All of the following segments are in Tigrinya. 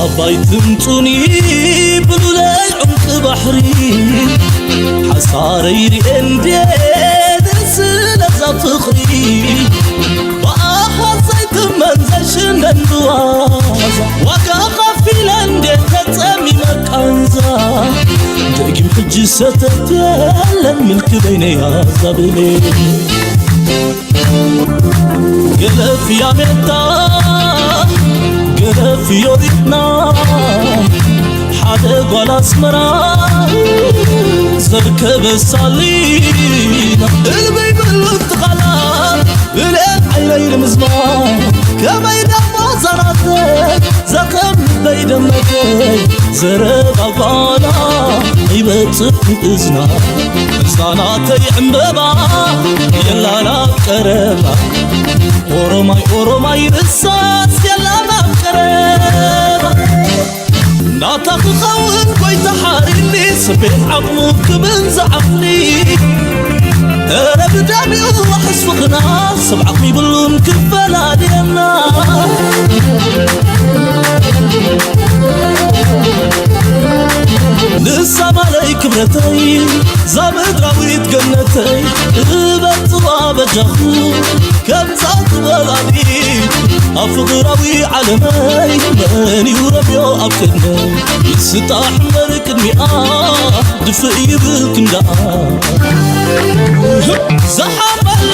ኣባይ ትምጹኒ ብሉለይ ዑምቂ ባሕሪ ሓሳረይ ርኤ እንዴ ደስ ስለዛ ፍቕሪ ብኣኻ ዘይትመን ዘይሽነን ብዋዛ ዋጋ ከፊለ እንዴ ተጸሚመ ቃንዛ ደጊም ሕጂ ሰተት የለን ምልኪ በይነይ ኣዛብሌ ገለፍያ ሜታ ገለፍዮ ሪትና ሓደ ጓል ኣስመራ ዘርከበ ሳሊና እልበይ ብሉ ትኻላ ብልኤን ዓይነይ ንምዝማ ከመይ ደሞ ዘናተይ ዘኸም ልበይ ደመተይ ዘረባ ጓላ ይበጽሕ ንእዝና እዛናተይ ዕምበባ የላላ ቀረባ ኦሮማይ ኦሮማይ ንሳስ የላላ ቀረባ ናታ ክኸውን ጎይታ ሓሪኒ ስቤት ዓቕሙ ክብን ዝዓቕሊ እረ ብደሚኡ ሕስፍኽና ሰብ ዓቕሚ ይብሉን ክፈላልየና ንሳ ማለይ ክብረተይ ዛምድራዊት ገነተይ እበጥዋ በጃኹ ከምዛ ዝበላኒ ኣብ ፍቕራዊ ዓለመይ መን እዩ ረብዮ ኣብ ቅድመይ ይስጣሕ እምበር ቅድሚኣ ድፍእ ይብል ክንዳኣ ዝሓበላ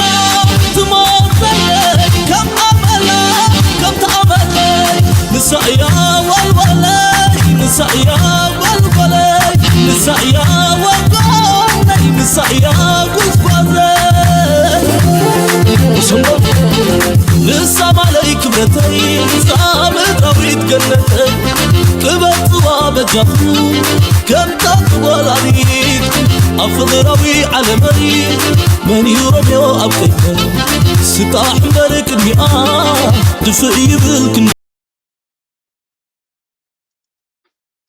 ትሞተለይ ከም ኣመላ ከምቲ ኣመለይ ንሳ እያ ዋልዋለይ ንሳ እያ ዋልዋለይ ንሳ እያ ዋልዋለይ ንሳ እያ ጉዝጓዘይ ንሳ ማለይ ክብረተይ ንሳ ምድራዊት ገነተይ ክበጽዋ በጃኹ ከምታ ትወላዲት ኣብ ፍቕራዊ ዓለመይ መን እዩ ረብዮ ኣብ ቅድመይ ስጣሕ እምበር ቅድሚኣ ድፍእ ይብል ክንዲ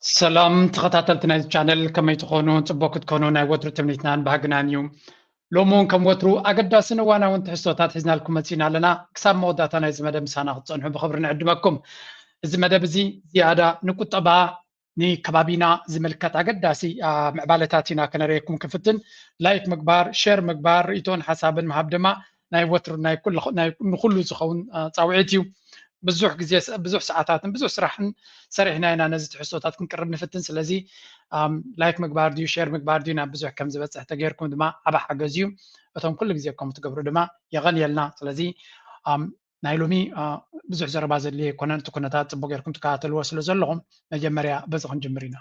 ሰላም ተኸታተልቲ ናይዚ ቻነል ከመይ ትኾኑ? ፅቡቅ ክትኮኑ ናይ ወትሩ ትምኒትናን ባህግናን እዩ። ሎሚ እውን ከም ወትሩ ኣገዳስን እዋናውን ትሕዝቶታት ሒዝናልኩም መፂና ኣለና። ክሳብ መወዳእታ ናይዚ መደብ ምሳና ክትፀንሑ ብኽብሪ ንዕድመኩም። እዚ መደብ እዚ ዝያዳ ንቁጠባ ንከባቢና ዝምልከት ኣገዳሲ ምዕባለታት ኢና ከነርእየኩም ክፍትን ላይክ ምግባር ሸር ምግባር ርእይቶን ሓሳብን ምሃብ ድማ ናይ ወትሩ ናይ ኩሉ ናይ ንኩሉ ዝኸውን ጻውዒት እዩ። ብዙሕ ግዜ ብዙሕ ሰዓታትን ብዙሕ ስራሕን ሰሪሕና ኢና ነዚ ትሕዝቶታት ክንቅርብ ንፍትን። ስለዚ ላይክ ምግባር ድዩ ሸር ምግባር ድዩ ናብ ብዙሕ ከም ዝበፅሕ ተገይርኩም ድማ ዓቢ ሓገዝ እዩ። እቶም ኩሉ ግዜ ከም ትገብሩ ድማ የቐንየልና። ስለዚ ናይ ሎሚ ብዙሕ ዘረባ ዘድልዮ ኣይኮነን። እቲ ኩነታት ጽቡቅ ጌርኩም ትከታተልዎ ስለ ዘለኹም መጀመርያ በዚ ክንጅምር ኢና።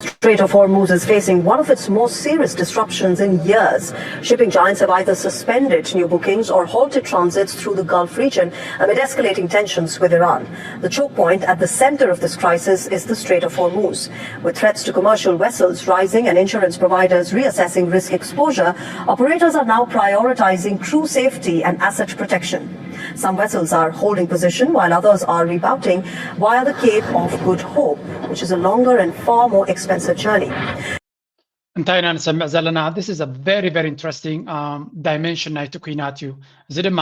Strait of Hormuz is facing one of its most serious disruptions in years. Shipping giants have either suspended new bookings or halted transits through the Gulf region amid escalating tensions with Iran. The choke point at the center of this crisis is the Strait of Hormuz. With threats to commercial vessels rising and insurance providers reassessing risk exposure, operators are now prioritizing crew safety and asset protection. Some vessels are holding position while others are rerouting via the Cape of Good Hope, which is a longer and far more expensive journey. እንታይ ኢና ንሰምዕ ዘለና? This is a very very interesting dimension ናይቲ ኩናት እዩ። እዚ ድማ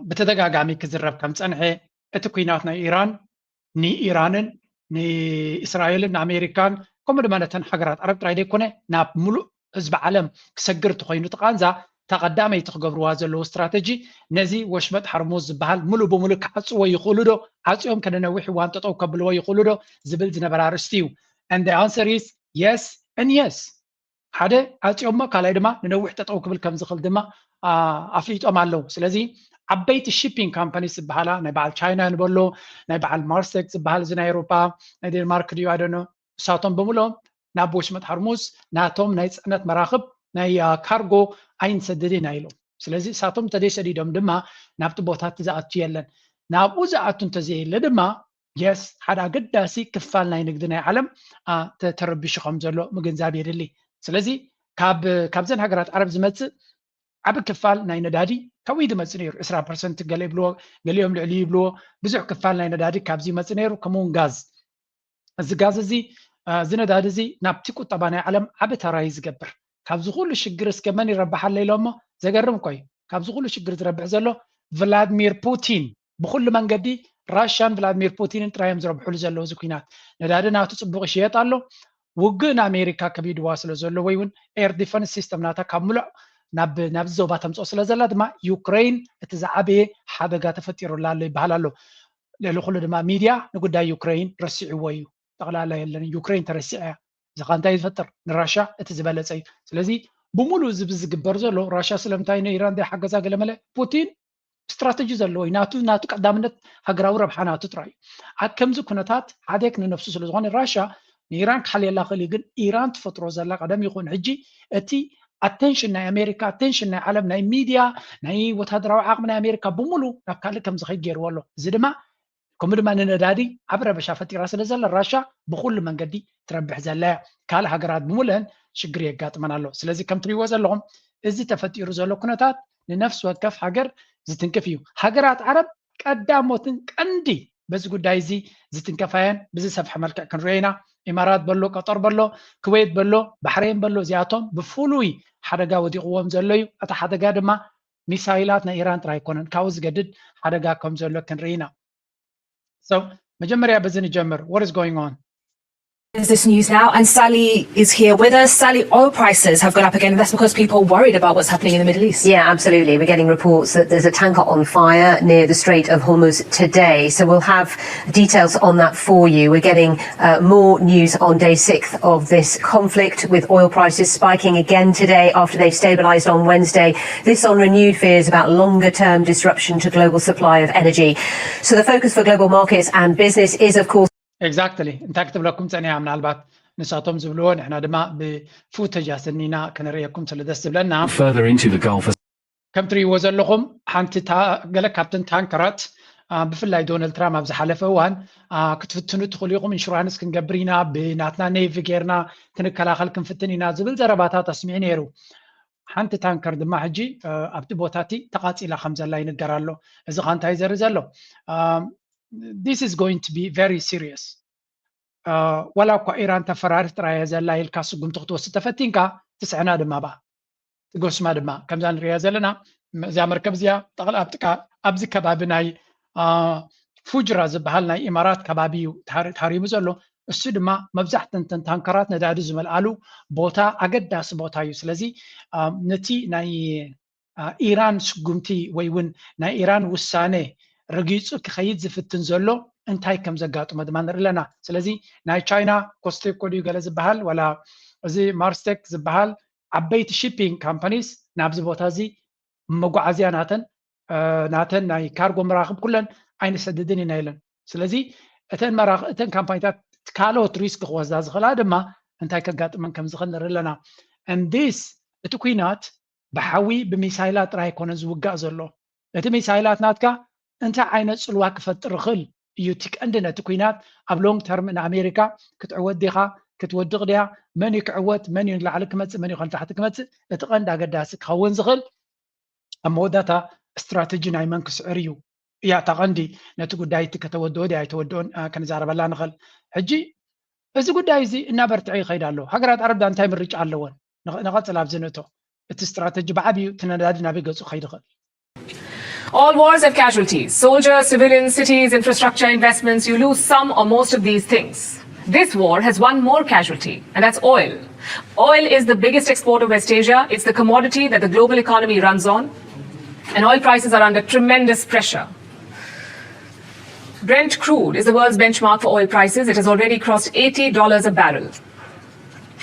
ብተደጋጋሚ ክዝረብ ከም ፀንሐ እቲ ኩናት ናይ ኢራን ንኢራንን ንእስራኤልን ንኣሜሪካን ከምኡ ድማ ነተን ሃገራት ዓረብ ጥራይ ዘይኮነ ናብ ሙሉእ ህዝቢ ዓለም ክሰግር ተኾይኑ እቲ ቃንዛ እታ ቀዳመይቲ ክገብርዋ ዘለዉ ስትራተጂ ነዚ ወሽመጥ ሓርሙዝ ዝበሃል ሙሉእ ብሙሉእ ክዓፅዎ ይኽእሉ ዶ? ዓፅዮም ከነነዊሕ እዋን ጠጠው ከብልዎ ይኽእሉ ዶ ዝብል ዝነበረ ኣርእስቲ እዩ። And the answer is yes and yes። ሓደ ዓፅዮሞ ካልኣይ ድማ ንነዊሕ ጠጠው ክብል ከም ዝኽእል ድማ ኣፍሊጦም ኣለዉ። ስለዚ ዓበይቲ ሺፒንግ ካምፓኒስ ዝበሃላ ናይ በዓል ቻይና ንበሎ ናይ በዓል ማርሴክ ዝበሃል እዚ ናይ ኤውሮፓ ናይ ዴንማርክ ድዩ ኣደኖ እሳቶም ብምሎም ናብ ወሽመጥ ሃርሙዝ ናቶም ናይ ፅዕነት መራኽብ ናይ ካርጎ ኣይንሰድድ ኢና ኢሎም። ስለዚ እሳቶም እንተዘይሰዲዶም ድማ ናብቲ ቦታቲ ዝኣቱ የለን። ናብኡ ዝኣቱ እንተዘየለ ድማ የስ ሓደ ኣገዳሲ ክፋል ናይ ንግዲ ናይ ዓለም ተረቢሹ ከም ዘሎ ምግንዛብ የድሊ። ስለዚ ካብ ካብዘን ሃገራት ዓረብ ዝመፅእ ዓቢ ክፋል ናይ ነዳዲ ካብኡ ዝመፅእ ነይሩ። ዕስራ ፐርሰንት ገለ ይብልዎ፣ ገሊኦም ልዕሊ ይብልዎ። ብዙሕ ክፋል ናይ ነዳዲ ካብዚ ይመፅእ ነይሩ። ከምኡውን ጋዝ እዚ ጋዝ እዚ እዚ ነዳዲ እዚ ናብቲ ቁጠባ ናይ ዓለም ዓቢ ተራ እዩ ዝገብር። ካብዚ ኩሉ ሽግር እስከ መን ይረብሕ ኣሎ ኢሎሞ? ዘገርም እኮ እዩ። ካብዚ ኩሉ ሽግር ዝረብሕ ዘሎ ቭላድሚር ፑቲን ብኩሉ መንገዲ ራሽያን ቭላድሚር ፑቲንን ጥራይ እዮም ዝረብሕሉ ዘለዉ። እዚ ኩናት ነዳዲ ናቱ ጽቡቕ ይሽየጥ ኣሎ። ውግእ ንኣሜሪካ ከቢድዋ ስለ ዘሎ ወይ እውን ኤር ዲፈንስ ሲስተም ናታ ካብ ምሉእ ናብ ናብዚ ዞባ ተምፅኦ ስለ ዘላ ድማ ዩክሬን እቲ ዝዓበየ ሓደጋ ተፈጢሩላ ኣሎ ይበሃል ኣሎ። ልዕሊ ኩሉ ድማ ሚድያ ንጉዳይ ዩክሬን ረሲዕዎ እዩ። ጠቕላላ የለን፣ ዩክሬን ተረሲዐ እያ። እዚ ኸ እንታይ ዝፈጥር? ንራሻ እቲ ዝበለፀ እዩ። ስለዚ ብምሉእ እዚ ዝግበር ዘሎ ራሻ ስለምንታይ ንኢራን ዘይሓገዛ ገለመለ ፑቲን ስትራተጂ ዘለዎ እዩ። ናቱ ናቱ ቀዳምነት ሃገራዊ ረብሓ ናቱ ጥራይ እዩ። ኣብ ከምዚ ኩነታት ሓደግ ንነፍሱ ስለ ዝኾነ ራሻ ንኢራን ክሓልየላ ክእል እዩ። ግን ኢራን ትፈጥሮ ዘላ ቀደም ይኹን ሕጂ እቲ ኣቴንሽን ናይ ኣሜሪካ፣ ኣቴንሽን ናይ ዓለም፣ ናይ ሚድያ፣ ናይ ወታደራዊ ዓቕሚ ናይ ኣሜሪካ ብምሉ ናብ ካልእ ከም ዝኸይድ ገይርዎ ኣሎ። እዚ ድማ ከምኡ ድማ ንነዳዲ ኣብ ረበሻ ፈጢራ ስለ ዘላ ራሻ ብኩሉ መንገዲ ትረብሕ ዘላ እያ። ካልእ ሃገራት ብምሉአን ሽግር የጋጥመን ኣሎ። ስለዚ ከም ትሪእዎ ዘለኹም እዚ ተፈጢሩ ዘሎ ኩነታት ንነፍሲ ወከፍ ሃገር ዝትንክፍ እዩ። ሃገራት ዓረብ ቀዳሞትን ቀንዲ በዚ ጉዳይ እዚ ዝትንከፋየን ብዝሰፍሐ መልክዕ ክንሪኦ ኢና። ኢማራት በሎ፣ ቀጠር በሎ፣ ክዌት በሎ፣ ባሕሬን በሎ፣ እዚኣቶም ብፍሉይ ሓደጋ ወዲቕዎም ዘሎ እዩ። እቲ ሓደጋ ድማ ሚሳይላት ናይ ኢራን ጥራይ ኣይኮነን፣ ካብኡ ዝገድድ ሓደጋ ከም ዘሎ ክንርኢ ኢና። So መጀመርያ በዚ ንጀምር። What is going on? Is this news now? And Sally is here with us. Sally, oil prices have gone up again, and that's because people are worried about what's happening in the Middle East. Yeah, absolutely. We're getting reports that there's a tanker on fire near the Strait of Hormuz today. So we'll have details on that for you. We're getting uh, more news on day six of this conflict, with oil prices spiking again today after they've stabilized on Wednesday. This on renewed fears about longer term disruption to global supply of energy. So the focus for global markets and business is, of course, Exactly. እንታይ ክትብለኩም ጸኒሓ? ምናልባት ንሳቶም ዝብልዎ ንሕና ድማ ብፉተጅ ኣሰኒና ከነርእየኩም ስለ ደስ ዝብለና። Further into the Gulf as ከም ትርእይዎ ዘለኹም ሓንቲ ገለ ካብተን ታንከራት ብፍላይ ዶናልድ ትራምፕ ኣብ ዝሓለፈ እዋን ክትፍትኑ ትኽእሉ ኢኹም፣ ኢንሹራንስ ክንገብር ኢና፣ ብናትና ኔቪ ጌርና ክንከላኸል ክንፍትን ኢና ዝብል ዘረባታት ኣስሚዑ ነይሩ። ሓንቲ ታንከር ድማ ሕጂ ኣብቲ ቦታ እቲ ተቓጺላ ከም ዘላ ይንገር ኣሎ። እዚ ኸ እንታይ ዘርኢ ዘሎ? This is going to be very serious። ዋላ እኳ ኢራን ተፈራሪት ጥራይ እያ ዘላ ኢልካ ስጉምቲ ክትወስድ ተፈቲንካ ትስዕና ድማ ብኣ ትጎስማ ድማ። ከምዛ ንሪኣ ዘለና እዚኣ መርከብ እዚኣ ጠቕላ ኣብ ጥቃ ኣብዚ ከባቢ ናይ ፉጅራ ዝበሃል ናይ ኢማራት ከባቢ እዩ ተሃሪሙ ዘሎ። እሱ ድማ መብዛሕተን ተን ታንከራት ነዳዲ ዝመልኣሉ ቦታ ኣገዳሲ ቦታ እዩ። ስለዚ ነቲ ናይ ኢራን ስጉምቲ ወይ እውን ናይ ኢራን ውሳነ ረጊፁ ክኸይድ ዝፍትን ዘሎ እንታይ ከም ዘጋጥሞ ድማ ንርኢ ኣለና። ስለዚ ናይ ቻይና ኮስቴኮ ድዩ ገለ ዝበሃል ዋላ እዚ ማርስቴክ ዝበሃል ዓበይቲ ሺፒንግ ካምፓኒስ ናብዚ ቦታ እዚ መጓዓዝያ ናተን ናተን ናይ ካርጎ መራኽብ ኩለን ኣይንሰድድን ኢና ኢለን። ስለዚ እተን መራኽ እተን ካምፓኒታት ካልኦት ሪስክ ክወስዳ ዝኽእላ ድማ እንታይ ከጋጥመን ከም ዝኽእል ንርኢ ኣለና። እንዲስ እቲ ኩናት ብሓዊ ብሚሳይላት ጥራይ ኣይኮነን ዝውጋእ ዘሎ። እቲ ሚሳይላት ናትካ እንታይ ዓይነት ጽልዋ ክፈጥር ይኽእል እዩ እቲ ቀንዲ ነቲ ኩናት ኣብ ሎንግ ተርም ንኣሜሪካ ክትዕወት ዲኻ ክትወድቕ ድያ፣ መን እዩ ክዕወት፣ መን እዩ ንላዕሊ ክመጽእ፣ መን እዩ ንታሕቲ ክመጽእ፣ እቲ ቀንዲ ኣገዳሲ ክኸውን ዝኽእል ኣብ መወዳእታ ስትራተጂ ናይ መን ክስዕር እዩ እያ እታ ቀንዲ ነቲ ጉዳይ እቲ ከተወድኦ ድያ ኣይተወድኦን ክንዛረበላ ንኽእል። ሕጂ እዚ ጉዳይ እዚ እናበርትዐ ይኸይድ ኣሎ። ሃገራት ዓረብ ዳ እንታይ ምርጫ ኣለወን? ንቐጽል ኣብዚ ንእቶ። እቲ ስትራተጂ ብዓብዩ እቲ ነዳዲ ናበይ ገጹ ክኸይድ ይኽእል? All wars have casualties. Soldiers, civilians, cities, infrastructure, investments. You lose some or most of these things. This war has one more casualty, and that's oil. Oil is the biggest export of West Asia. It's the commodity that the global economy runs on. And oil prices are under tremendous pressure. Brent crude is the world's benchmark for oil prices. It has already crossed eighty dollars a barrel.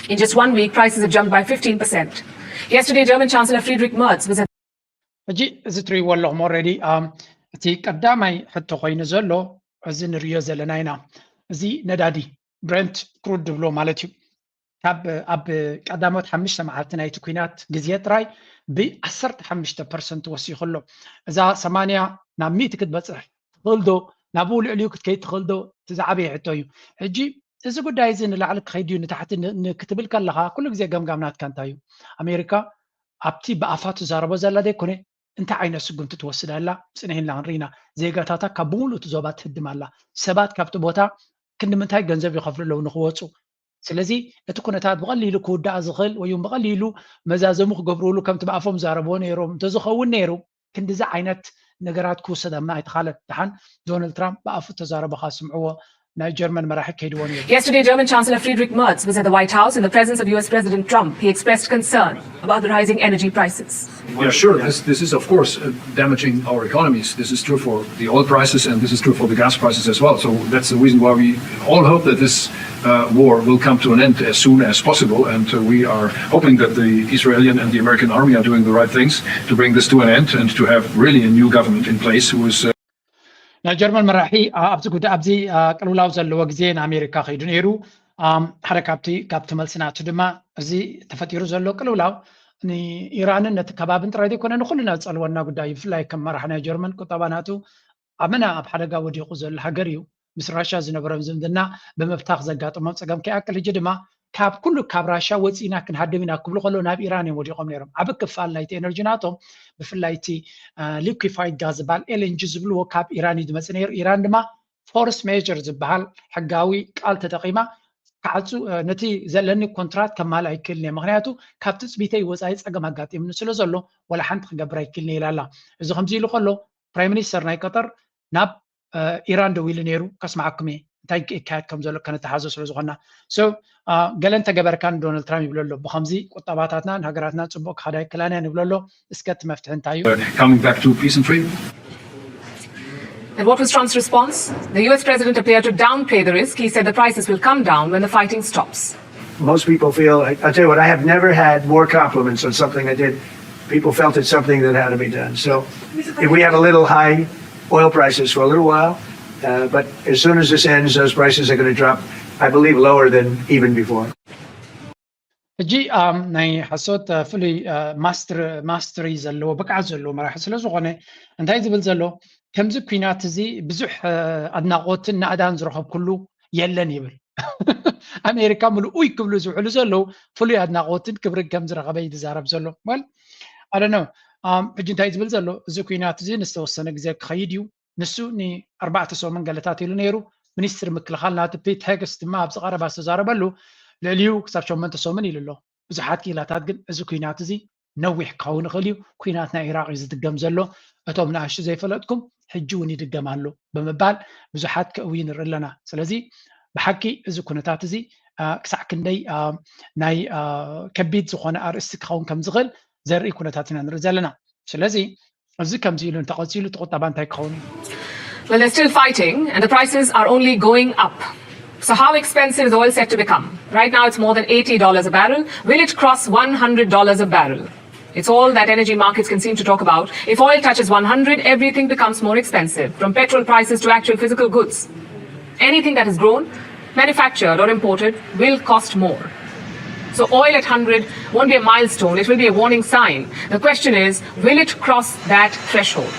In just one week, prices have jumped by fifteen percent. Yesterday, German Chancellor Friedrich Merz was at ሕጂ እዚ ትርእይዎ ኣለኹም ኦልሬዲ እቲ ቀዳማይ ሕቶ ኮይኑ ዘሎ እዚ ንርእዮ ዘለና ኢና። እዚ ነዳዲ ብረንት ክሩድ ድብሎ ማለት እዩ። ካብ ኣብ ቀዳሞት ሓሙሽተ መዓልቲ ናይቲ ኩናት ግዜ ጥራይ ብ ዓሰርተ ሓሙሽተ ፐርሰንት ወሲኹ ኣሎ። እዛ ሰማንያ ናብ ሚእቲ ክትበጽሕ ትኽእል ዶ? ናብኡ ልዕሊኡ ክትከይድ ትኽእል ዶ? እቲ ዝዓበየ ሕቶ እዩ። ሕጂ እዚ ጉዳይ እዚ ንላዕሊ ክኸይድ እዩ ንታሕቲ ክትብል ከለኻ ኩሉ ግዜ ገምጋም ናትካ እንታይ እዩ? ኣሜሪካ ኣብቲ ብኣፋ ትዛረቦ ዘላ ዘይኮነ እንታይ ዓይነት ስጉምቲ ትወስድ ኣላ ጽንሕ ኢልና ክንርኢ ኢና። ዜጋታታ ካብ ብምሉእ እቲ ዞባ ትህድም ኣላ። ሰባት ካብቲ ቦታ ክንዲ ምንታይ ገንዘብ ይኸፍሉ ኣለዉ ንኽወጹ? ስለዚ እቲ ኩነታት ብቐሊሉ ክውዳእ ዝኽእል ወይ እውን ብቐሊሉ መዛዘሙ ክገብርሉ ከምቲ ብኣፎም ዛረብዎ ነይሮም እንተዝኸውን ነይሩ ክንድዚ ዓይነት ነገራት ክውሰድ ኣብ ኣይተኻለን። ደሓን ዶናልድ ትራምፕ ብኣፉ ተዛረበ ከኣ ስምዕዎ፣ ናይ ጀርመን መራሒ ከይድዎ ነይሩ። Yesterday, German Chancellor Friedrich Merz was at the White House in the presence of U S President Trump. He expressed concern about the rising energy prices. Yeah, sure. This, this is, of course, uh, damaging our economies. This is true for the oil prices, and this is true for the gas prices as well. So that's the reason why we all hope that this uh, war will come to an end as soon as possible. And uh, we are hoping that the Israeli and the American army are doing the right things to bring this to an end and to have really a new government in place who is uh, ናይ ጀርመን መራሒ ኣብዚ ጉዳይ ኣብዚ ቅልውላው ዘለዎ ግዜ ንኣሜሪካ ከይዱ ነይሩ። ሓደ ካብቲ ካብቲ መልሲ ናቱ ድማ እዚ ተፈጢሩ ዘሎ ቅልውላው ንኢራንን ነቲ ከባብን ጥራይ ዘይኮነ ንኩልና ዝፀልወና ጉዳይ እዩ። ብፍላይ ከም መራሕ ናይ ጀርመን ቁጠባ ናቱ ኣመና ኣብ ሓደጋ ወዲቑ ዘሎ ሃገር እዩ። ምስ ራሻ ዝነበሮም ዝምድና ብምብታኽ ዘጋጠሞም ፀገም ከይኣክል ሕጂ ድማ ካብ ኩሉ ካብ ራሻ ወፂእና ክንሃድም ኢና ክብሉ ከለዉ ናብ ኢራን እዮም ወዲቖም ነይሮም። ዓብ ክፋል ናይቲ ኤነርጂ ናቶም ብፍላይ እቲ ሊኩፋይድ ጋዝ ዝበሃል ኤልኤንጂ ዝብልዎ ካብ ኢራን እዩ ዝመፅእ ነይሩ። ኢራን ድማ ፎርስ ሜጀር ዝበሃል ሕጋዊ ቃል ተጠቒማ ክዓፁ ነቲ ዘለኒ ኮንትራት ከማልእ ኣይክእልን እየ፣ ምክንያቱ ካብ ትፅቢተይ ወፃኢ ፀገም ኣጋጢምኒ ስለ ዘሎ ዋላ ሓንቲ ክገብር ኣይክእልን እየ ኢላ ኣላ። እዚ ከምዚ ኢሉ ከሎ ፕራይም ሚኒስተር ናይ ቀጠር ናብ ኢራን ደዊሉ ነይሩ ከስምዓኩም እየ እንታይ ይካየድ ከም ዘሎ ከነተሓዞ ስለ ዝኾንና። So ገለ እንተገበርካ ንዶናልድ ትራምፕ ይብሎ ኣሎ፣ ብኸምዚ ቁጠባታትና ንሃገራትና ፅቡቕ ክኸዳ ኣይክእላን እየን ይብሎ ኣሎ። እስከ እቲ መፍትሒ እንታይ እዩ? Coming back to peace and freedom. And what was Trump's response? The U S president appeared to downplay the risk. He said the prices will come down when the fighting stops. Most people feel, I, I'll tell you what, I have never had more compliments on something I did. People felt it's something that had to be done. So if we have a little high oil prices for a little while, uh, but as soon as this ends, those prices are going to drop, I believe, lower than even before. ሕጂ ናይ ሓሶት ፍሉይ ማስትሪ ዘለዎ ብቅዓት ዘለዎ መራሒ ስለ ዝኾነ እንታይ ዝብል ዘሎ ከምዚ ኩናት እዚ ብዙሕ ኣድናቆትን ናእዳን ዝረኸብኩሉ የለን ይብል። ኣሜሪካ ምልኡይ ክብሉ ዝውዕሉ ዘለዉ ፍሉይ ኣድናቆትን ክብርን ከም ዝረኸበ እዩ ዝዛረብ ዘሎ። ወል ኣደነ ሕጂ እንታይ ዝብል ዘሎ እዚ ኩናት እዚ ንዝተወሰነ ግዜ ክኸይድ እዩ። ንሱ ንኣርባዕተ ሰሙን ገለታት ኢሉ ነይሩ። ሚኒስትሪ ምክልኻል ናቱ ፒት ሄግስ ድማ ኣብዚ ቀረባ ዝተዛረበሉ ልዕሊኡ ክሳብ ሸሞንተ ሰሙን ኢሉ ኣሎ። ብዙሓት ክኢላታት ግን እዚ ኩናት እዚ ነዊሕ ክኸውን ይኽእል እዩ፣ ኩናት ናይ ኢራቕ እዩ ዝድገም ዘሎ፣ እቶም ንኣሽቱ ዘይፈለጥኩም ሕጂ እውን ይድገም ኣሎ ብምባል ብዙሓት ከእውዩ ንርኢ ኣለና። ስለዚ ብሓቂ እዚ ኩነታት እዚ ክሳዕ ክንደይ ናይ ከቢድ ዝኾነ ኣርእስቲ ክኸውን ከም ዝኽእል ዘርኢ ኩነታት ኢና ንርኢ ዘለና። ስለዚ እዚ ከምዚ ኢሉ እንተቐፂሉ እቲ ቁጠባ እንታይ ክኸውን እዩ? Well, they're still fighting, and the prices are only going up. So, how expensive is oil set to become? Right now, it's more than eighty dollars a barrel. Will it cross one hundred dollars a barrel? It's all that energy markets can seem to talk about. If oil touches one hundred, everything becomes more expensive, from petrol prices to actual physical goods. Anything that is grown, manufactured, or imported will cost more. So oil at one hundred won't be a milestone, it will be a warning sign. The question is, will it cross that threshold?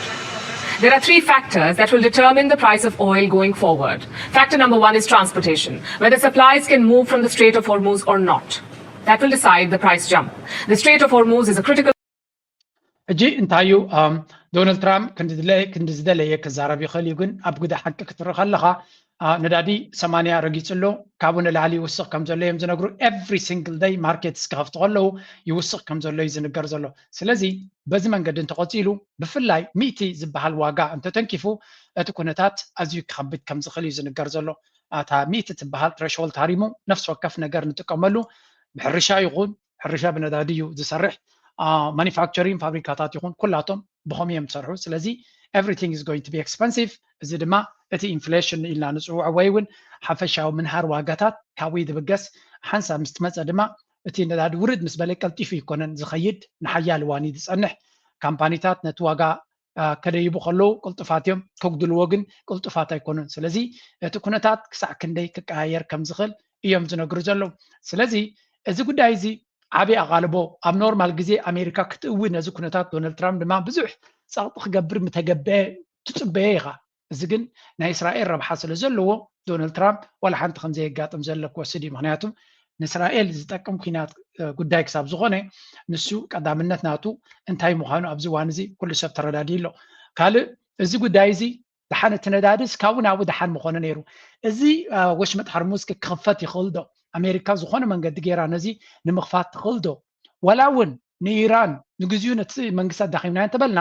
There are three factors that will determine the price of oil going forward. Factor number one is transportation, whether supplies can move from the Strait of Hormuz or not. That will decide the price jump. The Strait of Hormuz is a critical ሕጂ እንታይ እዩ ዶናልድ ትራምፕ ክንዲ ዝደለየ ክዛረብ ይኽእል እዩ፣ ግን ኣብ ጉዳይ ሓቂ ክትርኢ ከለኻ ነዳዲ ሰማንያ ረጊፁ ኣሎ፣ ካብኡ ንላዕሊ ይውስኽ ከም ዘሎ እዮም ዝነግሩ። Every single day ማርኬትስ ክኸፍቱ ከለዉ ይውስኽ ከም ዘሎ እዩ ዝንገር ዘሎ። ስለዚ በዚ መንገዲ እንተቐፂሉ ብፍላይ ሚእቲ ዝበሃል ዋጋ እንተተንኪፉ እቲ ኩነታት ኣዝዩ ክኸብድ ከም ዝኽእል እዩ ዝንገር ዘሎ። እታ ሚእቲ ትበሃል ትረሽሆልድ ሃሪሙ ነፍሲ ወከፍ ነገር ንጥቀመሉ ብሕርሻ ይኹን ሕርሻ ብነዳዲ እዩ ዝሰርሕ። ማኒፋክቸሪንግ ፋብሪካታት ይኹን ኩላቶም ብኸምኡ እዮም ዝሰርሑ። ስለዚ everything is going to be expensive። እዚ ድማ እቲ ኢንፍሌሽን ኢልና ንፅውዖ ወይ እውን ሓፈሻዊ ምንሃር ዋጋታት ካብኡ እዩ ዝብገስ። ሓንሳብ ምስ ትመፀ ድማ እቲ ነዳዲ ውርድ ምስ በለ ቀልጢፉ ይኮነን ዝኸይድ፣ ንሓያል እዋን እዩ ዝፀንሕ። ካምፓኒታት ነቲ ዋጋ ከደይቡ ከለዉ ቅልጡፋት እዮም፣ ከጉድልዎ ግን ቅልጡፋት ኣይኮኑን። ስለዚ እቲ ኩነታት ክሳዕ ክንደይ ክቀያየር ከም ዝኽእል እዮም ዝነግሩ ዘለዉ። ስለዚ እዚ ጉዳይ እዚ ዓብዪ ኣቓልቦ ኣብ ኖርማል ግዜ ኣሜሪካ ክትእዊ ነዚ ኩነታት ዶናልድ ትራምፕ ድማ ብዙሕ ጸቕጢ ክገብር ምተገበአ ትጽበዮ ኢኻ። እዚ ግን ናይ እስራኤል ረብሓ ስለ ዘለዎ ዶናልድ ትራምፕ ዋላ ሓንቲ ከም ዘየጋጥም ዘሎ ክወስድ እዩ። ምክንያቱ ንእስራኤል ዝጠቅም ኩናት ጉዳይ ክሳብ ዝኾነ ንሱ ቀዳምነት ናቱ እንታይ ምዃኑ ኣብዚ እዋን እዚ ኩሉ ሰብ ተረዳዲኡ ኣሎ። ካልእ እዚ ጉዳይ እዚ ደሓን እቲ ነዳድስ ካብኡ ናብኡ ደሓን ምኾነ ነይሩ። እዚ ወሽመጥ ሃርሙዝ ክኽፈት ይኽእል ዶ? ኣሜሪካ ዝኾነ መንገዲ ገይራ ነዚ ንምኽፋት ትኽእል ዶ? ዋላ እውን ንኢራን ንግዚኡ ነቲ መንግስቲ ኣዳኺምናዮ እንተበልና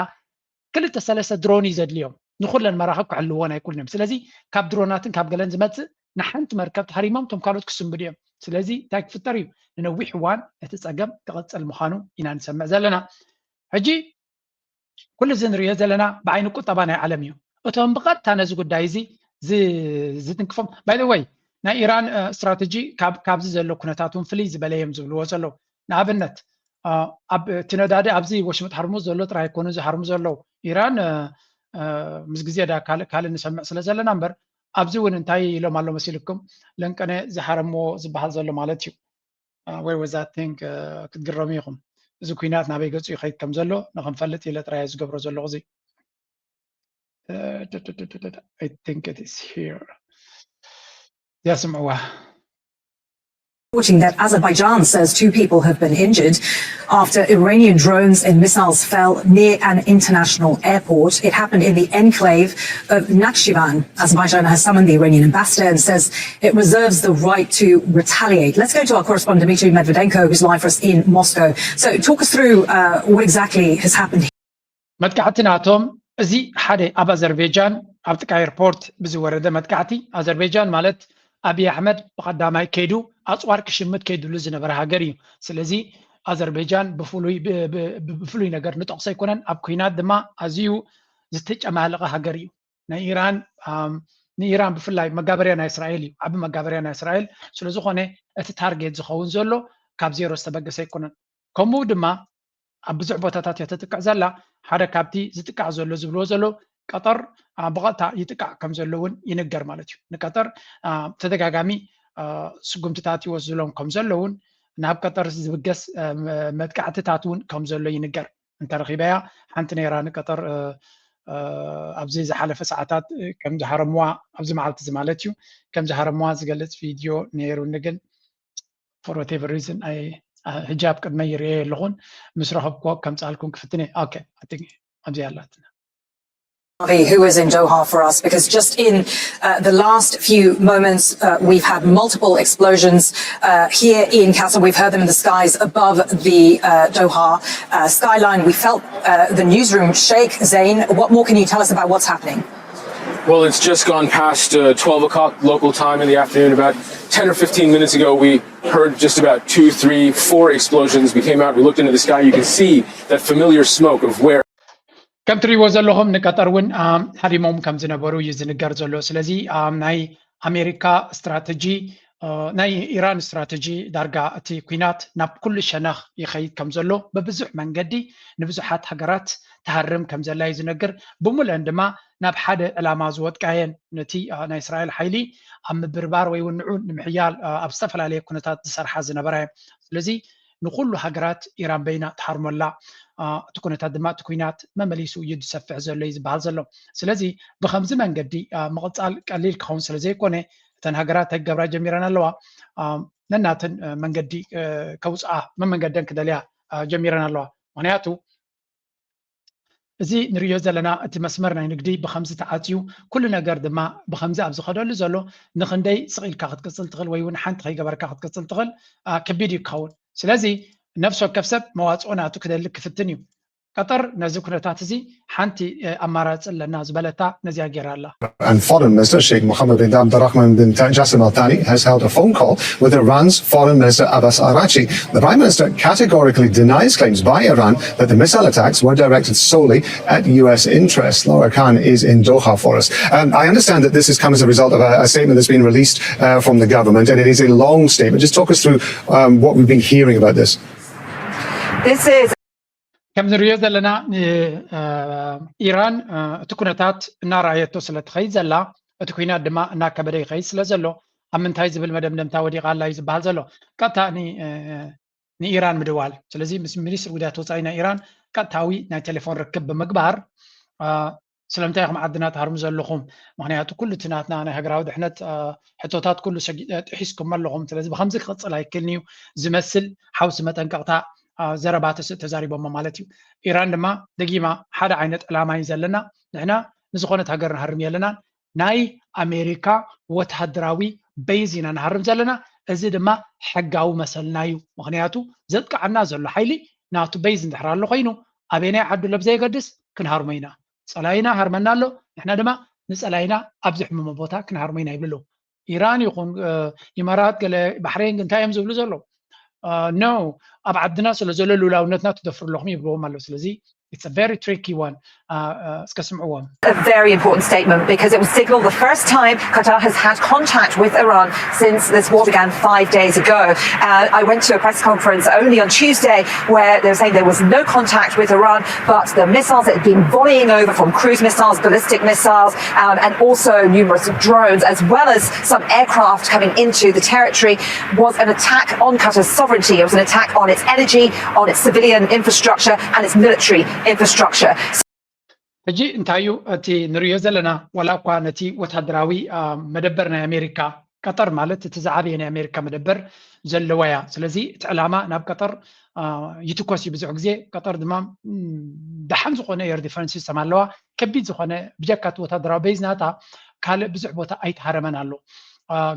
ክልተ ሰለስተ ድሮን እዩ ዘድልዮም። ንኩለን መራኽብ ክሕልወን ኣይክእሉን እዮም። ስለዚ ካብ ድሮናትን ካብ ገለን ዝመፅእ ንሓንቲ መርከብ ተሃሪሞም እቶም ካልኦት ክስንብዱ እዮም። ስለዚ እንታይ ክፍጠር እዩ? ንነዊሕ እዋን እቲ ፀገም ክቕፅል ምዃኑ ኢና ንሰምዕ ዘለና። ሕጂ ኩሉ እዚ ንሪኦ ዘለና ብዓይኒ ቁጠባ ናይ ዓለም እዩ። እቶም ብቐጥታ ነዚ ጉዳይ እዚ ዝ- ዝትንክፎም ባይ ወይ ናይ ኢራን እ፣ ስትራተጂ ካብ ካብዚ ዘሎ ኩነታት እውን ፍልይ ዝበለ እዮም ዝብልዎ ዘለዉ። ንኣብነት እ፣ ኣብ እቲ ነዳዲ ኣብዚ ወሽመጥ ሃርሙዝ ዘሎ ጥራይ ኣይኮኑ ዝሃርሙ ዘለዉ። ኢራን እ፣ እ፣ ምስ ግዜ ዳ ካልእ ካልእ ንሰምዕ ስለ ዘለና እምበር ኣብዚ እውን እንታይ ኢሎም ኣሎ መሲልኩም ለንቀነ ዝሃረምዎ ዝበሃል ዘሎ ማለት እዩ። Uh, where was that thing? Uh, ክትግረሙ ኢኹም። እዚ ኩናት ናበይ ገጹ ይኸይድ ከም ዘሎ ንኽንፈልጥ ኢለ ጥራይ ዝገብሮ ዘለኹ እዚ። Uh, I think it is here. እዚኣ ስምዕዋ። Reporting that Azerbaijan says two people have been injured after Iranian drones and missiles fell near an international airport. It happened in the enclave of Nakhchivan. Azerbaijan has summoned the Iranian ambassador and says it reserves the right to retaliate. Let's go to our correspondent Dmitry Medvedenko, who's live for us in Moscow. So, talk us through uh, what exactly has happened. መጥቃዕቲ ናቶም እዚ ሓደ ኣብ ኣዘርቤጃን ኣብ ጥቃ ኤርፖርት ብዝወረደ መጥቃዕቲ ኣዘርቤጃን ማለት ኣብይ ኣሕመድ ብቐዳማይ ከይዱ ኣፅዋር ክሽምት ከይድሉ ዝነበረ ሃገር እዩ። ስለዚ ኣዘርቤጃን ብፍሉይ ብ- ብ- ብፍሉይ ነገር ንጠቕሶ ኣይኮነን። ኣብ ኩናት ድማ ኣዝዩ ዝተጨማለቐ ሃገር እዩ። ናይ ኢራን ኣም፣ ንኢራን ብፍላይ መጋበርያ ናይ እስራኤል እዩ። ዓቢ መጋበርያ ናይ እስራኤል ስለዝኾነ እቲ ታርጌት ዝኸውን ዘሎ ካብ ዜሮ ዝተበገሰ ኣይኮነን። ከምኡ ድማ ኣብ ብዙሕ ቦታታት እያ ተጥቅዕ ዘላ። ሓደ ካብቲ ዝጥቃዕ ዘሎ ዝብልዎ ዘለዉ ቀጠር አ፣ ብቐጥታ ይጥቃዕ ከም ዘሎ እውን ይንገር ማለት እዩ። ንቀጠር አ፣ ተደጋጋሚ አ፣ ስጉምትታት ይወስድሎም ከም ዘለውን ናብ ቀጠር ዝብገስ አ፣ መ- መጥቃዕትታት እውን ከም ዘሎ ይንገር። እንተረኺበያ ሓንቲ ነይራ ንቀጠር አ፣ አ፣ ኣብዚ ዝሓለፈ ሰዓታት አ፣ ከም ዝሃረምዋ ኣብዚ መዓልቲ እዚ ማለት እዩ ከም ዝሃረምዋ ዝገልጽ ቪድዮ ነይሩኒ ግን for whatever reason ኣይ ሕጂ ኣብ ቅድመይ ይርእየ ኣለኹን ምስ ረኸብክዎ ከምፅኣልኩም ክፍትነ okay I think ኣብዚ ኣላትና Who is in Doha for us because just in uh, the last few moments uh, we've had multiple explosions uh, here in Qatar. We've heard them in the skies above the uh, Doha uh, skyline. We felt uh, the newsroom shake. Zain, what more can you tell us about what's happening? Well, it's just gone past uh, twelve o'clock local time in the afternoon. About ten or fifteen minutes ago, we heard just about two, three, four explosions. We came out, we looked into the sky. You can see that familiar smoke of where. ከም ትሪእዎ ዘለኹም ንቀጠር እውን ኣም፣ ሃሪሞም ከም ዝነበሩ እዩ ዝንገር ዘሎ። ስለዚ ኣም፣ ናይ ኣሜሪካ ስትራተጂ እ፣ ናይ ኢራን ስትራተጂ ዳርጋ እቲ ኩናት ናብ ኩሉ ሸነኽ ይኸይድ ከም ዘሎ በብዙሕ መንገዲ ንብዙሓት ሃገራት ትሃርም ከም ዘላ እዩ ዝነግር። ብምሉአን ድማ ናብ ሓደ ዕላማ ዝወጥቃየን ነቲ እ፣ ናይ እስራኤል ሓይሊ ኣብ ምብርባር ወይ እውን ንዑ ንምሕያል እ፣ ኣብ ዝተፈላለየ ኩነታት ዝሰርሓ ዝነበራ እየን። ስለዚ ንኹሉ ሃገራት ኢራን በይና ትሃርመላ እቲ ኩነታት ድማ እቲ ኩናት መመሊሱ እዩ ዝሰፍሕ ዘሎ እዩ ዝበሃል ዘሎ። ስለዚ ብከምዚ መንገዲ ምቕፃል ቀሊል ክኸውን ስለ ዘይኮነ እተን ሃገራት እንታይ ክገብራ ጀሚረን ኣለዋ? ነናተን መንገዲ ከውፅኣ መመንገደን ክደልያ ጀሚረን ኣለዋ። ምክንያቱ እዚ ንሪኦ ዘለና እቲ መስመር ናይ ንግዲ ብከምዚ ተዓፅዩ ኩሉ ነገር ድማ ብከምዚ ኣብ ዝኸደሉ ዘሎ ንክንደይ ስቕ ኢልካ ክትቅፅል ትኽእል ወይ እውን ሓንቲ ከይገበርካ ክትቅፅል ትኽእል ከቢድ እዩ ክኸውን። ስለዚ ነፍሲ ወከፍ ሰብ መዋፅኦ ናቱ ክደሊ ክፍትን እዩ። ቀጠር ነዚ ኩነታት እዚ ሓንቲ ኣማራፂ ኣለና ዝበለታ ነዚኣ ገይራ ኣላ። And Foreign Minister Sheikh Mohammed bin Abdurrahman bin Jassim Al Thani has held a phone call with Iran's Foreign Minister Abbas Araghchi. The Prime Minister categorically denies claims by Iran that the missile attacks were directed solely at U S interests. Laura Khan is in Doha for us. Um, I understand that this has come as a result of a, a statement that's been released uh, from the government, and it is a long statement. Just talk us through um, what we've been hearing about this. This is ከም ንሪኦ ዘለና ኢራን እቲ ኩነታት እናረኣየቶ ስለ ትኸይድ ዘላ እቲ ኩናት ድማ እናከበደ ይኸይድ ስለ ዘሎ ኣብ ምንታይ ዝብል መደምደምታ ወዲቓ ኣላ እዩ ዝበሃል ዘሎ። ቀጥታ ንኢራን ምድዋል። ስለዚ ምስ ሚኒስትር ጉዳያት ወፃኢ ናይ ኢራን ቀጥታዊ ናይ ቴሌፎን ርክብ ብምግባር ስለምንታይ ኢኹም ዓድና ትሃርሙ ዘለኹም? ምክንያቱ ኩሉ እቲ ናትና ናይ ሃገራዊ ድሕነት ሕቶታት ኩሉ ጥሒስኩም ኣለኹም። ስለዚ ብከምዚ ክቕፅል ኣይክልን እዩ ዝመስል ሓውሲ መጠንቀቕታ ዘረባ ተዛሪቦሞ ማለት እዩ። ኢራን ድማ ደጊማ ሓደ ዓይነት ዕላማ እዩ ዘለና። ንሕና ንዝኾነት ሃገር ንሃርም የለናን። ናይ ኣሜሪካ ወታደራዊ በይዝ ኢና ንሃርም ዘለና። እዚ ድማ ሕጋዊ መሰልና እዩ። ምክንያቱ ዘጥቃዓና ዘሎ ሓይሊ ናቱ በይዝ እንድሕር ኣሎ ኮይኑ ኣበየናይ ዓዱ ለብዘየገድስ ክንሃርሞ ኢና። ጸላይና ሃርመና ኣሎ፣ ንሕና ድማ ንጸላይና ኣብ ዝሕምሞ ቦታ ክንሃርሞ ኢና ይብሉ ኣለዉ። ኢራን ይኹን ኢማራት፣ ገለ ባሕሬን እንታይ እዮም ዝብሉ ዘለዉ? ኖ፣ ኣብ ዓድና ስለ ዘሎ ልኡላውነትና ትደፍሩ ኣለኹም ይብልዎም ኣለዉ። ስለዚ it's a very tricky one. እስከ ስምዕዎም። A very important statement because it would signal the first time Qatar has had contact with Iran since this war began five days ago. Uh, I went to a press conference only on Tuesday where they were saying there was no contact with Iran, but the missiles that had been volleying over from cruise missiles, ballistic missiles, um, and also numerous drones, as well as some aircraft coming into the territory, was an attack on Qatar's sovereignty. It was an attack on its energy, on its civilian infrastructure, and its military infrastructure. ሕጂ እንታይ እዩ እቲ ንሪኦ ዘለና? ዋላ እኳ ነቲ ወታደራዊ መደበር ናይ ኣሜሪካ፣ ቀጠር ማለት እቲ ዝዓበየ ናይ ኣሜሪካ መደበር ዘለዋ እያ። ስለዚ እቲ ዕላማ ናብ ቀጠር ይትኮስ እዩ ብዙሕ ግዜ። ቀጠር ድማ ደሓን ዝኾነ ኤር ዲፈንስ ሲስተም ኣለዋ። ከቢድ ዝኾነ ብጀካ እቲ ወታደራዊ ቤዝ ናታ ካልእ ብዙሕ ቦታ ኣይተሃረመን ኣሎ።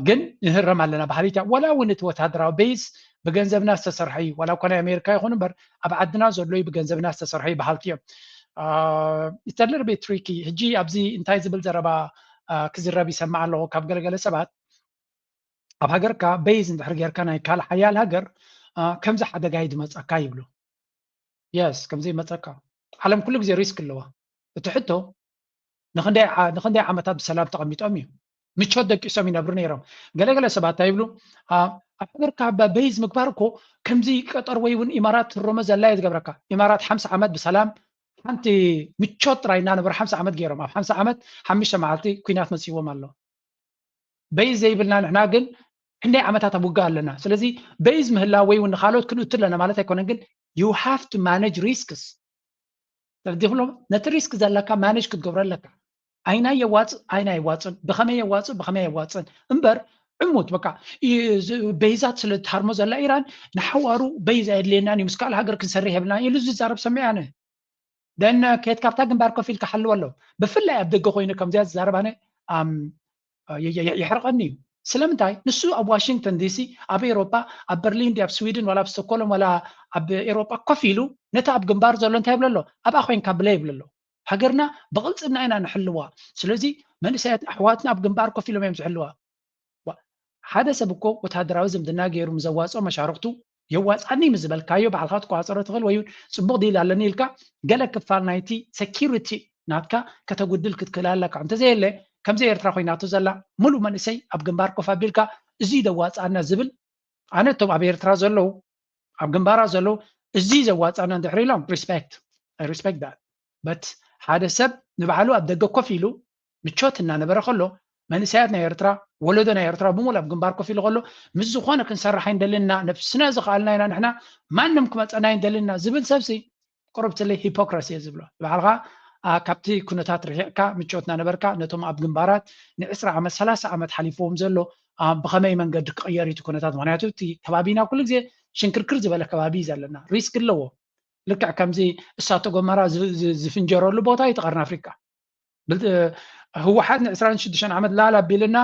ግን ንህረም ኣለና ባህሊት እያ። ዋላ እውን እቲ ወታደራዊ ቤዝ ብገንዘብና ዝተሰርሐ እዩ። ዋላ እኳ ናይ ኣሜሪካ ይኹን እምበር ኣብ ዓድና ዘሎ እዩ ብገንዘብና ዝተሰርሐ እዩ በሃልቲ እዮም። It's a little bit tricky። ሕጂ ኣብዚ እንታይ ዝብል ዘረባ ክዝረብ ይሰማዕ ኣለኹ ካብ ገለገለ ሰባት። ኣብ ሃገርካ ቤዝ እንድሕር ጌርካ ናይ ካልእ ሓያል ሃገር ከምዚ ሓደጋ እዩ ዝመፀካ ይብሉ። የስ፣ ከምዚ ይመፀካ። ዓለም ኩሉ ግዜ ሪስክ ኣለዋ። እቲ ሕቶ ንክንደይ ዓመታት ብሰላም ተቐሚጦም እዩ? ምቾት ደቂሶም ይነብሩ ነይሮም። ገለገለ ሰባት እንታይ ይብሉ? ኣብ ሃገርካ ቤዝ ምግባር እኮ ከምዚ ቀጠር ወይ እውን ኢማራት ትሮመ ዘላ እየ ዝገብረካ። ኢማራት ሓምሳ ዓመት ብሰላም ሓንቲ ምቾት ጥራይ እናነበሩ ሓምሳ ዓመት ገይሮም። ኣብ ሓምሳ ዓመት ሓሙሽተ መዓልቲ ኲናት መፅይዎም ኣሎ። ቤዝ ዘይብልና ንሕና ግን ክንደይ ዓመታት ኣብ ውግእ ኣለና። ስለዚ ቤዝ ምህላው ወይ እውን ንካልኦት ክንእቱ ኣለና ማለት ኣይኮነን፣ ግን you have to manage risks። ስለዚ ክብሎም ነቲ ሪስክ ዘለካ ማኔጅ ክትገብሮ ኣለካ። ኣይናይ የዋፅእ ኣይናይ የዋፅእን፣ ብኸመይ የዋፅእ ብኸመይ የዋፅእን እምበር ዕሙት በቃ ቤዛት ስለ ትሃርሞ ዘላ ኢራን ንሓዋሩ ቤዝ ኣየድልየናን እዩ፣ ምስ ካልእ ሃገር ክንሰርሕ የብልና ኢሉ ዝዛረብ ሰሚዐ ኣነ። ደን ከየት ካብታ ግንባር ኮፍ ኢልካ ሓልዎ ኣሎ። ብፍላይ ኣብ ደገ ኮይኑ ከምዚያ ዝዛረብ ኣነ የሕርቐኒ እዩ። ስለምንታይ ንሱ ኣብ ዋሽንግተን ዲሲ፣ ኣብ ኤሮፓ፣ ኣብ በርሊን ድዩ ኣብ ስዊድን ዋላ ኣብ ስቶኮሎም ዋላ ኣብ ኤሮፓ ኮፍ ኢሉ ነቲ ኣብ ግንባር ዘሎ እንታይ ይብሎ ኣሎ? ኣብኣ ኮይንካ ብለ ይብሎ ኣሎ። ሃገርና ብቕልፅምና ኢና ንሕልዋ። ስለዚ መንእሰያት ኣሕዋትና ኣብ ግንባር ኮፍ ኢሎም እዮም ዝሕልዋ። ሓደ ሰብ እኮ ወታደራዊ ዝምድና ገይሩ ምስ ዘዋፅኦ መሻርክቱ የዋፅኣኒ ምስ ዝበልካዮ ባዕልካ ትቆፃፀሮ ትኽእል ወይ እውን ፅቡቕ ዲል ኣለኒ ኢልካ ገለ ክፋል ናይቲ ሴኪሪቲ ናትካ ከተጉድል ክትክእል ኣለካ። እንተዘየለ ከምዚ ኤርትራ ኮይናቶ ዘላ ሙሉእ መንእሰይ ኣብ ግንባር ኮፍ ኣቢልካ እዚ ደዋፅኣና ዝብል ኣነ እቶም ኣብ ኤርትራ ዘለዉ ኣብ ግንባራት ዘለዉ እዚ ዘዋፅኣና እንድሕር ኢሎም ሪስፔክት ሪስፔክት ዳት በት ሓደ ሰብ ንባዕሉ ኣብ ደገ ኮፍ ኢሉ ምቾት እናነበረ ከሎ መንእሰያት ናይ ኤርትራ ወለዶ ናይ ኤርትራ ብምሉእ ኣብ ግንባር ኮፍ ኢሉ ከሎ ምስ ዝኾነ ክንሰርሕ ኣይንደልን ኢና፣ ነብስና ዝኸኣልና ኢና ንሕና ማንም ክመፀና ኣይንደልን ኢና ዝብል ሰብሲ ቁሩብ ትለይ ሂፖክራሲ እየ ዝብሎ። ንባዕልኻ ካብቲ ኩነታት ርሒቕካ ምቾት እናነበርካ ነቶም ኣብ ግንባራት ንዕስራ ዓመት ሰላሳ ዓመት ሓሊፍዎም ዘሎ ብኸመይ መንገዲ ክቕየር እዩ እቲ ኩነታት? ምኽንያቱ እቲ ከባቢና ኩሉ ግዜ ሽንክርክር ዝበለ ከባቢ እዩ ዘለና፣ ሪስክ ኣለዎ። ልክዕ ከምዚ እሳተ ጎመራ ዝፍንጀረሉ ቦታ እዩ እቲ ቀርኒ ኣፍሪቃ። ህወሓት ን ዕስራን ሽዱሽተን ዓመት ላላ ኣቢልና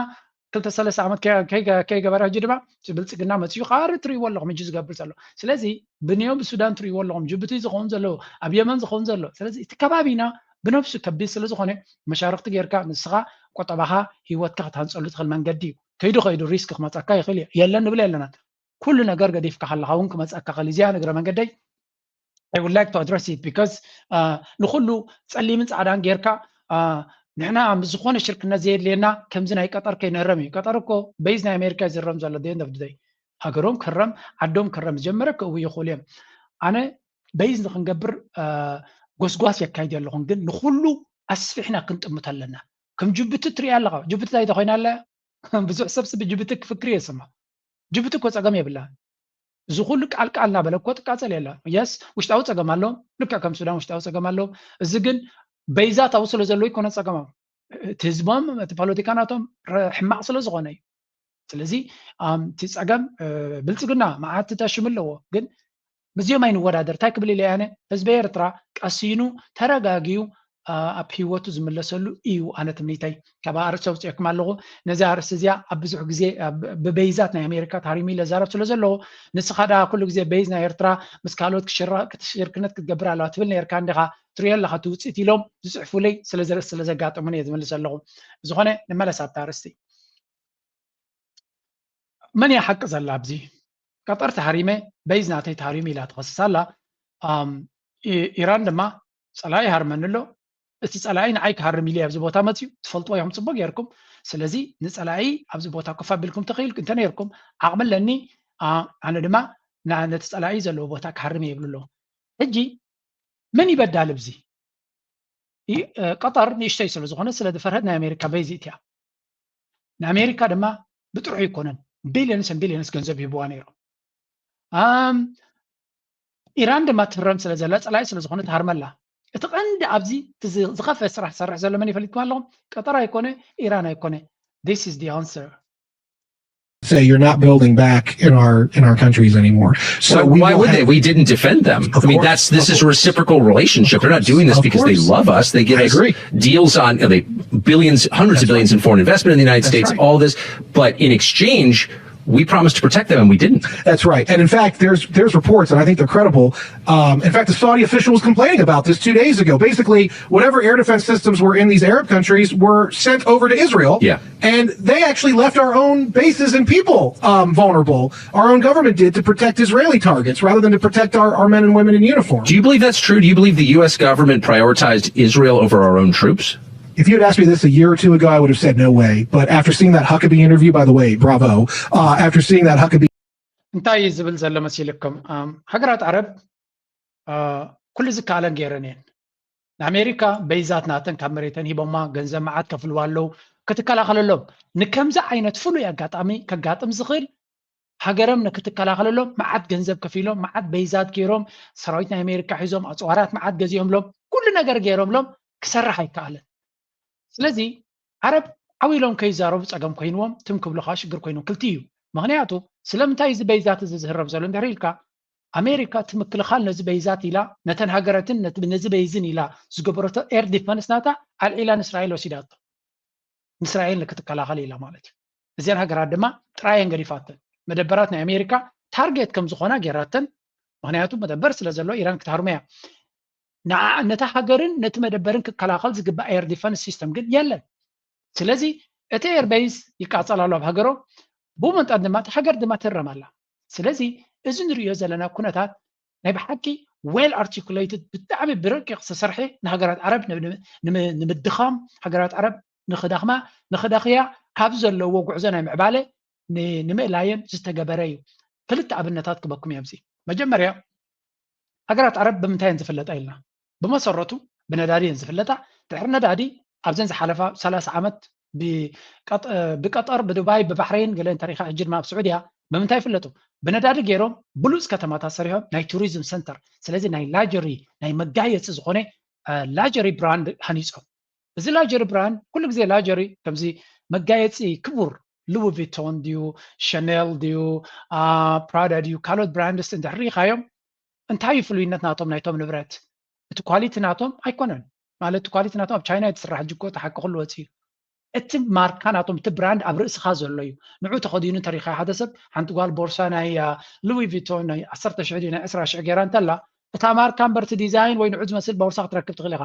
ክልተ ሰለስተ ዓመት ከይገበረ ሕጂ ድማ ብልፅግና መፅኡ ከዓ ትሪእዎ ኣለኹም ሕጂ ዝገብር ዘሎ። ስለዚ ብንዮ ብሱዳን ትሪእዎ ኣለኹም ጅቡቲ ዝኸውን ዘሎ ኣብ የመን ዝኸውን ዘሎ። ስለዚ እቲ ከባቢና ብነብሱ ከቢድ ስለ ዝኾነ መሻርክቲ ጌርካ ንስኻ ቆጠባኻ ህይወትካ ክትሃንፀሉ ትኽእል መንገዲ እዩ። ከይዱ ከይዱ ሪስክ ክመፀካ ይኽእል እዩ። የለን ንብል የለናን። ኩሉ ነገር ገዲፍካ ከለኻ እውን ክመፀካ ይኽእል እዩ። እዚኣ ንግረ መንገደይ I would like to address it because ንኩሉ ፀሊምን ፃዕዳን ጌርካ ንሕና ምስ ዝኾነ ሽርክነት ዘየድልየና ከምዚ ናይ ቀጠር ከይንህረም እዩ። ቀጠር እኮ በይዝ ናይ ኣሜሪካ እዩ ዝህረም ዘሎ። ደንደፍድደይ ሃገሮም ክረም ዓዶም ክረም ዝጀመረ ክእው ይኽእሉ እዮም። ኣነ በይዝ ንክንገብር ጎስጓስ የካይድ ኣለኹን፣ ግን ንኩሉ ኣስፊሕና ክንጥምት ኣለና። ከም ጅቡቲ ትሪኢ ኣለኻ። ጅቡቲ እንታይ ተኮይና ኣለ ብዙሕ ሰብ ብጅቡቲ ክፍክር እየ ዝሰማ። ጅቡቲ እኮ ፀገም የብላን። እዚ ኩሉ ቃል ቃል እናበለ እኮ ትቃፀል የላ። የስ ውሽጣዊ ፀገም ኣለዎም፣ ልክዕ ከም ሱዳን ውሽጣዊ ፀገም ኣለዎም። እዚ ግን በይዛታዊ ስለ ዘሎ ይኮነ ፀገሞም፣ እቲ ህዝቦም እቲ ፖለቲካ ናቶም ሕማቕ ስለ ዝኾነ እዩ። ስለዚ እቲ ፀገም ብልፅግና መዓት ተሽሙ ኣለዎ፣ ግን ምስዚኦም ኣይንወዳደር። እንታይ ክብል ኢለ ኣነ ህዝቢ ኤርትራ ቀሲኑ ተረጋጊዩ ኣብ ህይወቱ ዝምለሰሉ እዩ። ኣነ ትምኒተይ ካብ ኣርእስቲ ኣውፅኤኩም ኣለኹ። ነዚ ኣርእስቲ እዚኣ ኣብ ብዙሕ ግዜ ብበይዛት ናይ ኣሜሪካ ታሪሙ ኢለ ዛረብ ስለ ዘለዎ፣ ንስኻ ደኣ ኩሉ ግዜ በይዝ ናይ ኤርትራ ምስ ካልኦት ክትሽርክነት ክትገብር ኣለዋ ትብል ነርካ እንዲኻ፣ ትሪኦ ኣለኻ እቲ ውፅኢት ኢሎም ዝፅሕፉለይ ስለ ዘጋጠሙን እየ ዝምልስ ኣለኹ። ብዝኾነ ንመለስ ኣብታ ኣርእስቲ። መን እያ ሓቂ ዘላ ኣብዚ? ቀጠር ተሃሪመ በይዝ ናተይ ተሃሪሙ ኢላ ትኸስስ ኣላ። ኢራን ድማ ጸላኢ ሃርመኒ ኣሎ፣ እቲ ጸላኢ ንዓይ ክሃርም ኢሉ ኣብዚ ቦታ መፅዩ። ትፈልጥዎ ኢኹም ፅቡቅ ጌርኩም። ስለዚ ንጸላኢ ኣብዚ ቦታ ኮፍ ኣቢልኩም ተኽኢል እንተ ነርኩም፣ ዓቕሚ ኣለኒ፣ ኣነ ድማ ነቲ ጸላኢ ዘለዎ ቦታ ክሃርም እየ ይብሉ ኣለዉ። ሕጂ መን ይበዳል ኣብዚ? ቀጠር ንእሽተይ ስለ ዝኾነ ስለ ዝፈርሀት ናይ ኣሜሪካ በይዝ እትያ። ንኣሜሪካ ድማ ብጥርሑ ኣይኮነን፣ ቢልዮንስ ን ቢልዮንስ ገንዘብ ይህብዋ ነይሮም። ኢራን ድማ ትህረም ስለ ዘላ ጸላኢ ስለ ዝኾነ ትሃርመላ። እቲ ቀንዲ ኣብዚ ዝኸፍአ ስራሕ ዝሰርሕ ዘሎ መን ይፈልጥኩም ኣለኹም? ቀጠር ኣይኮነ፣ ኢራን ኣይኮነ። This is the answer. Say you're not building back in our in our countries anymore. So why, why would they? We didn't defend them. I mean, that's this is a reciprocal relationship. They're not doing this because they love us. They give us deals on they billions, hundreds of billions in foreign investment in the United States, all this, but in exchange, we promised to protect them and we didn't. That's right. And in fact, there's there's reports, and I think they're credible. Um, in fact, the Saudi official was complaining about this two days ago. Basically, whatever air defense systems were in these Arab countries were sent over to Israel. Yeah. And they actually left our own bases and people um, vulnerable. Our own government did to protect Israeli targets rather than to protect our, our men and women in uniform. Do you believe that's true? Do you believe the U S government prioritized Israel over our own troops? If you had asked me this a year or two ago, I would have said no way. But after seeing that Huckabee interview, by the way, bravo. Uh, after seeing that Huckabee እንታይ እዩ ዝብል ዘሎ መሲልኩም? ሃገራት ዓረብ ኩሉ ዝከኣለን ገይረን እየን። ንኣሜሪካ በይዛት ናተን ካብ መሬተን ሂቦማ፣ ገንዘብ መዓት ከፍልዋ ኣለዉ ክትከላኸለሎም። ንከምዚ ዓይነት ፍሉይ ኣጋጣሚ ከጋጥም ዝኽእል ሃገሮም ንክትከላኸለሎም መዓት ገንዘብ ከፊሎም፣ መዓት በይዛት ገይሮም፣ ሰራዊት ናይ ኣሜሪካ ሒዞም፣ ኣፅዋራት መዓት ገዚኦምሎም፣ ኩሉ ነገር ገይሮምሎም፣ ክሰርሕ ኣይከኣለን። ስለዚ ዓረብ ዓው ኢሎም ከይዛረቡ ፀገም ኮይንዎም፣ ትም ክብሉ ከዓ ሽግር ኮይኖም። ክልቲ እዩ። ምክንያቱ ስለምንታይ እዚ በይዛት እዚ ዝህረም ዘሎ እንድሕር ኢልካ፣ ኣሜሪካ እቲ ምክልኻል ነዚ በይዛት ኢላ፣ ነተን ሃገራትን ነዚ በይዝን ኢላ ዝገበረቶ ኤር ዲፈንስ ናታ ኣልዒላ ንእስራኤል ወሲዳቶ። ንእስራኤል ንክትከላኸል ኢላ ማለት እዩ። እዚን ሃገራት ድማ ጥራየን ገዲፋተን። መደበራት ናይ ኣሜሪካ ታርጌት ከም ዝኾና ገይራተን። ምክንያቱ መደበር ስለ ዘሎ ኢራን ክትሃርሞ እያ። ነታ ሃገርን ነቲ መደበርን ክከላኸል ዝግባእ ኤር ዲፈንስ ሲስተም ግን የለን። ስለዚ እቲ ኤር ቤዝ ይቃጸል ኣሎ ኣብ ሃገሮም፣ ብኡ መጠን ድማ እታ ሃገር ድማ ትህረም ኣላ። ስለዚ እዚ ንርእዮ ዘለና ኩነታት ናይ ብሓቂ ዌል ኣርቲኩሌትድ፣ ብጣዕሚ ብረቂቕ ዝተሰርሐ፣ ንሃገራት ዓረብ ንምድኻም፣ ሃገራት ዓረብ ንኽዳኽማ ንኽዳኽያ ካብ ዘለዎ ጉዕዞ ናይ ምዕባለ ንምእላየን ዝተገበረ እዩ። ክልተ ኣብነታት ክበኩም እዮም። መጀመርያ ሃገራት ዓረብ ብምንታይ እየን ዝፍለጣ ኢልና፣ ብመሰረቱ ብነዳዲ እየን ዝፍለጣ። ድሕሪ ነዳዲ ኣብዘን ዝሓለፋ ሰላሳ ዓመት ብቀጠር፣ ብዱባይ፣ ብባሕሬን፣ ገለ እንተሪኻ ሕጂ ድማ ኣብ ስዑድያ ብምንታይ ይፍለጡ? ብነዳዲ ገይሮም ብሉፅ ከተማታት ሰሪሖም ናይ ቱሪዝም ሰንተር። ስለዚ ናይ ላጀሪ፣ ናይ መጋየፂ ዝኾነ ላጀሪ ብራንድ ሃኒፆም። እዚ ላጀሪ ብራንድ ኩሉ ግዜ ላጀሪ ከምዚ መጋየፂ ክቡር ሉዊ ቪቶን ድዩ፣ ሸኔል ድዩ፣ ፕራዳ ድዩ፣ ካልኦት ብራንድስ እንድሕር ርኢኻዮም እንታይ እዩ ፍሉይነት ናቶም ናይቶም ንብረት? እቲ ኳሊቲ ናቶም ኣይኮነን። ማለት እቲ ኳሊቲ ናቶም ኣብ ቻይና እዩ ዝስራሕ፣ ሕጂ እኮ እቲ ሓቂ ኩሉ ወፂኡ። እቲ ማርካ ናቶም፣ እቲ ብራንድ ኣብ ርእስኻ ዘሎ እዩ። ንዑ ተኸዲኑ እንተሪኻ ሓደ ሰብ ሓንቲ ጓል ቦርሳ ናይ ሉዊ ቪቶን ናይ ዓሰርተ ሽሕ ድዩ ናይ ዕስራ ሽሕ ገይራ እንተላ፣ እታ ማርካ እምበር እቲ ዲዛይን ወይ ንዑ ዝመስል ቦርሳ ክትረክብ ትኽእል ኢኻ።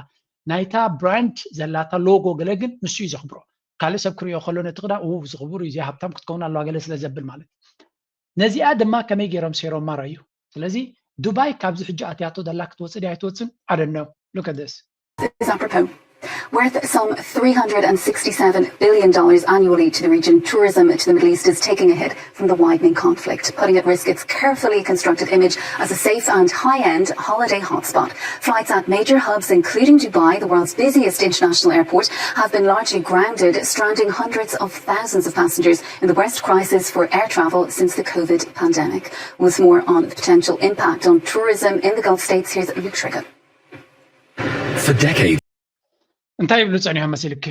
ናይታ ብራንድ ዘላታ ሎጎ ገለ ግን ንሱ እዩ ዘኽብሮ። ካልእ ሰብ ክሪኦ ከሎ ነቲ ክዳን ው ዝኽቡር እዩ፣ እዚ ሃብታም ክትከውን ኣለዋ ገለ ስለ ዘብል ማለት እዩ። ነዚኣ ድማ ከመይ ገይሮም ሴሮማ ረዩ። ስለዚ ዱባይ ካብዚ ሕጂ ኣትያቶ ደላ ክትወፅእ ድያ ኣይትወፅን? I don't know. Look at this. Is apropos. Worth some three hundred and sixty-seven billion dollars annually to the region, tourism to the Middle East is taking a hit from the widening conflict, putting at risk its carefully constructed image as a safe and high-end holiday hotspot. Flights at major hubs, including Dubai, the world's busiest international airport, have been largely grounded, stranding hundreds of thousands of passengers in the worst crisis for air travel since the COVID pandemic. With more on the potential impact on tourism in the Gulf states, here's Luke Trigger. For decades. እንታይ ይብሉ ጸኒሖም መሲልክ?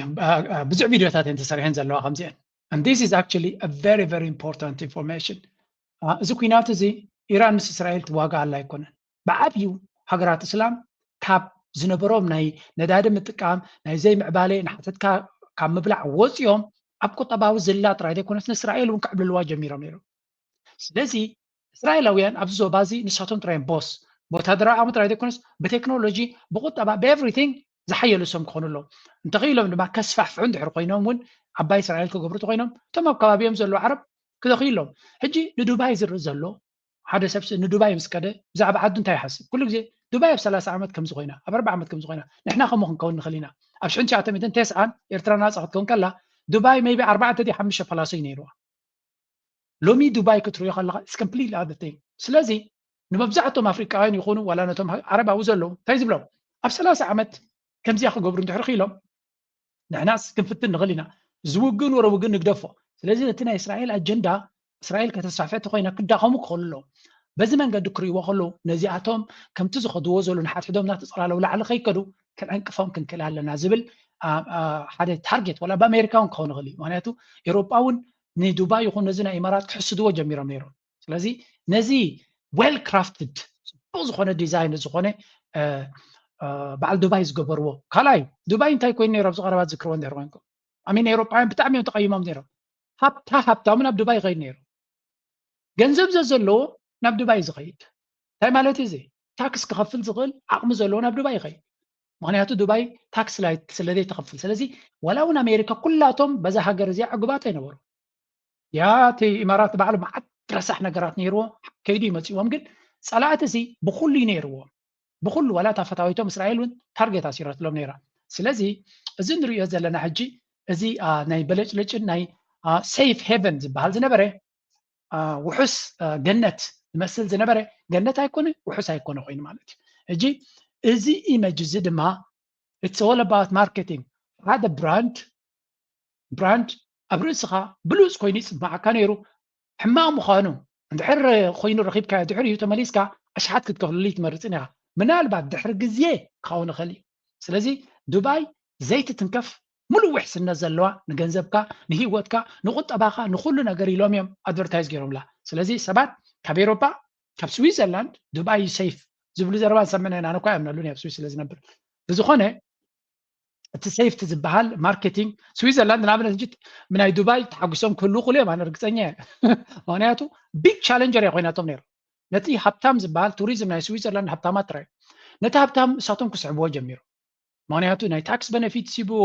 ብዙሕ ቪዲዮታት እየን ተሰሪሐን ዘለዋ ከምዚአን። And this is actually a very, very important information. እዚ ኩናት እዚ ኢራን ምስ እስራኤል ትዋጋ ኣላ ኣይኮነን። ብዓብዩ ሃገራት እስላም ካብ ዝነበሮም ናይ ነዳዲ ምጥቃም ናይ ዘይምዕባለ ንሓተትካ ካብ ምብላዕ ወፂኦም ኣብ ቁጠባዊ ዝላ ጥራይ ዘይኮነስ ንእስራኤል እውን ክዕብልልዋ ጀሚሮም ነይሮም። ስለዚ እስራኤላውያን ኣብዚ ዞባ እዚ ንሳቶም ጥራይ ቦስ ብወታደራዊ ዓቕሚ ጥራይ ዘይኮነስ ብቴክኖሎጂ ብቁጠባ ብኤቭሪቲንግ ዝሓየሉ ሰም ክኾኑ ኣለዎም። እንተኽኢሎም ድማ ከስፋሕፍሑ እንድሕር ኮይኖም እውን ዓባይ እስራኤል ክገብሩ ተኮይኖም እቶም ኣብ ከባቢኦም ዘለዉ ዓረብ ክደኽዩ ኣለዎም። ሕጂ ንዱባይ ዝርኢ ዘሎ ሓደ ሰብ ንዱባይ ምስ ከደ ብዛዕባ ዓዱ እንታይ ይሓስብ? ኩሉ ግዜ ዱባይ ኣብ ሰላሳ ዓመት ከምዚ ኮይና ኣብ ኣርባ ዓመት ከምዚ ኮይና ንሕና ከምኡ ክንከውን ንኽእል ኢና። ኣብ ሽሕን ትሽዓተ ሚእትን ተስዓን ኤርትራ ናፃ ክትከውን ከላ ዱባይ ሜይቢ ኣርባዕተ ድዩ ሓሙሽተ ፓላሶ እዩ ነይርዋ። ሎሚ ዱባይ ክትሪኦ ከለካ it's completely other thing። ስለዚ ንመብዛሕቶም ኣፍሪቃውያን ይኹኑ ዋላ ነቶም ዓረባዊ ዘለዉ እንታይ ዝብሎም ኣብ ሰላሳ ዓመት ከምዚኣ ክገብሩ እንድሕር ክኢሎም ንሕናስ ክንፍትን ንኽእል ኢና። ዝውግን ወረ ውግን ንግደፎ። ስለዚ ነቲ ናይ እስራኤል ኣጀንዳ እስራኤል ከተስፋሕፍሕ ተኮይና ክዳኸሙ ክኽእሉ ኣለዎም። በዚ መንገዲ ክርእይዎ ከለዉ ነዚኣቶም ከምቲ ዝኸድዎ ዘለዉ ንሓድሕዶም እናተፀላለዉ ላዕሊ ከይከዱ ክንዕንቅፎም ክንክእል ኣለና ዝብል ሓደ ታርጌት ዋላ ብኣሜሪካ እውን ክኸውን ይኽእል እዩ። ምክንያቱ ኤሮጳ እውን ንዱባይ ይኹን ነዚ ናይ ኢማራት ክሕስድዎ ጀሚሮም ነይሮም። ስለዚ ነዚ well crafted ፅቡቅ ዝኾነ ዲዛይን ዝኾነ በዓል ዱባይ ዝገበርዎ ካልኣይ ዱባይ እንታይ ኮይኑ ነይሩ ኣብዚ ቀረባ ዝክርዎ እንድሕር ኮንኩም ኣሚን ኤሮጳውያን ብጣዕሚ እዮም ተቀይሞም ነይሮም። ሃብታ ሃብታሙ ናብ ዱባይ ይኸይድ ነይሩ። ገንዘብ ዘዘለዎ ናብ ዱባይ ዝኸይድ እንታይ ማለት እዚ ታክስ ክኸፍል ዝኽእል ዓቕሚ ዘለዎ ናብ ዱባይ ይኸይድ። ምክንያቱ ዱባይ ታክስ ላይት ስለዘይተኸፍል ስለዚ ዋላ እውን ኣሜሪካ ኩላቶም በዛ ሃገር እዚኣ ዕጉባት ኣይነበሩ። ያ እቲ ኢማራት ባዕሉ መዓት ረሳሕ ነገራት ነይርዎ ከይዱ ይመፅዎም ግን ፀላእቲ እዚ ብኩሉ እዩ ነይርዎ። ብኩሉ ዋላ እታ ፈታዊቶም እስራኤል እውን ታርጌት ኣሲረትሎም ነይራ። ስለዚ እዚ ንሪኦ ዘለና ሕጂ እዚ ናይ በለጭለጭን ናይ safe haven ዝበሃል ዝነበረ ውሑስ ገነት ዝመስል ዝነበረ ገነት ኣይኮነ ውሑስ ኣይኮነ ኮይኑ ማለት እዩ። ሕጂ እዚ ኢመጅ እዚ ድማ it's all about marketing ሓደ ብራንድ ብራንድ ኣብ ርእስኻ ብሉፅ ኮይኑ ይፅማዓካ ነይሩ ሕማቕ ምዃኑ እንድሕር ኮይኑ ረኺብካዮ ድሕር እዩ ተመሊስካ ኣሽሓት ክትከፍልሉ ይትመርፅን ኢኻ። ምናልባት ድሕሪ ግዜ ክኸውን ይኽእል እዩ። ስለዚ ዱባይ ዘይትትንከፍ ሙሉእ ውሕስነት ዘለዋ ንገንዘብካ ንሂወትካ ንቁጠባኻ ንኩሉ ነገር ኢሎም እዮም ኣድቨርታይዝ ገይሮምላ። ስለዚ ሰባት ካብ ኤሮፓ ካብ ስዊዘርላንድ ዱባይ እዩ ሴፍ ዝብሉ ዘረባ ንሰምዕ ኢና። ኣነ እኳ የምነሉን ኣብ ስዊስ ስለ ዝነብር ብዝኾነ እቲ ሴፍቲ ዝበሃል ማርኬቲንግ ስዊዘርላንድ ንኣብነት እንጂ ናይ ዱባይ ተሓጒሶም ክህልዉ ክሉ እዮም ኣነ ርግፀኛ እየ። ምክንያቱ ቢግ ቻለንጀር እያ ኮይናቶም ነይሩ። ነቲ ሃብታም ዝበሃል ቱሪዝም ናይ ስዊዘርላንድ ሃብታማት ጥራይ ነቲ ሃብታም እሳቶም ክስሕብዎ ጀሚሩ። ምክንያቱ ናይ ታክስ በነፊት ሲብዎ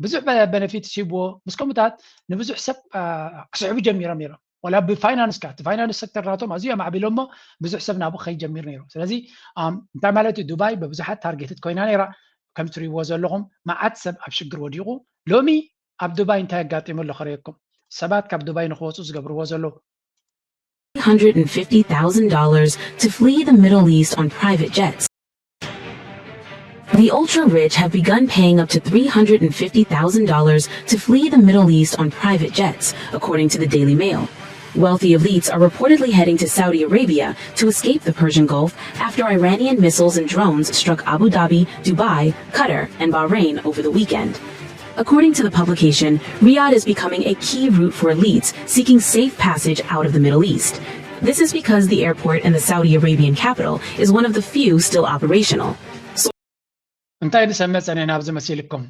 ብዙሕ በነፊት ሲብዎ ምስ ከምኡታት ንብዙሕ ሰብ ክስሕቡ ጀሚሮም ነይሮም። ዋላ ብፋይናንስ ካ እቲ ፋይናንስ ሴክተር ናቶም ኣዝዩ ኣማዕቢሎ እሞ ብዙሕ ሰብ ናብኡ ክኸይድ ጀሚሩ ነይሩ። ስለዚ እንታይ ማለት እዩ? ዱባይ ብብዙሓት ታርጌትድ ኮይና ነይራ። ከም ትሪእዎ ዘለኹም መዓት ሰብ ኣብ ሽግር ወዲቑ። ሎሚ ኣብ ዱባይ እንታይ ኣጋጢሙ ኣሎ ክርእየኩም። ሰባት ካብ ዱባይ ንክወፁ ዝገብርዎ ዘለዉ $350,000 to flee the Middle East on private jets. The ultra rich have begun paying up to $350,000 to flee the Middle East on private jets, according to the Daily Mail. Wealthy elites are reportedly heading to Saudi Arabia to escape the Persian Gulf after Iranian missiles and drones struck Abu Dhabi, Dubai, Qatar, and Bahrain over the weekend. According to the publication, Riyadh is becoming a key route for elites seeking safe passage out of the Middle East. This is because the airport in the Saudi Arabian capital is one of the few still operational. እንታይ ንሰምዕ ጸኒሕና ኣብዚ መሲልኩም?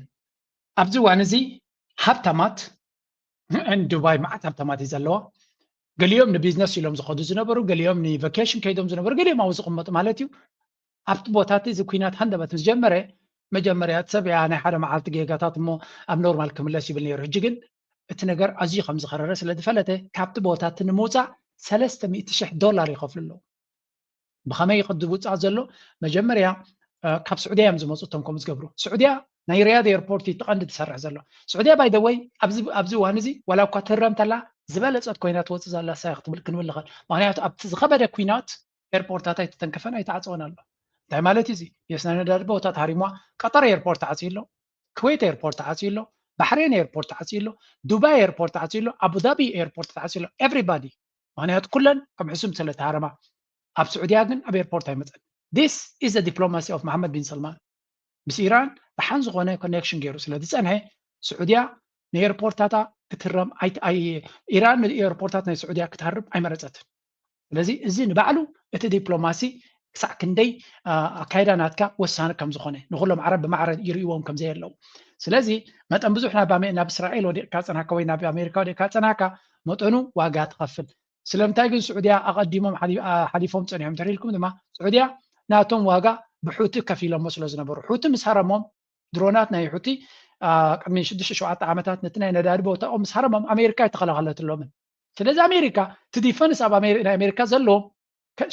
ኣብዚ እዋን እዚ ሃብታማት ን ዱባይ መዓት ሃብታማት እዩ ዘለዋ። ገሊኦም ንቢዝነስ ኢሎም ዝኸዱ ዝነበሩ፣ ገሊኦም ንቫኬሽን ከይዶም ዝነበሩ፣ ገሊኦም ኣብኡ ዝቕመጡ ማለት እዩ። ኣብቲ ቦታ እቲ እዚ ኩናት ሃንደበት ምስ ጀመረ መጀመርያ እቲ ሰብ ያ ናይ ሓደ መዓልቲ ጌጋታት እሞ ኣብ ኖርማል ክምለስ ይብል ነይሩ። ሕጂ ግን እቲ ነገር ኣዝዩ ከም ዝኸረረ ስለ ዝፈለጠ ካብቲ ቦታ እቲ ንምውፃእ ሰለስተ ሚእቲ ሽሕ ዶላር ይኸፍሉ ኣለዉ። ብኸመይ እዩ ዝውፃእ ዘሎ? መጀመርያ ካብ ስዑድያ እዮም ዝመፁ እቶም ከምኡ ዝገብሩ። ስዑድያ ናይ ሪያድ ኤርፖርት እዩ እቲ ቀንዲ ዝሰርሕ ዘሎ። ስዑድያ ባይ ዘ ወይ ኣብዚ እዋን እዚ ዋላ እኳ ትህረም ተላ ዝበለፀት ኮይና ትወፅእ ዘላ እሳ እያ ክትብል ክንብል ንኽእል። ምክንያቱ ኣብቲ ዝኸበደ ኩናት ኤርፖርታት ኣይተተንከፈን ኣይተዓፀወን ኣሎ። እንታይ ማለት እዩ እዚ? የስ ናይ ነዳዲ ቦታ ተሃሪምዋ። ቀጠር ኤርፖርት ተዓፅዩ ኣሎ፣ ኩዌት ኤርፖርት ተዓፅዩ ኣሎ፣ ባሕሬን ኤርፖርት ተዓፅዩ ኣሎ፣ ዱባይ ኤርፖርት ተዓፅዩ ኣሎ፣ ኣቡዳቢ ኤርፖርት ተዓፅዩ ኣሎ። ኤቭሪባዲ ምክንያቱ ኩለን ከም ሕሱም ስለ ተሃረማ። ኣብ ስዑድያ ግን ኣብ ኤርፖርት ኣይመፀን። This is the diplomacy of መሓመድ ቢን ሰልማን ምስ ኢራን ደሓን ዝኾነ ኮኔክሽን ገይሩ ስለ ዝፀንሐ ስዑድያ ንኤርፖርታታ ክትህረም ኢራን ንኤርፖርታት ናይ ስዑድያ ክትሃርም ኣይመረፀትን። ስለዚ እዚ ንባዕሉ እቲ ዲፕሎማሲ ክሳዕ ክንደይ ኣካይዳ ናትካ ወሳኒ ከም ዝኾነ፣ ንኩሎም ዓረብ ብማዕረ ይርእይዎም ከም ዘየለዉ። ስለዚ መጠን ብዙሕ ናብ እስራኤል ወዲቕካ ፀናካ ወይ ናብ ኣሜሪካ ወዲቕካ ፀናካ፣ መጠኑ ዋጋ ትኸፍል። ስለምንታይ ግን ስዑድያ ኣቐዲሞም ሓሊፎም ፀኒሖም እንተሪልኩም ድማ፣ ስዑድያ ናቶም ዋጋ ብሑቲ ከፊሎሞ ስለ ዝነበሩ፣ ሑቲ ምስ ሃረሞም፣ ድሮናት ናይ ሑቲ ቅድሚ ሽዱሽተ ሸውዓተ ዓመታት ነቲ ናይ ነዳዲ ቦታኦም ምስ ሃረሞም፣ ኣሜሪካ ኣይተኸላኸለትሎምን። ስለዚ ኣሜሪካ እቲ ዲፈንስ ኣብ ናይ ኣሜሪካ ዘለዎም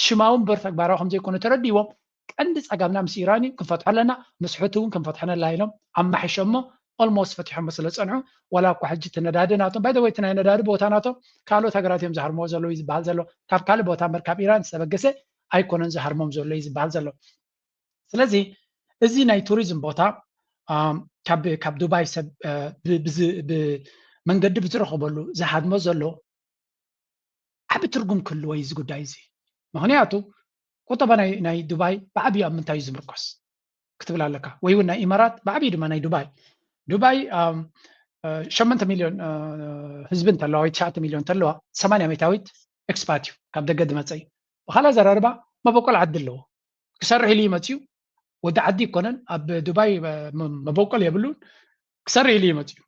ሽማዊ እምበር ተግባራዊ ከምዘይኮነ ተረዲዎም፣ ቀንዲ ፀገምና ምስ ኢራን እዩ፣ ክንፈትሖ ኣለና፣ ምስ ሑቲ እውን ክንፈትሖ ነላ ኢሎም ኣማሒሾሞ። ኦልሞስት ፈቲሖሞ ስለ ዝፀንሑ፣ ዋላ እኳ ሕጂ እቲ ነዳዲ ናቶም፣ ባይ ዘ ወይ እቲ ናይ ነዳዲ ቦታ ናቶም ካልኦት ሃገራት እዮም ዝሃርምዎ ዘለዉ እዩ ዝበሃል ዘሎ። ካብ ካልእ ቦታ እምበር ካብ ኢራን ዝተበገሰ ኣይኮነን ዝሃርሞም ዘሎ እዩ ዝበሃል ዘሎ። ስለዚ እዚ ናይ ቱሪዝም ቦታ ካብ ዱባይ ሰብ ብመንገዲ ብዝረኸበሉ ዝሃድሞ ዘሎ ዓቢ ትርጉም ክህልዎ እዩ እዚ ጉዳይ እዚ። ምኽንያቱ ቁጠባ ናይ ዱባይ ብዓብዩ ኣብ ምንታይ እዩ ዝምርኮስ ክትብል ኣለካ፣ ወይ እውን ናይ ኢማራት ብዓብዩ ድማ ናይ ዱባይ። ዱባይ ሸመንተ ሚልዮን ህዝቢ እንተለዋ ወይ ትሽዓተ ሚልዮን እንተለዋ፣ ሰማንያ ሚእታዊት ኤክስፓት እዩ፣ ካብ ደገ ዝመፀ እዩ። ብኻልእ ኣዘራርባ መበቆል ዓዲ ኣለዎ። ክሰርሕ ኢሉ እዩ መፅዩ። ወዲ ዓዲ ይኮነን፣ ኣብ ዱባይ መበቆል የብሉን፣ ክሰርሕ ኢሉ እዩ መፅዩ።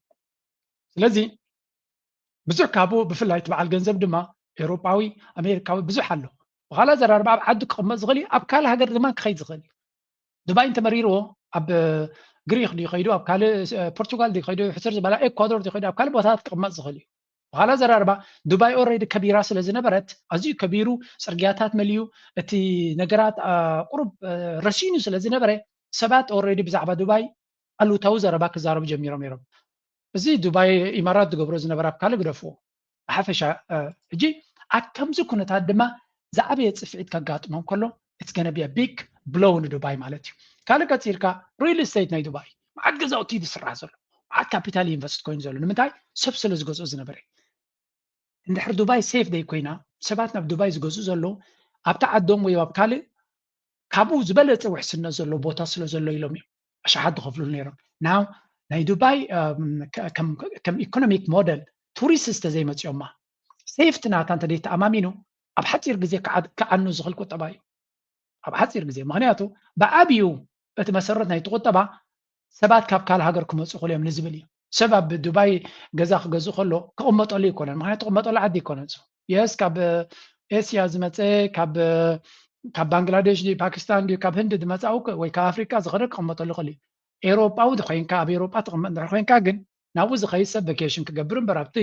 ስለዚ ብዙሕ ካብኡ ብፍላይ እቲ በዓል ገንዘብ ድማ ኤውሮጳዊ፣ ኣሜሪካዊ ብዙሕ ኣሎ። ብኻልእ ኣዘራርባ ኣብ ዓዱ ክቕመጥ ዝኽእል እዩ፣ ኣብ ካልእ ሃገር ድማ ክኸይድ ዝኽእል እዩ። ዱባይ እንተመሪርዎ ኣብ ግሪክ ድዩ ከይዱ፣ ኣብ ካልእ ፖርቹጋል ድዩ ከይዱ፣ ሕስር ዝበላ ኤኳዶር ድዩ ከይዱ፣ ኣብ ካልእ ቦታታት ክቕመጥ ዝኽእል እዩ። ብኻልእ ኣዘራርባ ዱባይ ኦልሬዲ ከቢራ ስለ ዝነበረት፣ ኣዝዩ ከቢሩ፣ ጽርግያታት መሊኡ፣ እቲ ነገራት ቁሩብ ረሲኑ ስለ ዝነበረ፣ ሰባት ኦልሬዲ ብዛዕባ ዱባይ ኣሉታዊ ዘረባ ክዛረቡ ጀሚሮም ነይሮም። እዚ ዱባይ ኢማራት ዝገብሮ ዝነበረ ኣብ ካልእ ግደፍዎ። ብሓፈሻ ሕጂ ኣብ ከምዚ ኩነታት ድማ ዝዓበየ ጽፍዒት ከጋጥሞም ከሎ it's gonna be a big blow ንዱባይ ማለት እዩ። ካልእ ቀጺልካ ሪል ስቴት ናይ ዱባይ መዓት ገዛውቲ ዝስራሕ ዘሎ፣ መዓት ካፒታል ኢንቨስት ኮይኑ ዘሎ ንምንታይ? ሰብ ስለ ዝገዝኦ ዝነበረ። እንድሕር ዱባይ ሴፍ ደይ ኮይና፣ ሰባት ናብ ዱባይ ዝገዝኡ ዘለዉ ኣብቲ ዓዶም ወይ ኣብ ካልእ ካብኡ ዝበለጸ ውሕስነት ዘለዎ ቦታ ስለ ዘሎ ኢሎም እዮም ኣሽሓት ዝኸፍሉሉ ነይሮም። ናው ናይ ዱባይ ከም ኢኮኖሚክ ሞደል ቱሪስት ተዘይመፅኦማ፣ ሴፍቲ ናታ እንተደይተኣማሚኑ ኣብ ሓፂር ግዜ ክዓኑ ዝኽእል ቁጠባ እዩ። ኣብ ሓፂር ግዜ፣ ምክንያቱ ብዓብዩ እቲ መሰረት ናይቲ ቁጠባ ሰባት ካብ ካልእ ሃገር ክመፁ ክእሉ እዮም ንዝብል እዩ። ሰብ ኣብ ዱባይ ገዛ ክገዝእ ከሎ ክቕመጠሉ ኣይኮነን፣ ምክንያቱ ክቕመጠሉ ዓዲ ኣይኮነን። የስ ካብ ኤስያ ዝመፀ፣ ካብ ባንግላዴሽ ድዩ ፓኪስታን ድዩ ካብ ህንዲ ዝመፃ ወይ ካብ ኣፍሪካ ዝኸደ ክቕመጠሉ ክእል እዩ። ኤውሮጳዊ ኮይንካ፣ ኣብ ኤውሮጳ ትቕመጥ እንድሕር ኮይንካ ግን ናብኡ ዝኸይድ ሰብ ቨኬሽን ክገብር እምበር ኣብቲ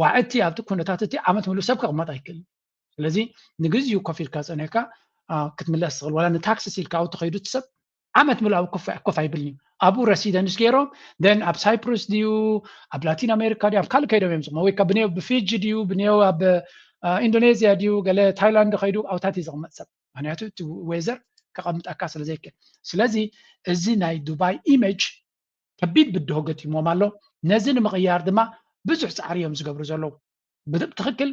ዋዕቲ ኣብቲ ኩነታት እቲ ዓመት ምሉእ ሰብ ክቕመጥ ኣይክእልን። ስለዚ ንግዚኡ ኮፍ ኢልካ ፀኒሕካ ክትምለስ ትኽእል፣ ዋላ ንታክሲስ ኢልካ ኣብኡ ተኸይዱ እቲ ሰብ ዓመት ምሉእ ኣብ ኮፍ ኣይብልን እዩ። ኣብኡ ረሲደንስ ገይሮም ደን ኣብ ሳይፕሩስ ድዩ ኣብ ላቲን ኣሜሪካ ድዩ ኣብ ካልእ ከይዶም እዮም ዝቕመጡ፣ ወይ ብኔው ብፊጂ ድዩ ብኔው ኣብ ኢንዶኔዝያ ድዩ ገለ ታይላንድ ከይዱ ኣብታት እዩ ዝቕመጥ ሰብ፣ ምክንያቱ እቲ ዌዘር ከቐምጠካ ስለ ዘይክእል። ስለዚ እዚ ናይ ዱባይ ኢሜጅ ከቢድ ብድሆ ገጢሞም ኣሎ። ነዚ ንምቕያር ድማ ብዙሕ ፃዕሪ እዮም ዝገብሩ ዘለዉ። ብትክክል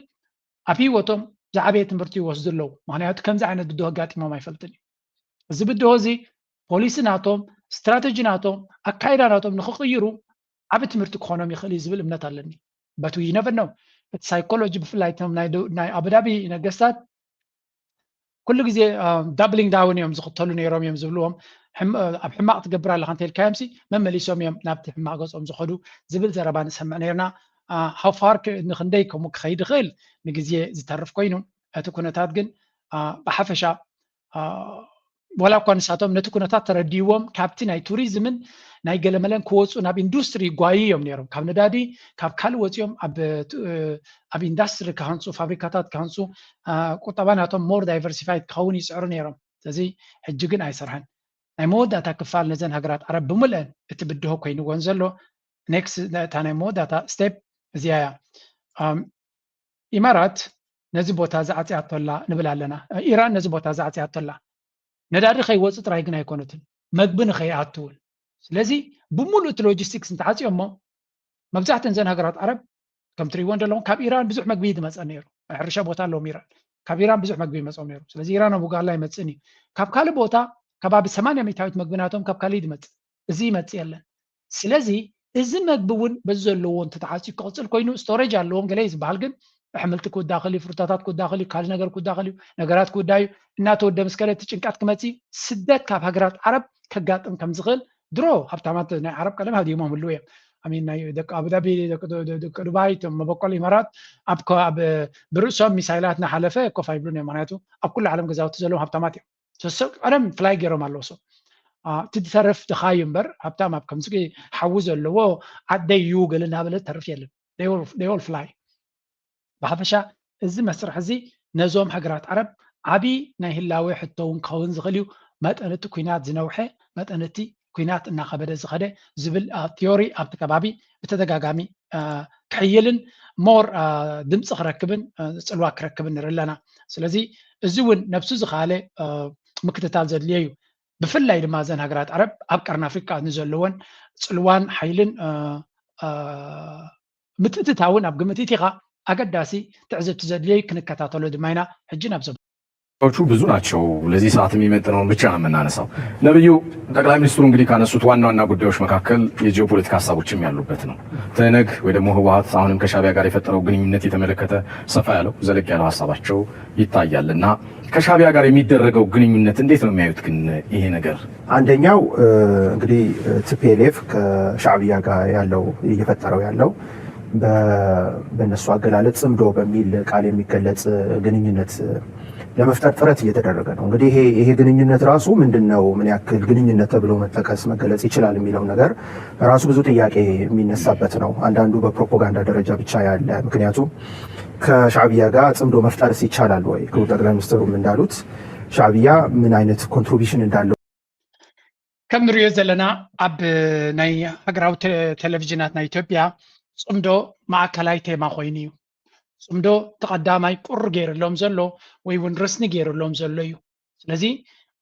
ኣብ ህይወቶም ዝዓበየ ትምህርቲ ይወስዱ ኣለዉ፣ ምክንያቱ ከምዚ ዓይነት ብድሆ ኣጋጢሞም ኣይፈልጥን እዩ። እዚ ብድሆ እዚ ፖሊሲ ናቶም፣ ስትራተጂ ናቶም፣ ኣካይዳ ናቶም ንክቕይሩ ዓቢ ትምህርቲ ክኾኖም ይኽእል እዩ ዝብል እምነት ኣለኒ። But you never know። እቲ ሳይኮሎጂ ብፍላይ እቶም ናይ ኣቡዳቢ ነገስታት ኩሉ ግዜ ዳብሊንግ ዳውን እዮም ዝኽተሉ ነይሮም እዮም ዝብልዎም። ኣብ ሕማቕ ትገብር ኣለካ እንተልካዮም ሲ መመሊሶም እዮም ናብቲ ሕማቕ ገጾም ዝኸዱ ዝብል ዘረባ ንሰምዕ ነይርና። ሃውፋር ንክንደይ ከምኡ ክኸይድ ይኽእል ንግዜ ዝተርፍ ኮይኑ፣ እቲ ኩነታት ግን ብሓፈሻ ዋላ እኳ ንሳቶም ነቲ ኩነታት ተረዲዎም ካብቲ ናይ ቱሪዝምን ናይ ገለመለን ክወፁ ናብ ኢንዱስትሪ ይጓዩ እዮም ነይሮም። ካብ ነዳዲ ካብ ካልእ ወፂኦም ኣብ ኢንዳስትሪ ክሃንፁ፣ ፋብሪካታት ክሃንፁ፣ ቁጠባ ናቶም ሞር ዳይቨርሲፋይድ ክኸውን ይፅዕሩ ነይሮም። ስለዚ ሕጂ ግን ኣይሰርሐን። ናይ መወዳእታ ክፋል ነዘን ሃገራት ዓረብ ብምልአን እቲ ብድሆ ኮይንወን ዘሎ ኔክስት እታ ናይ መወዳእታ ስቴፕ እዚኣ እያ። ኢማራት ነዚ ቦታ ዝዓፅያቶላ ንብል ኣለና። ኢራን ነዚ ቦታ ዝዓፅያቶላ ነዳዲ ከይወፅ ጥራይ ግን ኣይኮነትን፣ መግቢ ንከይኣቱ እውን። ስለዚ ብምሉእ እቲ ሎጂስቲክስ እንተዓፅዮሞ መብዛሕተን ዘን ሃገራት ዓረብ ከም ትሪእዎ ዘለኹም ካብ ኢራን ብዙሕ መግቢ ዝመፀ ነይሩ። ናይ ሕርሻ ቦታ ኣለዎም ኢራን፣ ካብ ኢራን ብዙሕ መግቢ ይመፆም ነይሩ። ስለዚ ኢራን ኣብ ውጋላ ይመፅእን እዩ። ካብ ካልእ ቦታ ከባቢ ሰማንያ ሚእታዊት መግቢ ናቶም ካብ ካልእ ዝመፅእ፣ እዚ ይመፅእ የለን። ስለዚ እዚ መግቢ እውን በዚ ዘለዎ እንተተዓፅዩ ክቕፅል ኮይኑ ስቶሬጅ ኣለዎም ገለ እዩ ዝበሃል፣ ግን ኣሕምልቲ ክውዳኸል እዩ፣ ፍሩታታት ክውዳኸል እዩ፣ ካልእ ነገር ክውዳኸል እዩ፣ ነገራት ክውዳ እዩ። እናተወደ ምስ ከደ እቲ ጭንቀት ክመጽእ እዩ። ስደት ካብ ሃገራት ዓረብ ከጋጥም ከም ዝኽእል ድሮ ሃብታማት ናይ ዓረብ ቀደም ሃዲሞም ህልው እዮም። ኣሚን ናይ ደቂ ኣቡዳቢ፣ ደቂ ዱ- ዱ- ደቂ ዱባይ፣ እቶም መበቆል ኢማራት ኣብ ኮ- ኣብ ብርእሶም ሚሳይላት እናሓለፈ ኮፍ ኣይብሉን እዮም። ምክንያቱ ኣብ ኩሉ ዓለም ገዛውቲ ዘለዎም ሃብታማት እዮም። ሰሰብ ቀደም ፍላይ ገይሮም ኣለዉ። ሰው እቲ ዝተርፍ ድኻ እዩ እምበር ሃብታም ኣብ ከምዚ ሓዊ ዘለዎ ዓደይ እዩ ገለ እናበለ ተርፍ የለን። They all fly። ብሓፈሻ እዚ መስርሕ እዚ ነዞም ሃገራት ዓረብ ዓብዪ ናይ ህላዌ ሕቶ እውን ክኸውን ዝኽእል እዩ። መጠን እቲ ኲናት ዝነውሐ መጠን እቲ ኲናት እናኸበደ ዝኸደ ዝብል ቲዮሪ ኣብቲ ከባቢ ብተደጋጋሚ ክሕይልን ሞር ድምፂ ክረክብን ፅልዋ ክረክብን ንርኢ ኣለና። ስለዚ እዚ እውን ነብሱ ዝኸኣለ ምክትታል ዘድልዮ እዩ። ብፍላይ ድማ እዘን ሃገራት ዓረብ ኣብ ቀርኒ ኣፍሪቃ ንዘለወን ፅልዋን ሓይልን ምትእትታውን ኣብ ግምት ኢኻ ኣገዳሲ ትዕዝብቲ ዘድልዮ እዩ። ክንከታተሎ ድማ ኢና። ሕጂ ናብ ዘ ቹ ብዙ ናቸው። ለዚህ ሰዓት የሚመጥነውን ብቻ ነው የምናነሳው። ነብዩ፣ ጠቅላይ ሚኒስትሩ እንግዲህ ካነሱት ዋና ዋና ጉዳዮች መካከል የጂኦፖለቲካ ሀሳቦችም ያሉበት ነው። ትህነግ ወይ ደግሞ ህወሓት አሁንም ከሻዕቢያ ጋር የፈጠረው ግንኙነት የተመለከተ ሰፋ ያለው ዘለግ ያለው ሀሳባቸው ይታያል እና ከሻዕቢያ ጋር የሚደረገው ግንኙነት እንዴት ነው የሚያዩት ግን ይሄ ነገር? አንደኛው እንግዲህ ቲ ፒ ኤል ኤፍ ከሻዕቢያ ጋር ያለው እየፈጠረው ያለው በእነሱ አገላለጽ ጽምዶ በሚል ቃል የሚገለጽ ግንኙነት ለመፍጠር ጥረት እየተደረገ ነው። እንግዲህ ይሄ ግንኙነት ራሱ ምንድን ነው፣ ምን ያክል ግንኙነት ተብሎ መጠቀስ መገለጽ ይችላል የሚለው ነገር ራሱ ብዙ ጥያቄ የሚነሳበት ነው። አንዳንዱ በፕሮፓጋንዳ ደረጃ ብቻ ያለ፣ ምክንያቱም ከሻዕብያ ጋር ጽምዶ መፍጠርስ ይቻላል ወይ? ክቡር ጠቅላይ ሚኒስትሩም እንዳሉት ሻዕብያ ምን አይነት ኮንትሪቢሽን እንዳለው ከም ንሪኦ ዘለና ኣብ ናይ ሃገራዊ ቴሌቪዥናት ናይ ኢትዮጵያ ጽምዶ ማእከላይ ቴማ ኮይኑ እዩ። ጽምዶ ተቐዳማይ ቁር ገይርሎም ዘሎ ወይ እውን ረስኒ ገይርሎም ዘሎ እዩ። ስለዚ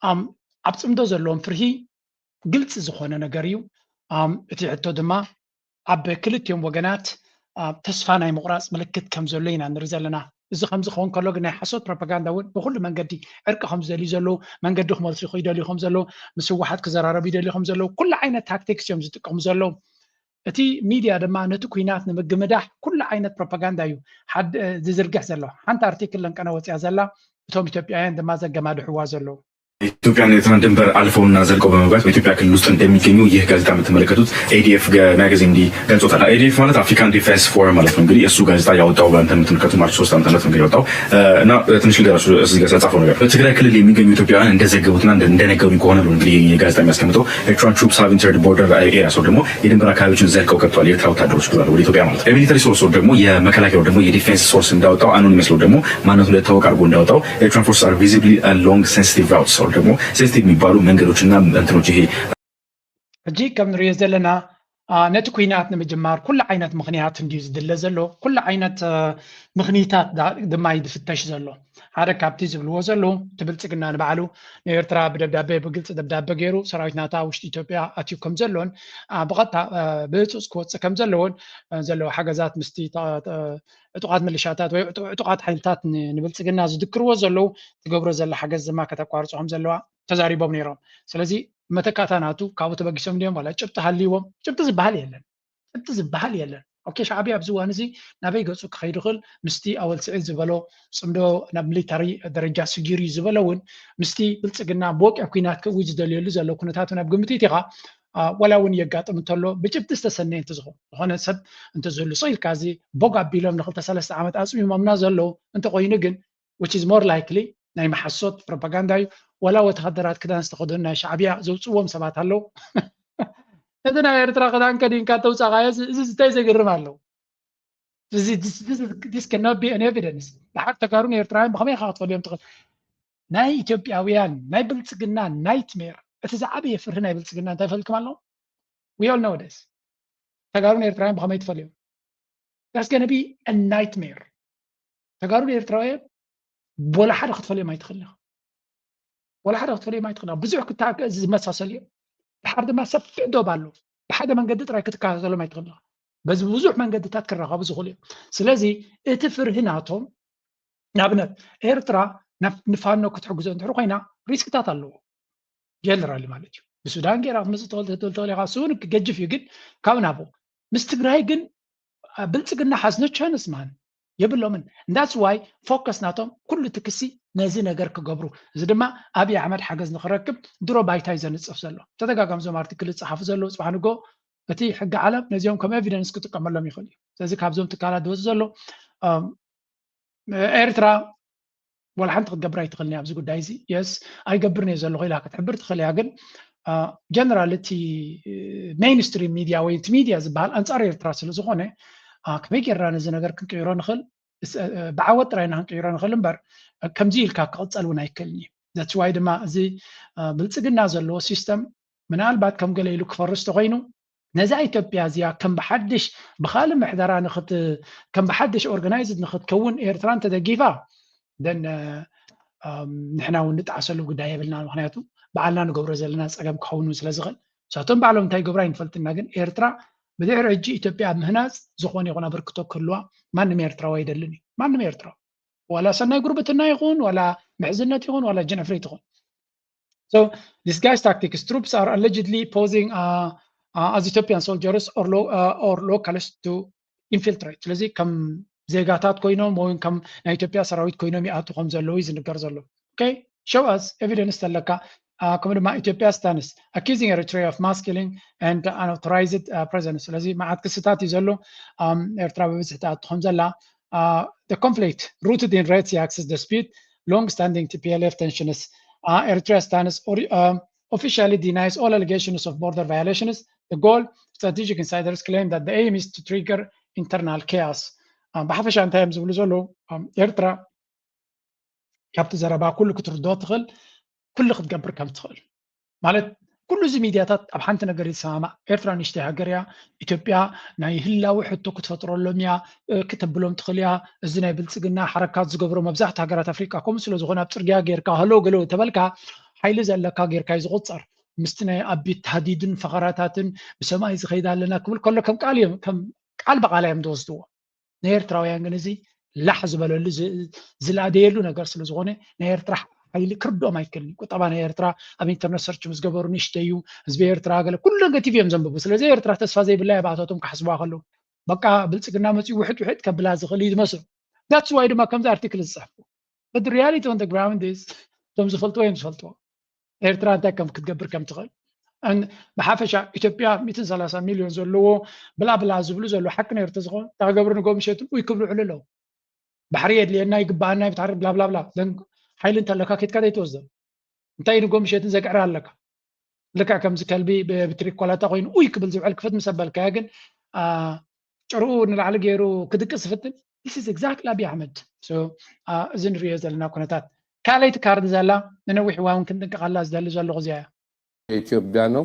ኣብ ጽምዶ ዘለዎም ፍርሂ ግልፂ ዝኾነ ነገር እዩ። እቲ ሕቶ ድማ ኣብ ክልቲኦም ወገናት ተስፋ ናይ ምቑራፅ ምልክት ከም ዘሎ ኢና ንርኢ ዘለና። እዚ ከም ዝኸውን ከሎ ግን ናይ ሓሶት ፕሮፓጋንዳ እውን ብኩሉ መንገዲ ዕርቂ ከም ዝደልዩ ዘለዉ፣ መንገዲ ክመልሱ ይደልዩ ከም ዘለዉ፣ ምስ ህወሓት ክዘራረቡ ይደልዩ ከም ዘለዉ ኩሉ ዓይነት ታክቲክስ እዮም ዝጥቀሙ ዘለዉ። እቲ ሚድያ ድማ ነቲ ኲናት ንምግምዳሕ ኩሉ ዓይነት ፕሮፓጋንዳ እዩ ዝዝርግሕ ዘሎ። ሓንቲ ኣርቲክል ለንቀነ ወፅያ ዘላ እቶም ኢትዮጵያውያን ድማ ዘገማድሕዋ ዘለዉ። የኢትዮጵያን ኤርትራን ድንበር አልፈውና ዘልቀው በመግባት በኢትዮጵያ ክልል ውስጥ እንደሚገኙ ይህ ጋዜጣ የምትመለከቱት ኤ ዲ ኤፍ ማጋዚን እንዲህ ገልጾታል። ኤ ዲ ኤፍ ማለት አፍሪካን ዲፌንስ ፎረም ማለት ነው። እንግዲህ እሱ ጋዜጣ ያወጣው በእንትን የምትመለከቱት ማርች ሶስት ዓመተ ምህረት ነው ያወጣው እና ትንሽ ልንገራችሁ እዚህ ጋር ጻፈው ነገር። በትግራይ ክልል የሚገኙ ኢትዮጵያውያን እንደዘገቡትና እንደነገሩኝ ከሆነ ነው እንግዲህ የጋዜጣ የሚያስቀምጠው Eritrean troops have entered border areas ወይም ደግሞ የድንበር አካባቢዎችን ዘልቀው ገብተዋል የኤርትራ ወታደሮች ብሏል ወደ ኢትዮጵያ ማለት ነው። የሚሊተሪ ሶርስ ወይም ደግሞ የመከላከያ ወይም ደግሞ የዲፌንስ ሶርስ እንዳወጣው አኖኒመስ ወይም ደግሞ ማንነቱ እንዳይታወቅ አድርጎ እንዳወጣው Eritrean forces are visible along sensitive routes ወይም ደግሞ ሴንሲቲቭ የሚባሉ መንገዶችና እንትኖች ይሄ ሕጂ ከም ንሪኦ ዘለና ነቲ ኩናት ንምጅማር ኩሉ ዓይነት ምኽንያት እንድዩ ዝድለ ዘሎ። ኩሉ ዓይነት ምኽንያታት ድማ እዩ ዝፍተሽ ዘሎ። ሓደ ካብቲ ዝብልዎ ዘለዉ እቲ ብልፅግና ንባዕሉ ንኤርትራ ብደብዳቤ ብግልፂ ደብዳቤ ገይሩ ሰራዊት ናታ ውሽጢ ኢትዮጵያ ኣትዩ ከም ዘሎን ብቐጥታ ብህፁፅ ክወፅእ ከም ዘለዎን ዘለዉ ሓገዛት ምስቲ ዕጡቓት ምልሻታት ወይ ዕጡቓት ሓይልታት ንብልፅግና ዝድክርዎ ዘለዉ ትገብሮ ዘላ ሓገዝ ድማ ከተቋርፆ ከም ዘለዋ ተዛሪቦም ነይሮም። ስለዚ መተካእታ ናቱ ካብኡ ተበጊሶም ድዮም ዋላ ጭብጢ ሃልይዎም? ጭብጢ ዝበሃል የለን። ጭብጢ ዝበሃል የለን። ኦኬ፣ ሻዕብያ ኣብዚ እዋን እዚ ናበይ ገፁ ክኸይድ ይኽእል? ምስቲ ኣወል ስዒድ ዝበሎ ፅምዶ ናብ ሚሊታሪ ደረጃ ስጊሩ እዩ ዝበሎ እውን ምስቲ ብልፅግና ብወቅዒ ኲናት ክእውጅ ዝደልየሉ ዘሎ ኩነታት እውን ኣብ ግምት ኢኻ። ዋላ እውን የጋጥም እንተሎ ብጭብጢ ዝተሰነየ እንተዝኸውን ዝኾነ ሰብ እንተዝህሉ ስቕ ኢልካ እዚ ቦግ ኣቢሎም ንክልተ ሰለስተ ዓመት ኣፅሚሞምና ዘለዉ እንተኮይኑ ግን which is more likely ናይ መሓሶት ፕሮፓጋንዳ እዩ። ዋላ ወተሃደራት ክዳን ዝተኸደኑ ናይ ሻዕብያ ዘውፅዎም ሰባት ኣለዉ። እቲ ናይ ኤርትራ ክዳን ከዲንካ ተውፃኻዮ እዚ እንታይ ዘግርም ኣለዉ? This cannot be an evidence። ድሓር ተጋሩን ኤርትራውያን ብኸመይ ኢኻ ክትፈልዮም ትኽእል? ናይ ኢትዮጵያውያን ናይ ብልፅግና ናይትሜር እቲ ዝዓበየ ፍርሂ ናይ ብልፅግና እንታይ ፈልክም ኣለዉ? We all know this። ተጋሩን ኤርትራውያን ብኸመይ ትፈልዮም? That's gonna be a nightmare። ተጋሩ ኤርትራውያን ወላ ሓደ ክትፈልዮም ኣይትኽእል ኢኻ። ወላ ሓደ ክትፈልዮም ኣይትኽእል ኢኻ። ብዙሕ ክታ ዝመሳሰል እዮም። ድሓር ድማ ሰፊሕ ዶብ ኣሎ። ብሓደ መንገዲ ጥራይ ክትከታተሎም ኣይትኽእል ኢኻ። በዚ ብዙሕ መንገድታት ክራኸቡ ዝኽእሉ እዮም። ስለዚ እቲ ፍርሂ ናቶም ንኣብነት ኤርትራ ንፋኖ ክትሕግዞ እንድሕር ኮይና ሪስክታት ኣለዎ። ጀነራሊ ማለት እዩ። ብሱዳን ገይራ ክትመፅእ ትኽእል ትኽእል ኢኻ። እሱ እውን ክገጅፍ እዩ፣ ግን ካብ ናብኡ ምስ ትግራይ ግን ብልፅግና ሓዝነ ቻንስ ማን የብሎምን። That's why focus ናቶም ኩሉ ትክሲ ነዚ ነገር ክገብሩ። እዚ ድማ ኣብይ ኣሕመድ ሓገዝ ንክረክብ ድሮ ባይታ እዩ ዘንፅፍ ዘሎ። ተደጋጋሚ እዞም ኣርቲክል ዝፀሓፉ ዘለዉ ፅባሕ ንጎ እቲ ሕጊ ዓለም ነዚኦም ከም evidence ክጥቀመሎም ይኽእል እዩ። ስለዚ ካብዞም ትካላት ዝወፅእ ዘሎ ኤርትራ ዋላ ሓንቲ ክትገብር ኣይትኽእልን እያ ኣብዚ ጉዳይ እዚ። የስ ኣይገብርን እየ ዘለኹ ኢላ ክትሕብር ትኽእል እያ። ግን general እቲ mainstream media ወይ እቲ ሚድያ ዝበሃል ኣንፃር ኤርትራ ስለ ዝኾነ ከመይ ጌርና ነዚ ነገር ክንቅይሮ ንኽእል? ብዓወት ጥራይ ኢና ክንቅይሮ ንኽእል እምበር ከምዚ ኢልካ ክቕፀል እውን ኣይክእልን እዩ። That's why ድማ እዚ ብልፅግና ዘለዎ system ምናልባት ከም ገለ ኢሉ ክፈርስ ተኮይኑ ነዛ ኢትዮጵያ እዚኣ ከም ብሓድሽ ብካልእ ምሕደራ ንክት ከም ብሓድሽ organized ንክትከውን ኤርትራ እንተደጊፋ then ንሕና እውን ንጠዓሰሉ ጉዳይ የብልና። ምክንያቱ በዓልና ንገብሮ ዘለና ፀገም ክኸውን ስለ ዝኽእል እሳቶም ባዕሎም እንታይ ገብሩ ኣይንፈልጥና። ግን ኤርትራ ብድሕሪ ሕጂ ኢትዮጵያ ኣብ ምህናፅ ዝኾነ ይኹን ኣበርክቶ ክህልዋ ማንም ኤርትራዊ ኣይደልን እዩ። ማንም ኤርትራዊ ዋላ ሰናይ ጉርብትና ይኹን ዋላ ምሕዝነት ይኹን ዋላ ጅንዕፍሪት ይኹን So disguised tactics. Troops are allegedly posing uh, uh, as Ethiopian soldiers or, lo uh, or locals to infiltrate. ስለዚ ከም ዜጋታት ኮይኖም ወይ ከም ናይ ኢትዮጵያ ሰራዊት ኮይኖም ይኣቱ ከም ዘለዉ እዩ ዝንገር ዘሎ። Okay, show us evidence ተለካ ከምኡ ድማ ኢትዮጵያ stance accusing Eritrea of mass killing and unauthorized presence። ስለዚ መዓት ክስታት እዩ ዘሎ። ኤርትራ ብብዝሒ ትኣቱ ከም ዘላ the conflict rooted in Red Sea access dispute, long-standing T P L F tensions. Eritrea stance officially denies all allegations of border violations. The goal, strategic insiders claim that the aim is to trigger internal chaos. ብሓፈሻ እንታይ እዮም ዝብሉ ዘለዉ? ኤርትራ ካብቲ ዘረባ ኩሉ ክትርድኦ ትኽእል፣ ኩሉ ክትገብር ከም ትኽእል ማለት ኩሉ እዚ ሚድያታት ኣብ ሓንቲ ነገር ይሰማማዕ። ኤርትራ ንእሽተይ ሃገር እያ። ኢትዮጵያ ናይ ህላዊ ሕቶ ክትፈጥረሎም እያ፣ ክተብሎም ትኽእል እያ። እዚ ናይ ብልፅግና ሓረካት ዝገብሮ መብዛሕትኡ ሃገራት ኣፍሪቃ ከምኡ ስለ ዝኾነ ኣብ ፅርግያ ጌርካ ሃሎ ገሎ ተበልካ ሓይሊ ዘለካ ጌርካ እዩ ዝቑፀር። ምስቲ ናይ ኣቢት ሃዲድን ፈኸራታትን ብሰማይ ዝኸይድ ኣለና ክብል ከሎ ከም ቃል እዮም ከም ቃል ብቓል እዮም ዝወስድዎ። ናይ ኤርትራውያን ግን እዚ ላሕ ዝበለሉ ዝላደየሉ ነገር ስለ ዝኾነ ናይ ኤርትራ ሓይሊ ክርድኦም ኣይክእልን እዩ። ቁጠባ ናይ ኤርትራ ኣብ ኢንተርነት ሰርች ምስ ገበሩ ንእሽተይ እዩ፣ ህዝቢ ኤርትራ ገለ ኩሉ ነገቲቭ እዮም ዘንብቡ። ስለዚ ኤርትራ ተስፋ ዘይብላ እያ ብኣታቶም ክሓስቡዋ ከለዉ በቃ ብልፅግና መፅኡ ውሕጥ ውሕጥ ከብላ ዝኽእል እዩ ዝመስሉ። That's why ድማ ከምዚ ኣርቲክል ዝፅሕፉ። But the reality on the ground is እቶም ዝፈልጥዎ እዮም ዝፈልጥዎ። ኤርትራ እንታይ ከም ክትገብር ከም ትኽእል ብሓፈሻ ኢትዮጵያ ሚእትን ሰላሳ ሚልዮን ዘለዎ ብላ ብላ ዝብሉ ዘሎ ሓቂ ነርተ ዝኾን እንታይ ክገብሩ ንጎ ምሸትን ኡይ ክብሉ ዕሉ ኣለዉ። ባሕሪ የድልየና ይግባኣና ብታሪ ብላብላብላ ሓይሊ እንተለካ ኬትካ ዘይትወስዶ እንታይ ንጎ ምሸትን ዘግዕር ኣለካ። ልክዕ ከምዚ ከልቢ ብትሪክ ኮላታ ኮይኑ ኡይ ክብል ዝውዕል ክፍት ምስ ኣበልካዮ ግን ጭርኡ ንላዕሊ ገይሩ ክድቅስ ዝፍትን this is exactly ኣብይ ኣሕመድ እዚ ንሪኦ ዘለና ኩነታት ካልኣይቲ ካርድ ዘላ ንነዊሕ እዋን ክንጥንቀቐላ ዝደሊ ዘለኹ እዚኣ እያ። የኢትዮጵያ ነው።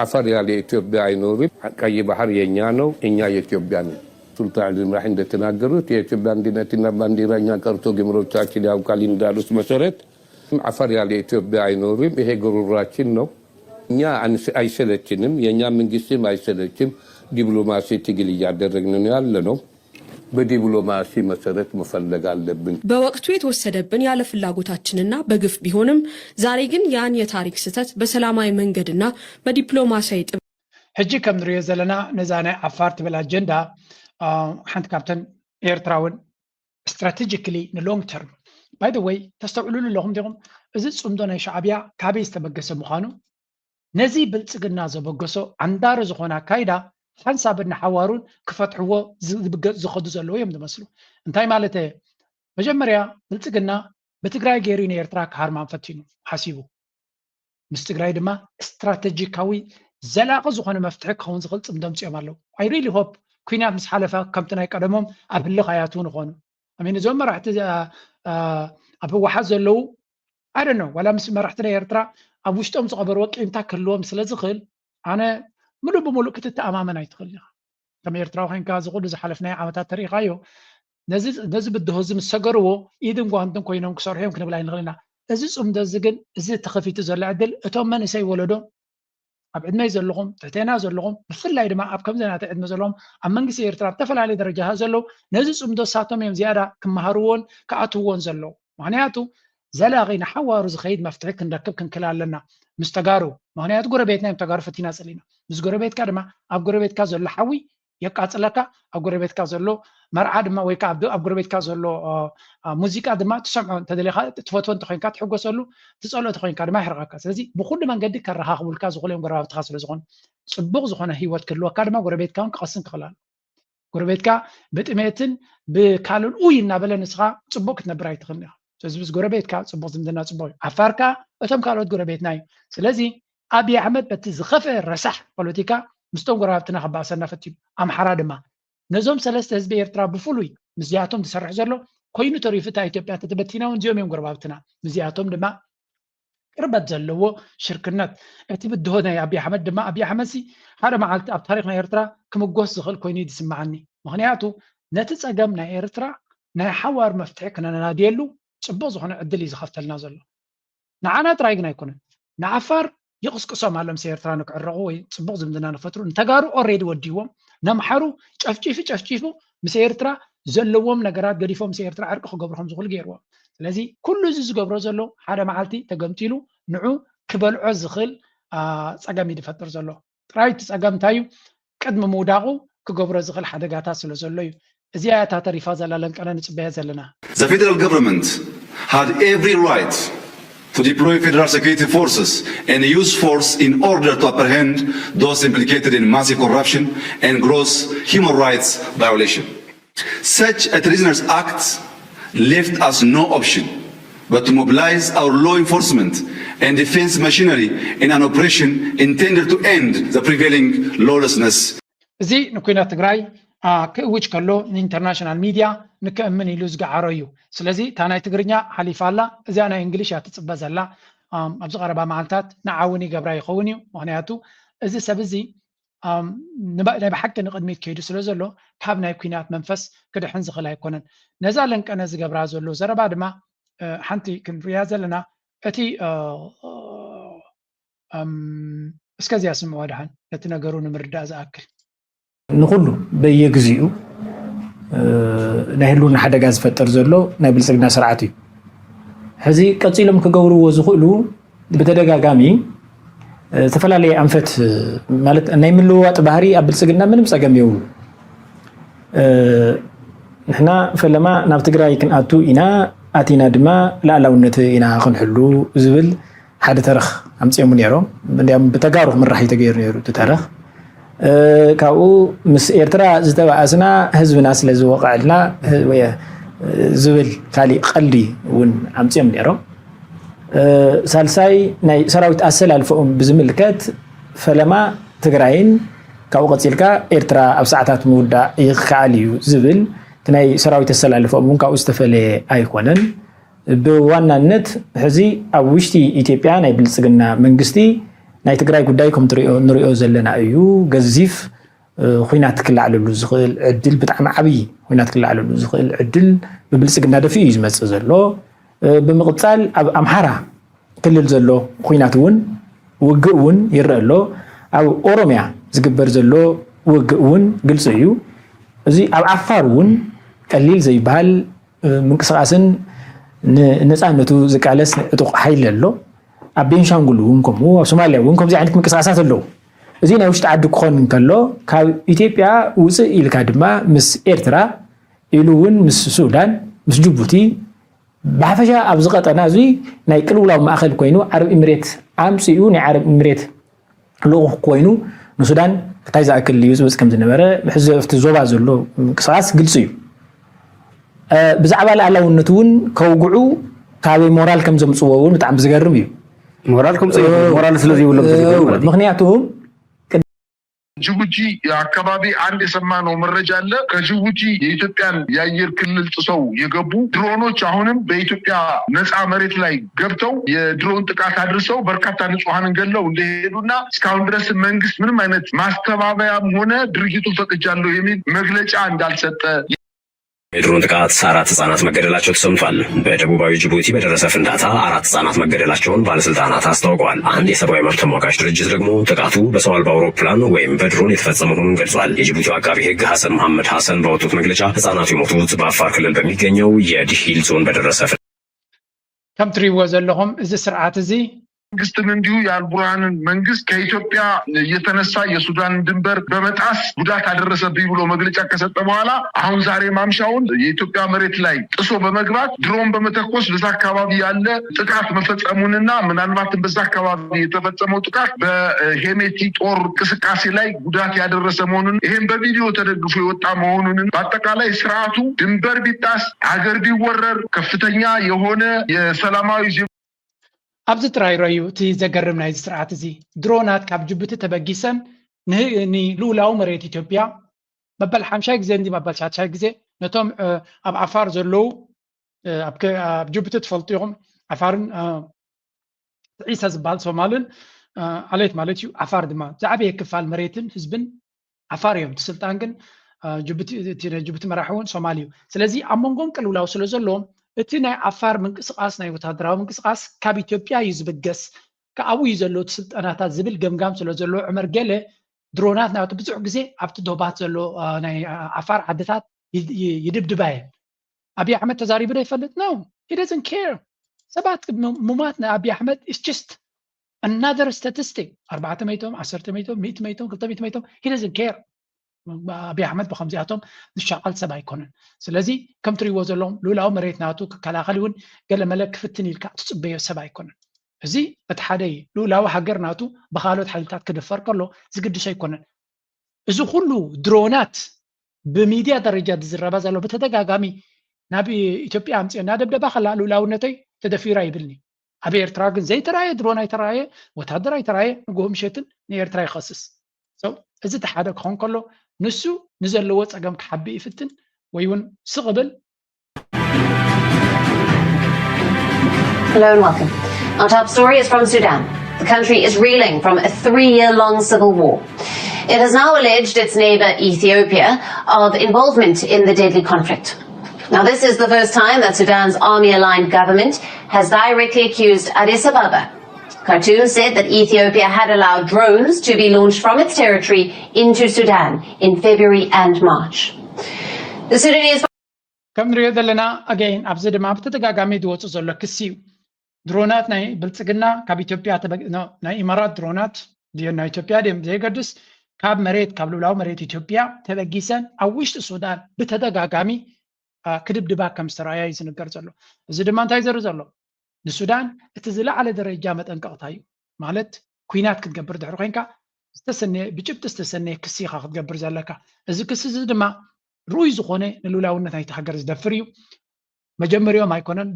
አፋር ያለ ኢትዮጵያ አይኖርም። ቀይ ባህር የኛ ነው፣ እኛ የኢትዮጵያ ነን። ሱልጣን አሊ ኢብራሂም እንደተናገሩት የኢትዮጵያ አንድነትና ባንዲራ እኛ ቀርቶ ግመሎቻችን ያውቃል እንዳሉት መሰረት አፋር ያለ ኢትዮጵያ አይኖርም። ይሄ ጉሮሯችን ነው። እኛ አይሰለችንም፣ የእኛ መንግስትም አይሰለችም። ዲፕሎማሲ ትግል እያደረግን ነው ያለ ነው። በዲፕሎማሲ መሰረት መፈለግ አለብን። በወቅቱ የተወሰደብን ያለ ፍላጎታችንና በግፍ ቢሆንም ዛሬ ግን ያን የታሪክ ስህተት በሰላማዊ መንገድና በዲፕሎማሲያዊ ጥበብ ሕጂ ከም ንሪኦ ዘለና ነዛ ናይ ዓፋር ትብል ኣጀንዳ ሓንቲ ካብተን ኤርትራውን strategically ን long term by the way ተስተውዕሉሉ ኣለኹም ዲኹም? እዚ ፅምዶ ናይ ሻዕብያ ካበይ ዝተበገሰ ምዃኑ ነዚ ብልፅግና ዘበገሶ ዓንዳሪ ዝኾነ ኣካይዳ ሓንሳብ እናሓዋሩን ክፈትሕዎ ዝኸዱ ዘለዉ እዮም ዝመስሉ። እንታይ ማለት እየ? መጀመርያ ብልፅግና ብትግራይ ገይሩ ንኤርትራ ክሃርማን ፈቲኑ ሓሲቡ ምስ ትግራይ ድማ ስትራተጂካዊ ዘላቒ ዝኾነ መፍትሒ ክኸውን ዝኽእል ፅምዶ ኣምፂኦም ኣለዉ። I really hope ኩናት ምስ ሓለፈ ከምቲ ናይ ቀደሞም ኣብ ህልኽ ኣይኣትዉን ይኾኑ። I mean እዞም መራሕቲ ኣብ ህወሓት ዘለዉ I don't know ዋላ ምስ መራሕቲ ናይ ኤርትራ ኣብ ውሽጦም ዝቐበርዎ ቂምታ ክህልዎም ስለ ዝኽእል ኣነ ምሉእ ብምሉእ ክትተኣማመን ኣይትኽእልን ኢኻ። ከም ኤርትራዊ ኮይንካ እዚ ኩሉ ዝሓለፍናዮ ዓመታት ተሪኢኻዮ ነዚ ብድሆ እዚ ምስ ሰገርዎ ኢድን ጓንትን ኮይኖም ክሰርሑ እዮም ክንብል ኣይንኽእል ኢና። እዚ ፅምዶ እዚ ግን እዚ ተኸፊቱ ዘሎ ዕድል እቶም መንእሰይ ወለዶ ኣብ ዕድመይ ዘለኹም ትሕቴና ዘለኹም ብፍላይ ድማ ኣብ ከምዚ ናተይ ዕድመ ዘለኹም ኣብ መንግስቲ ኤርትራ ኣብ ዝተፈላለዩ ደረጃታት ዘለዉ ነዚ ፅምዶ እሳቶም እዮም ዝያዳ ክመሃርዎን ክኣትውዎን ዘለዉ። ምኽንያቱ ዘላቒ ንሓዋሩ ዝኸይድ መፍትሒ ክንረክብ ክንክእል ኣለና ምስ ተጋሩ። ምኽንያቱ ጎረቤትና እዮም ተጋሩ ፈቲና ፀሊና ምስ ጎረቤትካ ድማ ኣብ ጎረቤትካ ዘሎ ሓዊ የቃፅለካ፣ ኣብ ጎረቤትካ ዘሎ መርዓ ድማ ወይ ከዓ ኣብ ጎረቤትካ ዘሎ ሙዚቃ ድማ ትሰምዖ እንተደሊካ፣ ትፈትዎ እንተኮይንካ ትሕጎሰሉ፣ ትፀልኦ ተኮይንካ ድማ ይሕርቀካ። ስለዚ ብኩሉ መንገዲ ከረካክቡልካ ዝኽእሉ እዮም ጎረባብትካ ስለዝኾኑ። ፅቡቅ ዝኾነ ህይወት ክህልወካ ድማ ጎረቤትካ እውን ክቀስን ክኽእል ኣሎ። ጎረቤትካ ብጥሜትን ብካልን ኡይ እናበለ ንስኻ ፅቡቅ ክትነብር ኣይትኽእልን ኢኻ። ስለዚ ምስ ጎረቤትካ ፅቡቅ ዝምድና ፅቡቅ እዩ። ዓፋር ከዓ እቶም ካልኦት ጎረቤትና እዩ። ስለዚ ኣብይ ኣሕመድ በቲ ዝኸፍአ ረሳሕ ፖለቲካ ምስቶም ጎረባብትና ከባእሰና ፈትዩ። ኣምሓራ ድማ ነዞም ሰለስተ ህዝቢ ኤርትራ ብፍሉይ ምስዚኣቶም ዝሰርሕ ዘሎ ኮይኑ ተሪፉ እታ ኢትዮጵያ ተተበቲና እውን እዚኦም እዮም ጎረባብትና። ምስዚኣቶም ድማ ቅርበት ዘለዎ ሽርክነት። እቲ ብድሆ ናይ ኣብይ ኣሕመድ ድማ ኣብይ ኣሕመድ ሲ ሓደ መዓልቲ ኣብ ታሪክ ናይ ኤርትራ ክምጎስ ዝኽእል ኮይኑ እዩ ዝስምዓኒ። ምክንያቱ ነቲ ጸገም ናይ ኤርትራ ናይ ሓዋር መፍትሒ ክነናድየሉ ጽቡቅ ዝኾነ ዕድል እዩ ዝኸፍተልና ዘሎ። ንዓና ጥራይ ግን ኣይኮነን። ንዓፋር ይቕስቅሶም ኣሎ ምስ ኤርትራ ንክዕረቑ ወይ ጽቡቕ ዝምድና ንፈጥሩ። ንተጋሩ ኦሬዲ ወዲዎም፣ ነምሓሩ ጨፍጪፉ ጨፍጪፉ ምስ ኤርትራ ዘለዎም ነገራት ገዲፎም ምስ ኤርትራ ዕርቂ ክገብሩ ከም ዝኽእሉ ገይርዎም። ስለዚ ኩሉ እዚ ዝገብሮ ዘሎ ሓደ መዓልቲ ተገምጢሉ ንዑ ክበልዖ ዝኽእል ጸገም እዩ ዝፈጥር ዘሎ። ጥራይ እቲ ጸገም እንታይ እዩ? ቅድሚ ምውዳቑ ክገብሮ ዝኽእል ሓደጋታት ስለ ዘሎ እዩ። እዚኣ እያ እታ ተሪፋ ዘላ ለንቀነ ንጽበያ ዘለና። The federal government had every right to deploy federal security forces and use force in order to apprehend those implicated in massive corruption and gross human rights violation. Such a treasonous act left us no option but to mobilize our law enforcement and defense machinery in an operation intended to end the prevailing lawlessness. እዚ ንኩናት ትግራይ ክእውጅ ከሎ ንኢንተርናሽናል ሚድያ ንክእምን ኢሉ ዝገዓሮ እዩ። ስለዚ እታ ናይ ትግርኛ ሓሊፋ ኣላ፣ እዚኣ ናይ እንግሊሽ እያ ትፅበ ዘላ። ኣብዚ ቀረባ መዓልታት ንዓ እውን ይገብራ ይኸውን እዩ። ምክንያቱ እዚ ሰብ እዚ ናይ ብሓቂ ንቕድሚት ከይዱ ስለ ዘሎ ካብ ናይ ኩናት መንፈስ ክድሕን ዝኽእል ኣይኮነን። ነዛ ለንቀነ ዝገብራ ዘሎ ዘረባ ድማ ሓንቲ ክንሪያ ዘለና እቲ እስከዚኣ ስምዕዋ ደሓን ነቲ ነገሩ ንምርዳእ ዝኣክል። ንኹሉ በየግዚኡ ናይ ህልውና ሓደጋ ዝፈጥር ዘሎ ናይ ብልፅግና ስርዓት እዩ። ሕዚ ቀፂሎም ክገብርዎ ዝኽእሉ ብተደጋጋሚ ዝተፈላለየ ኣንፈት ማለት ናይ ምልውዋጥ ባህሪ ኣብ ብልፅግና ምንም ፀገም የብሉ። ንሕና ፈለማ ናብ ትግራይ ክንኣቱ ኢና፣ ኣቲና ድማ ላእላውነት ኢና ክንሕሉ ዝብል ሓደ ተረኽ ኣምፅኦሙ ነይሮም። እንዲያም ብተጋሩ ክምራሕ እዩ ተገይሩ ነይሩ እቲ ተረኽ። ካብኡ ምስ ኤርትራ ዝተባኣስና ህዝብና ስለ ዝወቕዐልና ዝብል ካሊእ ቀልዲ እውን ኣምፅኦም ነይሮም። ሳልሳይ ናይ ሰራዊት ኣሰላልፈኦም ብዝምልከት ፈለማ ትግራይን ካብኡ ቀፂልካ ኤርትራ ኣብ ሰዓታት ምውዳእ ይከኣል እዩ ዝብል እቲ ናይ ሰራዊት ኣሰላልፈኦም እውን ካብኡ ዝተፈለየ ኣይኮነን። ብዋናነት ሕዚ ኣብ ውሽጢ ኢትዮጵያ ናይ ብልፅግና መንግስቲ ናይ ትግራይ ጉዳይ ከም ንሪኦ ዘለና እዩ። ገዚፍ ኹናት ክላዕለሉ ዝኽእል ዕድል ብጣዕሚ ዓብዪ ኹናት ክላዕለሉ ዝኽእል ዕድል ብብልፅግና ደፊኡ እዩ ዝመፅእ ዘሎ። ብምቕፃል ኣብ ኣምሓራ ክልል ዘሎ ኹናት እውን ውግእ እውን ይረአ ኣሎ። ኣብ ኦሮሚያ ዝግበር ዘሎ ውግእ እውን ግልፂ እዩ። እዚ ኣብ ዓፋር እውን ቀሊል ዘይበሃል ምንቅስቃስን ንነፃነቱ ዝቃለስ ዕጡቕ ሓይሊ ኣሎ። ኣብ ቤንሻንጉል እውን ከምኡ፣ ኣብ ሶማልያ እውን ከምዚ ዓይነት ምንቅስቃሳት ኣለዉ። እዚ ናይ ውሽጢ ዓዲ ክኾን እንከሎ ካብ ኢትዮጵያ ውፅእ ኢልካ ድማ ምስ ኤርትራ ኢሉ እውን ምስ ሱዳን ምስ ጅቡቲ ብሓፈሻ ኣብዚ ቀጠና እዚ ናይ ቅልውላው ማእኸል ኮይኑ ዓረብ ኢምሬት ኣምፂኡ ናይ ዓረብ ኢምሬት ልኡኽ ኮይኑ ንሱዳን እንታይ ዝኣክል ይብፅብፅ ከም ዝነበረ ብሕዚ ኣብቲ ዞባ ዘሎ ምንቅስቃስ ግልፂ እዩ። ብዛዕባ ልኣላውነት እውን ከውግዑ ካበይ ሞራል ከም ዘምፅዎ እውን ብጣዕሚ ዝገርም እዩ። ሞራል ከምፅእ ሞራል ስለዘይብሎም ተዘይኮነ ማለት እዩ። ምክንያቱ ጅቡቲ አካባቢ አንድ የሰማነው መረጃ አለ። ከጅቡቲ የኢትዮጵያን የአየር ክልል ጥሰው የገቡ ድሮኖች አሁንም በኢትዮጵያ ነፃ መሬት ላይ ገብተው የድሮን ጥቃት አድርሰው በርካታ ንጹሐንን ገለው እንደሄዱና እስካሁን ድረስ መንግስት ምንም አይነት ማስተባበያም ሆነ ድርጊቱን ፈቅጃለሁ የሚል መግለጫ እንዳልሰጠ የድሮን ጥቃት አራት ህጻናት መገደላቸው ተሰምቷል። በደቡባዊ ጅቡቲ በደረሰ ፍንዳታ አራት ህጻናት መገደላቸውን ባለስልጣናት አስታውቀዋል። አንድ የሰብአዊ መብት ተሟጋች ድርጅት ደግሞ ጥቃቱ በሰው አልባ አውሮፕላን ወይም በድሮን የተፈጸመ መሆኑን ገልጿል። የጅቡቲው አቃቢ ህግ ሐሰን መሐመድ ሐሰን ባወጡት መግለጫ ህጻናቱ የሞቱት በአፋር ክልል በሚገኘው የዲሂል ዞን በደረሰ ፍንዳታ ከም ትሪእዎ ዘለኹም እዚ ስርዓት እዚ መንግስትም እንዲሁ የአልቡርሃንን መንግስት ከኢትዮጵያ የተነሳ የሱዳን ድንበር በመጣስ ጉዳት አደረሰብኝ ብሎ መግለጫ ከሰጠ በኋላ አሁን ዛሬ ማምሻውን የኢትዮጵያ መሬት ላይ ጥሶ በመግባት ድሮን በመተኮስ በዛ አካባቢ ያለ ጥቃት መፈጸሙንና ምናልባትም በዛ አካባቢ የተፈጸመው ጥቃት በሄሜቲ ጦር እንቅስቃሴ ላይ ጉዳት ያደረሰ መሆኑን ይህም በቪዲዮ ተደግፎ የወጣ መሆኑን በአጠቃላይ ስርዓቱ ድንበር ቢጣስ አገር ቢወረር ከፍተኛ የሆነ የሰላማዊ ዜ- ኣብዚ ጥራይ ረዩ እቲ ዘገርም ናይዚ ስርዓት እዚ ድሮናት ካብ ጅቡቲ ተበጊሰን ንህ- ንልኡላዊ መሬት ኢትዮጵያ መበል ሓምሻይ ግዜ እንዲ መበል ሻድሻይ ግዜ ነቶም ኣብ ዓፋር ዘለዉ ኣብ ጅቡቲ ትፈልጡ ኢኹም። ዓፋርን ዒሰ ዝበሃል ሶማልን ዓሌት ማለት እዩ። ዓፋር ድማ ዝዓበየ ክፋል መሬትን ህዝብን ዓፋር እዮም። እቲ ስልጣን ግን ጅቡቲ መራሒ እውን ሶማሊ እዩ። ስለዚ ኣብ መንጎም ቅልውላው ስለ ዘለዎም እቲ ናይ ዓፋር ምንቅስቃስ ናይ ወታደራዊ ምንቅስቃስ ካብ ኢትዮጵያ እዩ ዝብገስ፣ ካብኡ እዩ ዘሎ እቲ ስልጠናታት ዝብል ገምጋም ስለ ዘሎ ዑመር ገለ ድሮናት ናቱ ብዙሕ ግዜ ኣብቲ ዶባት ዘሎ ናይ ዓፋር ዓድታት ይድብድባ እየን። ኣብይ ኣሕመድ ተዛሪቡ ዶ ይፈልጥ? No, he doesn't care። ሰባት ምማት ንኣብይ ኣሕመድ is just another statistic። ኣርባዕተ ሚእቶም፣ ዓሰርተ ሚእቶም፣ ሚእቲ ሚእቶም፣ ክልተ ሚእቲ ሚእቶም፣ he doesn't care። ኣብይ ኣሕመድ ብከምዚኣቶም ዝሻቐል ሰብ ኣይኮነን። ስለዚ ከም ትሪእዎ ዘለኹም ልኡላዊ መሬት ናቱ ክከላኸል እውን ገለመለ ክፍትን ኢልካ ትፅበዮ ሰብ ኣይኮነን። እዚ እቲ ሓደ እዩ። ልኡላዊ ሃገር ናቱ ብካልኦት ሓይልታት ክድፈር ከሎ ዝግድሶ ኣይኮነን። እዚ ኩሉ ድሮናት ብሚድያ ደረጃ ዝዝረባ ዘሎ ብተደጋጋሚ ናብ ኢትዮጵያ ኣምፅኦ እናደብደባ ከላ ልኡላውነተይ ተደፊራ ይብልኒ። ኣብ ኤርትራ ግን ዘይተራየ ድሮን ኣይተራየ ወታደር ኣይተራየ ንግሆ ምሸትን ንኤርትራ ይኸስስ። So እዚ እቲ ሓደ ክኾን ከሎ ንሱ ንዘለዎ ፀገም ክሓቢ ይፍትን ወይ እውን ስቕ ብል Hello and welcome. Our top story is from Sudan. The country is reeling from a three-year-long civil war. It has now alleged its neighbor Ethiopia of involvement in the deadly conflict. Now, this is the first time that Sudan's army-aligned government has directly accused Addis Ababa. Khartoum said that Ethiopia had allowed drones to be launched from its territory into Sudan in February and March. The Sudanese ከም ንሪኦ ዘለና ኣገይን ኣብዚ ድማ ብተደጋጋሚ ዝወፁ ዘሎ ክሲ እዩ። ድሮናት ናይ ብልፅግና ካብ ኢትዮጵያ ናይ ኢማራት ድሮናት ድዮ ናይ ኢትዮጵያ ድዮም ዘየገድስ ካብ መሬት ካብ ልኡላዊ መሬት ኢትዮጵያ ተበጊሰን ኣብ ውሽጢ ሱዳን ብተደጋጋሚ ክድብድባ ከም ዝተረኣያ እዩ ዝንገር ዘሎ። እዚ ድማ እንታይ ዘርኢ ዘሎ ንሱዳን እቲ ዝለዓለ ደረጃ መጠንቀቕታ እዩ። ማለት ኩናት ክትገብር ድሕሪ ኮይንካ ዝተሰነየ ብጭብጢ ዝተሰነየ ክሲ ኢኻ ክትገብር ዘለካ። እዚ ክሲ እዚ ድማ ርኡይ ዝኾነ ንልኡላውነት ናይቲ ሃገር ዝደፍር እዩ። መጀመሪኦም ኣይኮነን፣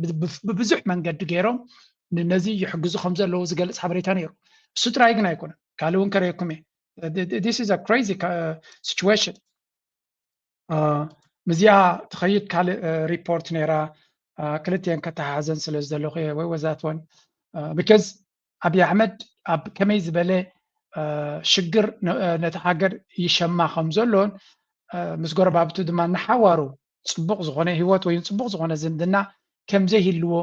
ብብዙሕ መንገዲ ገይሮም ነዚ ይሕግዙ ከም ዘለዉ ዝገልፅ ሓበሬታ ነይሩ። እሱ ጥራይ ግን ኣይኮነን፣ ካልእ እውን ከርእየኩም እየ። This is a crazy situation። ምስዚኣ ትኸይድ ካልእ ሪፖርት ነይራ፣ ክልቲአን ከተሓሓዘን ስለ ዝደለኹ እየ። ወይ ወዛት ወን because ኣብይ ኣሕመድ ኣብ ከመይ ዝበለ ሽግር ነቲ ሃገር ይሸማ ከም ዘሎን ምስ ጎረባብቱ ድማ ንሓዋሩ ፅቡቕ ዝኾነ ህይወት ወይ ፅቡቕ ዝኾነ ዝምድና ከም ዘይህልዎ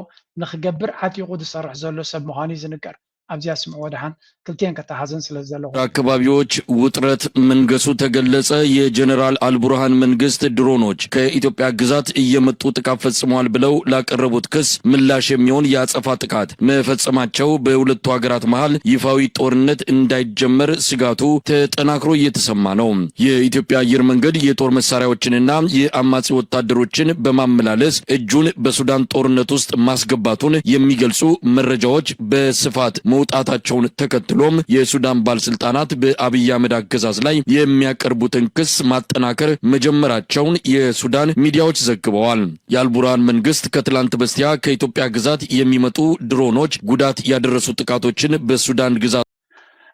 ንክገብር ዓጢቑ ዝሰርሕ ዘሎ ሰብ ምዃኑ እዩ ዝንገር። ኣብዚኣ ስምዕዎ ደሓን ክልቲአን ከተሓዘን ስለ ዝደለኹ። አካባቢዎች ውጥረት መንገሱ ተገለጸ። የጀነራል አልቡርሃን መንግስት ድሮኖች ከኢትዮጵያ ግዛት እየመጡ ጥቃት ፈጽመዋል ብለው ላቀረቡት ክስ ምላሽ የሚሆን የአጸፋ ጥቃት መፈጸማቸው በሁለቱ ሀገራት መሃል ይፋዊ ጦርነት እንዳይጀመር ስጋቱ ተጠናክሮ እየተሰማ ነው። የኢትዮጵያ አየር መንገድ የጦር መሳሪያዎችንና የአማጺ ወታደሮችን በማመላለስ እጁን በሱዳን ጦርነት ውስጥ ማስገባቱን የሚገልጹ መረጃዎች በስፋት መውጣታቸውን ተከትሎም የሱዳን ባለስልጣናት በአብይ አህመድ አገዛዝ ላይ የሚያቀርቡትን ክስ ማጠናከር መጀመራቸውን የሱዳን ሚዲያዎች ዘግበዋል። የአልቡርሃን መንግስት ከትላንት በስቲያ ከኢትዮጵያ ግዛት የሚመጡ ድሮኖች ጉዳት ያደረሱ ጥቃቶችን በሱዳን ግዛት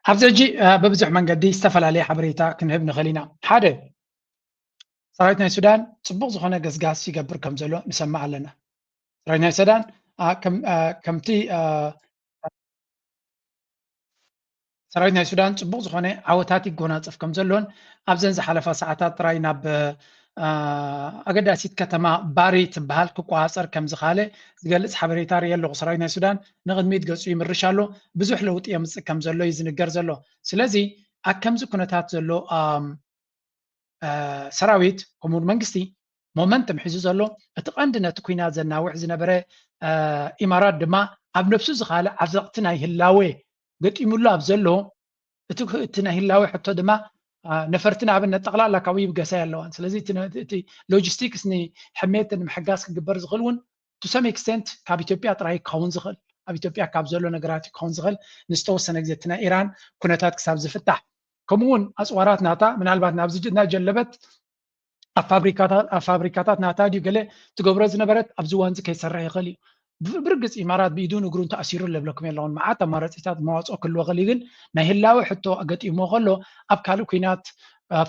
ኣብዚ ሕጂ ብብዙሕ መንገዲ ዝተፈላለየ ሓበሬታ ክንህብ ንኽእል ኢና። ሓደ ሰራዊት ናይ ሱዳን ፅቡቕ ዝኾነ ገስጋስ ይገብር ከም ዘሎ ንሰምዕ ኣለና። ሰራዊት ናይ ሱዳን ከምቲ ሰራዊት ናይ ሱዳን ፅቡቕ ዝኾነ ዓወታት ይጎናፀፍ ከም ዘሎን ኣብዘን ዝሓለፋ ሰዓታት ጥራይ ናብ ኣገዳሲት ከተማ ባሪ ትበሃል ክቆፃፀር ከም ዝኻለ ዝገልፅ ሓበሬታ ርኢ ኣለኹ። ሰራዊት ናይ ሱዳን ንቕድሚት ገፁ ይምርሽ ኣሎ። ብዙሕ ለውጢ የምፅእ ከም ዘሎ እዩ ዝንገር ዘሎ። ስለዚ ኣብ ከምዚ ኩነታት ዘሎ ሰራዊት ከምኡ መንግስቲ ሞመንተም ሒዙ ዘሎ፣ እቲ ቀንዲ ነቲ ኲናት ዘናውሕ ዝነበረ ኢማራት ድማ ኣብ ነብሱ ዝኻለ ዓዘቕቲ ናይ ህላወ ገጢሙሉ ኣብ ዘሎ፣ እቲ ናይ ህላወ ሕቶ ድማ ነፈርቲ ንኣብነት ጠቕላላ ካብኡ ይብገሳ ኣለዋን። ስለዚ እቲ ሎጂስቲክስ ንሕሜት ንምሕጋዝ ክግበር ዝኽእል እውን to some extent ካብ ኢትዮጵያ ጥራይ ክኸውን ዝኽእል፣ ኣብ ኢትዮጵያ ካብ ዘሎ ነገራት ክኸውን ዝኽእል፣ ንዝተወሰነ ግዜ እቲ ናይ ኢራን ኩነታት ክሳብ ዝፍታሕ፣ ከምኡ እውን ኣፅዋራት ናታ ምናልባት ናብዚ እናጀለበት ኣብ ፋብሪካታት ናታ ድዩ ገለ ትገብሮ ዝነበረት ኣብዚ እዋን እዚ ከይሰርሕ ይኽእል እዩ። ብርግፅ ኢማራት ብኢዱን እግሩን ተኣሲሩ ለብለኩም የለውን። መዓት ኣማራፂታት መዋፅኦ ክህልዎ ይኽእል እዩ፣ ግን ናይ ህላወ ሕቶ ኣገጢሞ ከሎ ኣብ ካልእ ኲናት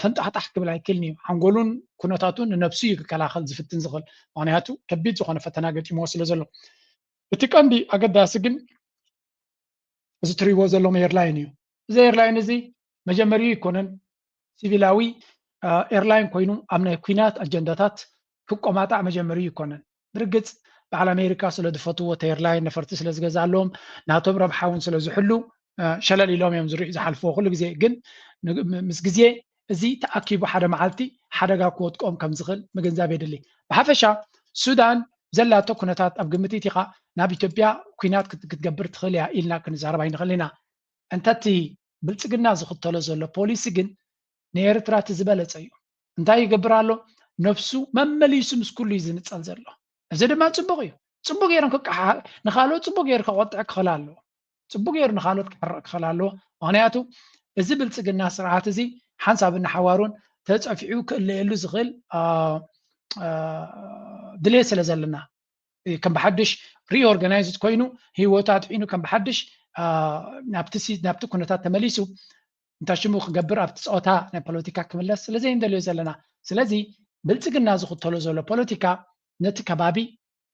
ፈንጣሕጣሕ ክብል ኣይክእልን እዩ። ሓንጎሉን ኩነታቱን ንነብሱ እዩ ክከላኸል ዝፍትን ዝኽእል፣ ምክንያቱ ከቢድ ዝኾነ ፈተና ገጢምዎ ስለ ዘሎ። እቲ ቀንዲ ኣገዳሲ ግን እዚ ትሪእዎ ዘለኹም ኤርላይን እዩ። እዚ ኤርላይን እዚ መጀመሪኡ ኣይኮነን፣ ሲቪላዊ ኤርላይን ኮይኑ ኣብ ናይ ኲናት ኣጀንዳታት ክቆማጣዕ መጀመሪኡ ኣይኮነን። ብርግፅ በዓል ኣሜሪካ ስለ ዝፈትዎ እቲ ኤርላይን ነፈርቲ ስለ ዝገዝኣሎም ናቶም ረብሓ እውን ስለ ዝሕሉ ሸለል ኢሎም እዮም ዝርኡ ዝሓልፍዎ ኩሉ ግዜ። ግን ምስ ግዜ እዚ ተኣኪቡ ሓደ መዓልቲ ሓደጋ ክወድቆም ከም ዝኽእል ምግንዛብ የድሊ። ብሓፈሻ ሱዳን ዘላቶ ኩነታት ኣብ ግምት ኢትኻ ናብ ኢትዮጵያ ኲናት ክትገብር ትኽእል እያ ኢልና ክንዛረብ ኣይንኽእል ኢና። እንተ እቲ ብልፅግና ዝኽተሎ ዘሎ ፖሊሲ ግን ንኤርትራ እቲ ዝበለፀ እዩ። እንታይ ይገብር ኣሎ? ነብሱ መመሊሱ ምስ ኩሉ እዩ ዝንፀል ዘሎ። እዚ ድማ ፅቡቕ እዩ። ፅቡቕ ገይሮም ንካልኦት ፅቡቕ ገይሩ ከቆጥዕ ክኽእል ኣለዎ። ፅቡቕ ገይሩ ንካልኦት ክሕረቕ ክኽእል ኣለዎ። ምክንያቱ እዚ ብልፅግና ስርዓት እዚ ሓንሳብ እናሓዋሩን ተፀፊዑ ክእለየሉ ዝኽእል ድሌት ስለ ዘለና ከም ብሓድሽ ሪኦርጋናይዝድ ኮይኑ ህይወቱ ኣጥዒኑ ከም ብሓድሽ ናብቲ ኩነታት ተመሊሱ እንታይ ሽሙ ክገብር ኣብቲ ፀወታ ናይ ፖለቲካ ክምለስ ስለ ዘይንደልዮ ዘለና። ስለዚ ብልፅግና ዝኽተሎ ዘሎ ፖለቲካ ነቲ ከባቢ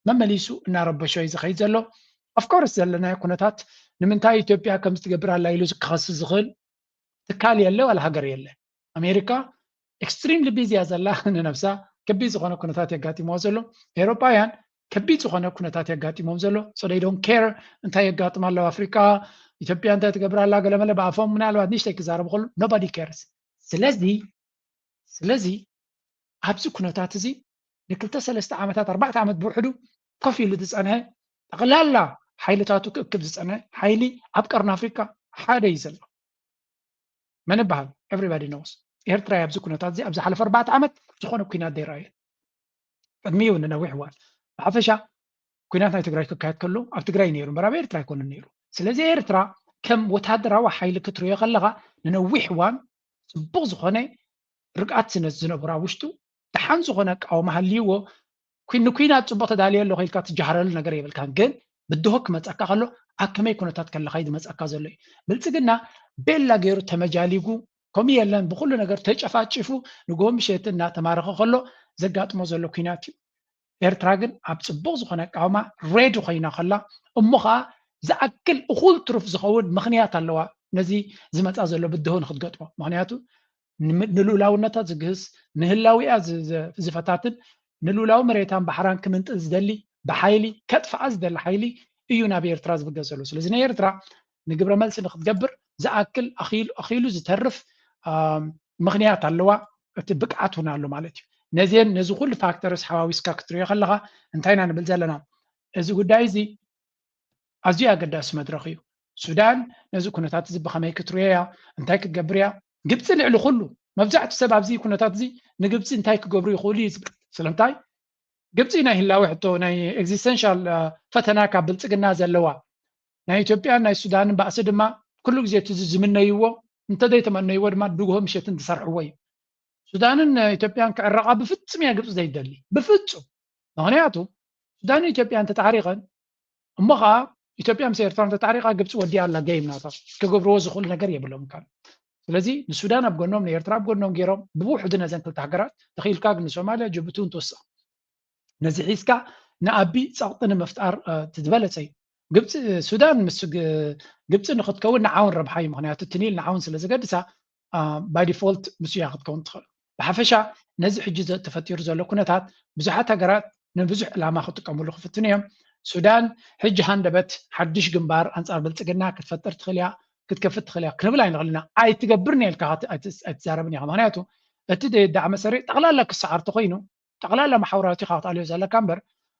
መመሊሱ እናረበሾ እዩ ዝኸይድ ዘሎ። ኦፍኮርስ ዘለናዮ ኩነታት ንምንታይ ኢትዮጵያ ከምዚ ትገብር ኣላ ኢሉ ክኸስስ ዝኽእል ትካል የለ ዋላ ሃገር የለ። ኣሜሪካ ኤክስትሪምሊ ቢዚ እያ ዘላ፣ ንነብሳ ከቢድ ዝኾነ ኩነታት የጋጢምዋ ዘሎ። ኤውሮጳውያን ከቢድ ዝኾነ ኩነታት የጋጢሞም ዘሎ። So they don't care እንታይ የጋጥም ኣሎ ኣብ ኣፍሪካ፣ ኢትዮጵያ እንታይ ትገብር ኣላ ገለመለ ብኣፎም ምናልባት ንእሽተይ ክዛረቡ ከሉ nobody cares። ስለዚ ስለዚ ኣብዚ ኩነታት እዚ ንክልተ ሰለስተ ዓመታት ኣርባዕተ ዓመት ብውሕዱ ኮፍ ኢሉ ዝፀንሐ ጠቕላላ ሓይልታቱ ክእክብ ዝፀንሐ ሓይሊ ኣብ ቀርኒ ኣፍሪካ ሓደ እዩ ዘሎ። መን ይበሃል? Everybody knows። ኤርትራ ኣብዚ ኩነታት እዚ ኣብ ዝሓለፈ ኣርባዕተ ዓመት ዝኾነ ኩናት ዘይረኣየ ቅድሚኡ ንነዊሕ እዋን ብሓፈሻ ኩናት ናይ ትግራይ ክካየድ ከሎ ኣብ ትግራይ ነይሩ እምበር ኣብ ኤርትራ ኣይኮነን ነይሩ። ስለዚ ኤርትራ ከም ወታደራዊ ሓይሊ ክትሪኦ ከለኻ ንነዊሕ እዋን ፅቡቕ ዝኾነ ርግኣት ስነ ዝነበራ ውሽጡ ደሓን ዝኾነ ኣቃውማ ሃልይዎ ንኩናት ፅቡቕ ተዳልየ ኣለኹ ኢልካ ትጃሃረሉ ነገር የብልካን። ግን ብድሆ ክመፀካ ከሎ ኣብ ከመይ ኩነታት ከለኻ እዩ ዝመፀካ ዘሎ እዩ። ብልፅግና ቤላ ገይሩ ተመጃሊጉ ከምኡ የለን ብኩሉ ነገር ተጨፋጭፉ ንጎ ምሸት እናተማረኸ ከሎ ዘጋጥሞ ዘሎ ኩናት እዩ። ኤርትራ ግን ኣብ ፅቡቕ ዝኾነ ኣቃውማ ሬዲ ኮይና ከላ እሞ ከዓ ዝኣክል እኹል ትሩፍ ዝኸውን ምኽንያት ኣለዋ ነዚ ዝመፃ ዘሎ ብድሆ ንክትገጥሞ። ምክንያቱ ንልኡላውነታ ዝግህስ ንህላዊኣ ዝፈታትን ንልኡላዊ መሬታን ባሕራን ክምንጥል ዝደሊ ብሓይሊ ከጥፍኣ ዝደሊ ሓይሊ እዩ ናብ ኤርትራ ዝብገስ ዘሎ። ስለዚ ናይ ኤርትራ ንግብረ መልሲ ንክትገብር ዝኣክል ኣኺሉ ዝተርፍ ምኽንያት ኣለዋ፣ እቲ ብቅዓት እውን ኣሎ ማለት እዩ። ነዚን ነዚ ኩሉ ፋክተርስ ሓዋዊስካ ክትሪኦ ከለኻ እንታይ ኢና ንብል ዘለና? እዚ ጉዳይ እዚ ኣዝዩ ኣገዳሲ መድረኽ እዩ። ሱዳን ነዚ ኩነታት እዚ ብኸመይ ክትሪኦ እያ? እንታይ ክትገብር እያ? ግብፂ ልዕሊ ኩሉ መብዛሕትኡ ሰብ ኣብዚ ኩነታት እዚ ንግብፂ እንታይ ክገብሩ ይኽእሉ እዩ ዝብል። ስለምንታይ ግብፂ ናይ ህላወ ሕቶ ናይ ኤግዚስተንሻል ፈተና ካብ ብልፅግና ዘለዋ ናይ ኢትዮጵያን ናይ ሱዳንን ባእሲ ድማ ኩሉ ግዜ እቲ ዝምነይዎ እንተዘይተመነይዎ ድማ ድጉሆ ምሸትን ዝሰርሕዎ እዩ። ሱዳንን ኢትዮጵያን ክዕረቓ ብፍፁም እያ ግብፂ ዘይደሊ ብፍፁም። ምክንያቱ ሱዳንን ኢትዮጵያን ተጣሪቐን እሞ ከዓ ኢትዮጵያ ምስ ኤርትራ ተጣሪቓ ግብፂ ወዲኣ ኣላ። ገይም ናታ ክገብርዎ ዝኽእሉ ነገር የብሎም ካል ስለዚ ንሱዳን ኣብ ጎኖም ንኤርትራ ኣብ ጎኖም ገይሮም ብውሕዱ ነዘን ክልተ ሃገራት ተኽኢልካ ግን ንሶማልያ ጅቡቲ እውን ትወስኽ ነዚ ሒዝካ ንኣቢ ፀቕጢ ንምፍጣር ዝበለፀ እዩ። ግብፂ ሱዳን ምስ ግብፂ ንክትከውን ንዓውን ረብሓ እዩ። ምክንያቱ እቲ ኒል ንዓውን ስለ ዝገድሳ ባይ ዲፎልት ምስ እያ ክትከውን ትኽእል። ብሓፈሻ ነዚ ሕጂ ተፈጢሩ ዘሎ ኩነታት ብዙሓት ሃገራት ንብዙሕ ዕላማ ክጥቀምሉ ክፍትኑ እዮም። ሱዳን ሕጂ ሃንደበት ሓድሽ ግንባር ኣንፃር ብልፅግና ክትፈጥር ትኽእል እያ ክትከፍት ትኽእል እያ ክንብል ኣይንኽእል ኢና። ኣይትገብርን እየ ኢልካ ኣይትዛረብን ኢኻ። ምክንያቱ እቲ ዳዕመ ሰሪዕ ጠቕላላ ክሰዓር ተኮይኑ ጠቕላላ መሓውራቱ ኢኻ ክትኣልዮ ዘለካ እምበር፣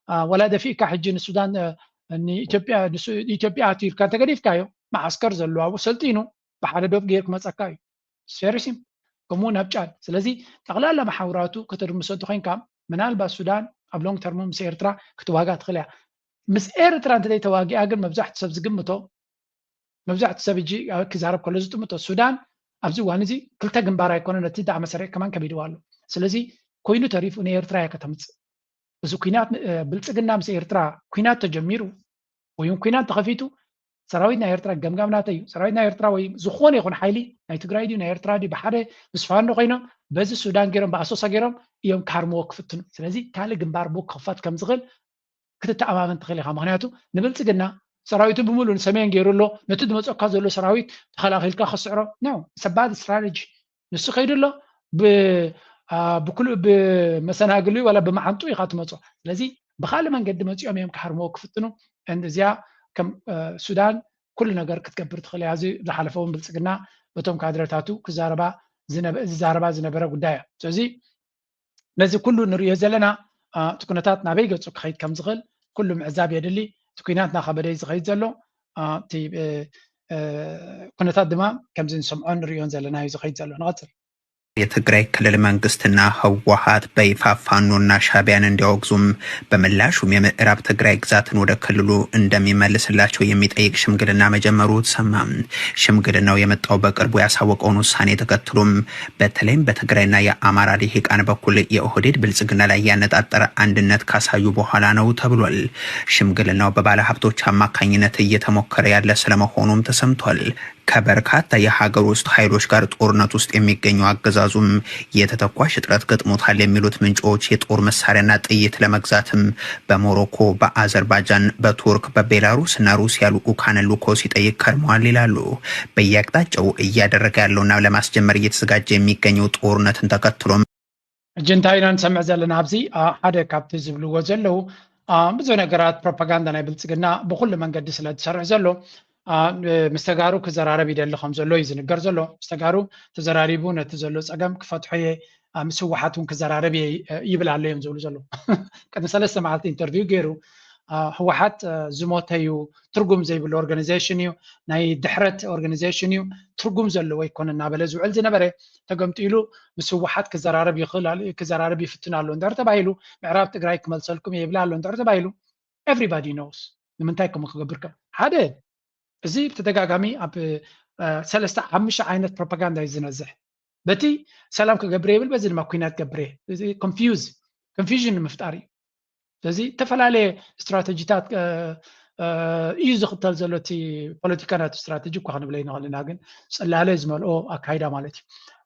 አ፣ ወላ ደፊእካ ሕጂ ንሱዳን፣ አ፣ ንኢትዮጵያ፣ ንሱ-፣ ኢትዮጵያ ኣትዩ ኢልካ እንተገዲፍካዮ፣ መዓስከር ዘለዎ ኣብኡ ሰልጢኑ ብሓደ ዶብ ገይሩ ክመፀካ እዩ። ሴሪሲም ከምኡ እውን ኣብ ጫድ። ስለዚ ጠቕላላ መሓውራቱ ከተድምሰ እንተኮይንካ፣ ምናልባት ሱዳን ኣብ ሎንግ ተርም ምስ ኤርትራ ክትዋጋ ትኽእል እያ። ምስ ኤርትራ እንተዘይተዋጊኣ ግን መብዛሕትኡ ሰብ ዝግምቶ፣ መብዛሕትኡ ሰብ እጂ ክዛረብ ከሎ ዝጥምቶ፣ ሱዳን ኣብዚ እዋን እዚ ክልተ ግንባር ኣይኮነ፣ ነቲ ዳኣ መሰሪዕ ከማን ከቢድዋ ኣሎ። ስለዚ ኮይኑ ተሪፉ ንኤርትራ እያ ከተምፅእ። እዚ ኩናት፣ እ፣ ብልፅግና ምስ ኤርትራ ኩናት ተጀሚሩ ወይ እውን ኩናት ተኸፊቱ፣ ሰራዊት ናይ ኤርትራ ገምጋም ናተይ እዩ። ሰራዊት ናይ ኤርትራ ወይ ዝኾነ ይኹን ሓይሊ፣ ናይ ትግራይ ድዩ ናይ ኤርትራ ድዩ፣ ብሓደ ምስ ፋኖ ኮይኖም በዚ ሱዳን ገይሮም ብኣሶሳ ገይሮም እዮም ክሃርምዎ ክፍትኑ። ስለዚ ካልእ ግንባር ብኡ ክኽፈት ከም ዝኽእል ክትተኣማመን ትኽእል ኢኻ። ምኽንያቱ ንብልፅግና ሰራዊቱ ብምሉእ ንሰሜን ገይሩ ኣሎ። ነቲ ዝመፀካ ዘሎ ሰራዊት ተኸላኺልካ ከስዕሮ ነው። ሰባድ ስትራቴጂ ንሱ ከይዱ ኣሎ። ብ-፣ አ፣ ብኩሉ ብመሰናግሉ ዋላ ብመዓንጡ ኢኻ ትመፅኦ። ስለዚ ብኻልእ መንገዲ መፂኦም እዮም ክሃርምዎ ክፍትኑ። And እዚኣ ከም፣ አ፣ ሱዳን ኩሉ ነገር ክትገብር ትኽእል እያ። እዚ ዝሓለፈ እውን ብልፅግና በቶም ካድረታቱ ክዛረባ ዝነበ-፣ ዝዛረባ ዝነበረ ጉዳይ እያ። ስለዚ ነዚ ኩሉ ንርእዮ ዘለና፣ አ፣ እቲ ኩነታት ናበይ ገፁ ክኸይድ ከም ዝኽእል ኩሉ ምዕዛብ የድሊ። እቲ ኩናት እናኸበደ እዩ ዝኸይድ ዘሎ። አ፣ እቲ፣ እ፣ እ፣ ኩነታት ድማ ከምዚ ንሰምዖን ንርእዮን ዘለና እዩ ዝኸይድ ዘሎ። ንቐፅል። የትግራይ ክልል መንግስትና ህወሓት በይፋ ፋኖና ሻዕቢያን እንዲያወግዙም፣ በምላሹም የምዕራብ ትግራይ ግዛትን ወደ ክልሉ እንደሚመልስላቸው የሚጠይቅ ሽምግልና መጀመሩ ተሰማ። ሽምግልናው የመጣው በቅርቡ ያሳወቀውን ውሳኔ ተከትሎም፣ በተለይም በትግራይና የአማራ ልሂቃን በኩል የኦህዴድ ብልጽግና ላይ ያነጣጠረ አንድነት ካሳዩ በኋላ ነው ተብሏል። ሽምግልናው በባለ ሀብቶች አማካኝነት እየተሞከረ ያለ ስለመሆኑም ተሰምቷል። ከበርካታ የሀገር ውስጥ ኃይሎች ጋር ጦርነት ውስጥ የሚገኘው አገዛዙም የተተኳሽ እጥረት ገጥሞታል የሚሉት ምንጮች፣ የጦር መሳሪያና ጥይት ለመግዛትም በሞሮኮ፣ በአዘርባጃን፣ በቱርክ፣ በቤላሩስ እና ሩሲያ ልዑካንን ልኮ ሲጠይቅ ከርመዋል ይላሉ። በየአቅጣጫው እያደረገ ያለውና ለማስጀመር እየተዘጋጀ የሚገኘው ጦርነትን ተከትሎም ሕጂ እንታይ ኢና ንሰምዕ ዘለና ኣብዚ? አ፣ ሓደ ካብቲ ዝብልዎ ዘለዉ፣ አ፣ ብዙሕ ነገራት ፕሮፓጋንዳ ናይ ብልጽግና ብኹሉ መንገዲ ስለ ዝሰርሕ ዘሎ፣ አ፣ ምስ ተጋሩ ክዘራረብ ይደሊ ከም ዘሎ እዩ ዝንገር ዘሎ። ምስ ተጋሩ ተዘራሪቡ ነቲ ዘሎ ጸገም ክፈትሖ እየ፣ አ፣ ምስ ህወሓት እውን ክዘራረብ እየ፣ እ፣ ይብል ኣሎ እዮም ዝብሉ ዘለዉ። ቅድሚ ሰለስተ መዓልቲ ኢንተርቪው ገይሩ፣ አ፣ ህወሓት፣ አ፣ ዝሞተ እዩ፣ ትርጉም ዘይብሉ ኦርጋናይዜሽን እዩ፣ ናይ ድሕረት ኦርጋናይዜሽን እዩ፣ ትርጉም ዘለዎ ኣይኮነን እናበለ ዝውዕል ዝነበረ ተገምጢሉ ምስ ህወሓት ክዘራረብ ይኽእል ኣሎ፣ ክዘራረብ ይፍትን ኣሎ እንድሕር ተባሂሉ፣ ምዕራብ ትግራይ ክመልሰልኩም እየ ይብል ኣሎ እንድሕር ተባሂሉ፣ everybody knows ንምንታይ ከምኡ ክገብር ከም ሓደ። እዚ ብተደጋጋሚ ኣብ፣ እ፣ ሰለስተ ሓሙሽተ ዓይነት ፕሮፓጋንዳ እዩ ዝነዝሕ። በቲ ሰላም ክገብር ይብል፣ በዚ ድማ ኩናት ገብር እየ። እዚ ኮንፊውዝ፣ ኮንፊውዥን ንምፍጣር እዩ። ስለዚ ዝተፈላለየ ስትራተጂታት፣ እ፣ እ፣ እዩ ዝኽተል ዘሎ። እቲ ፖለቲካ ናቱ ስትራተጂ እኳ ክንብሎ ይንኽእል ኢና፣ ግን ጽላለ ዝመልኦ ኣካይዳ ማለት እዩ።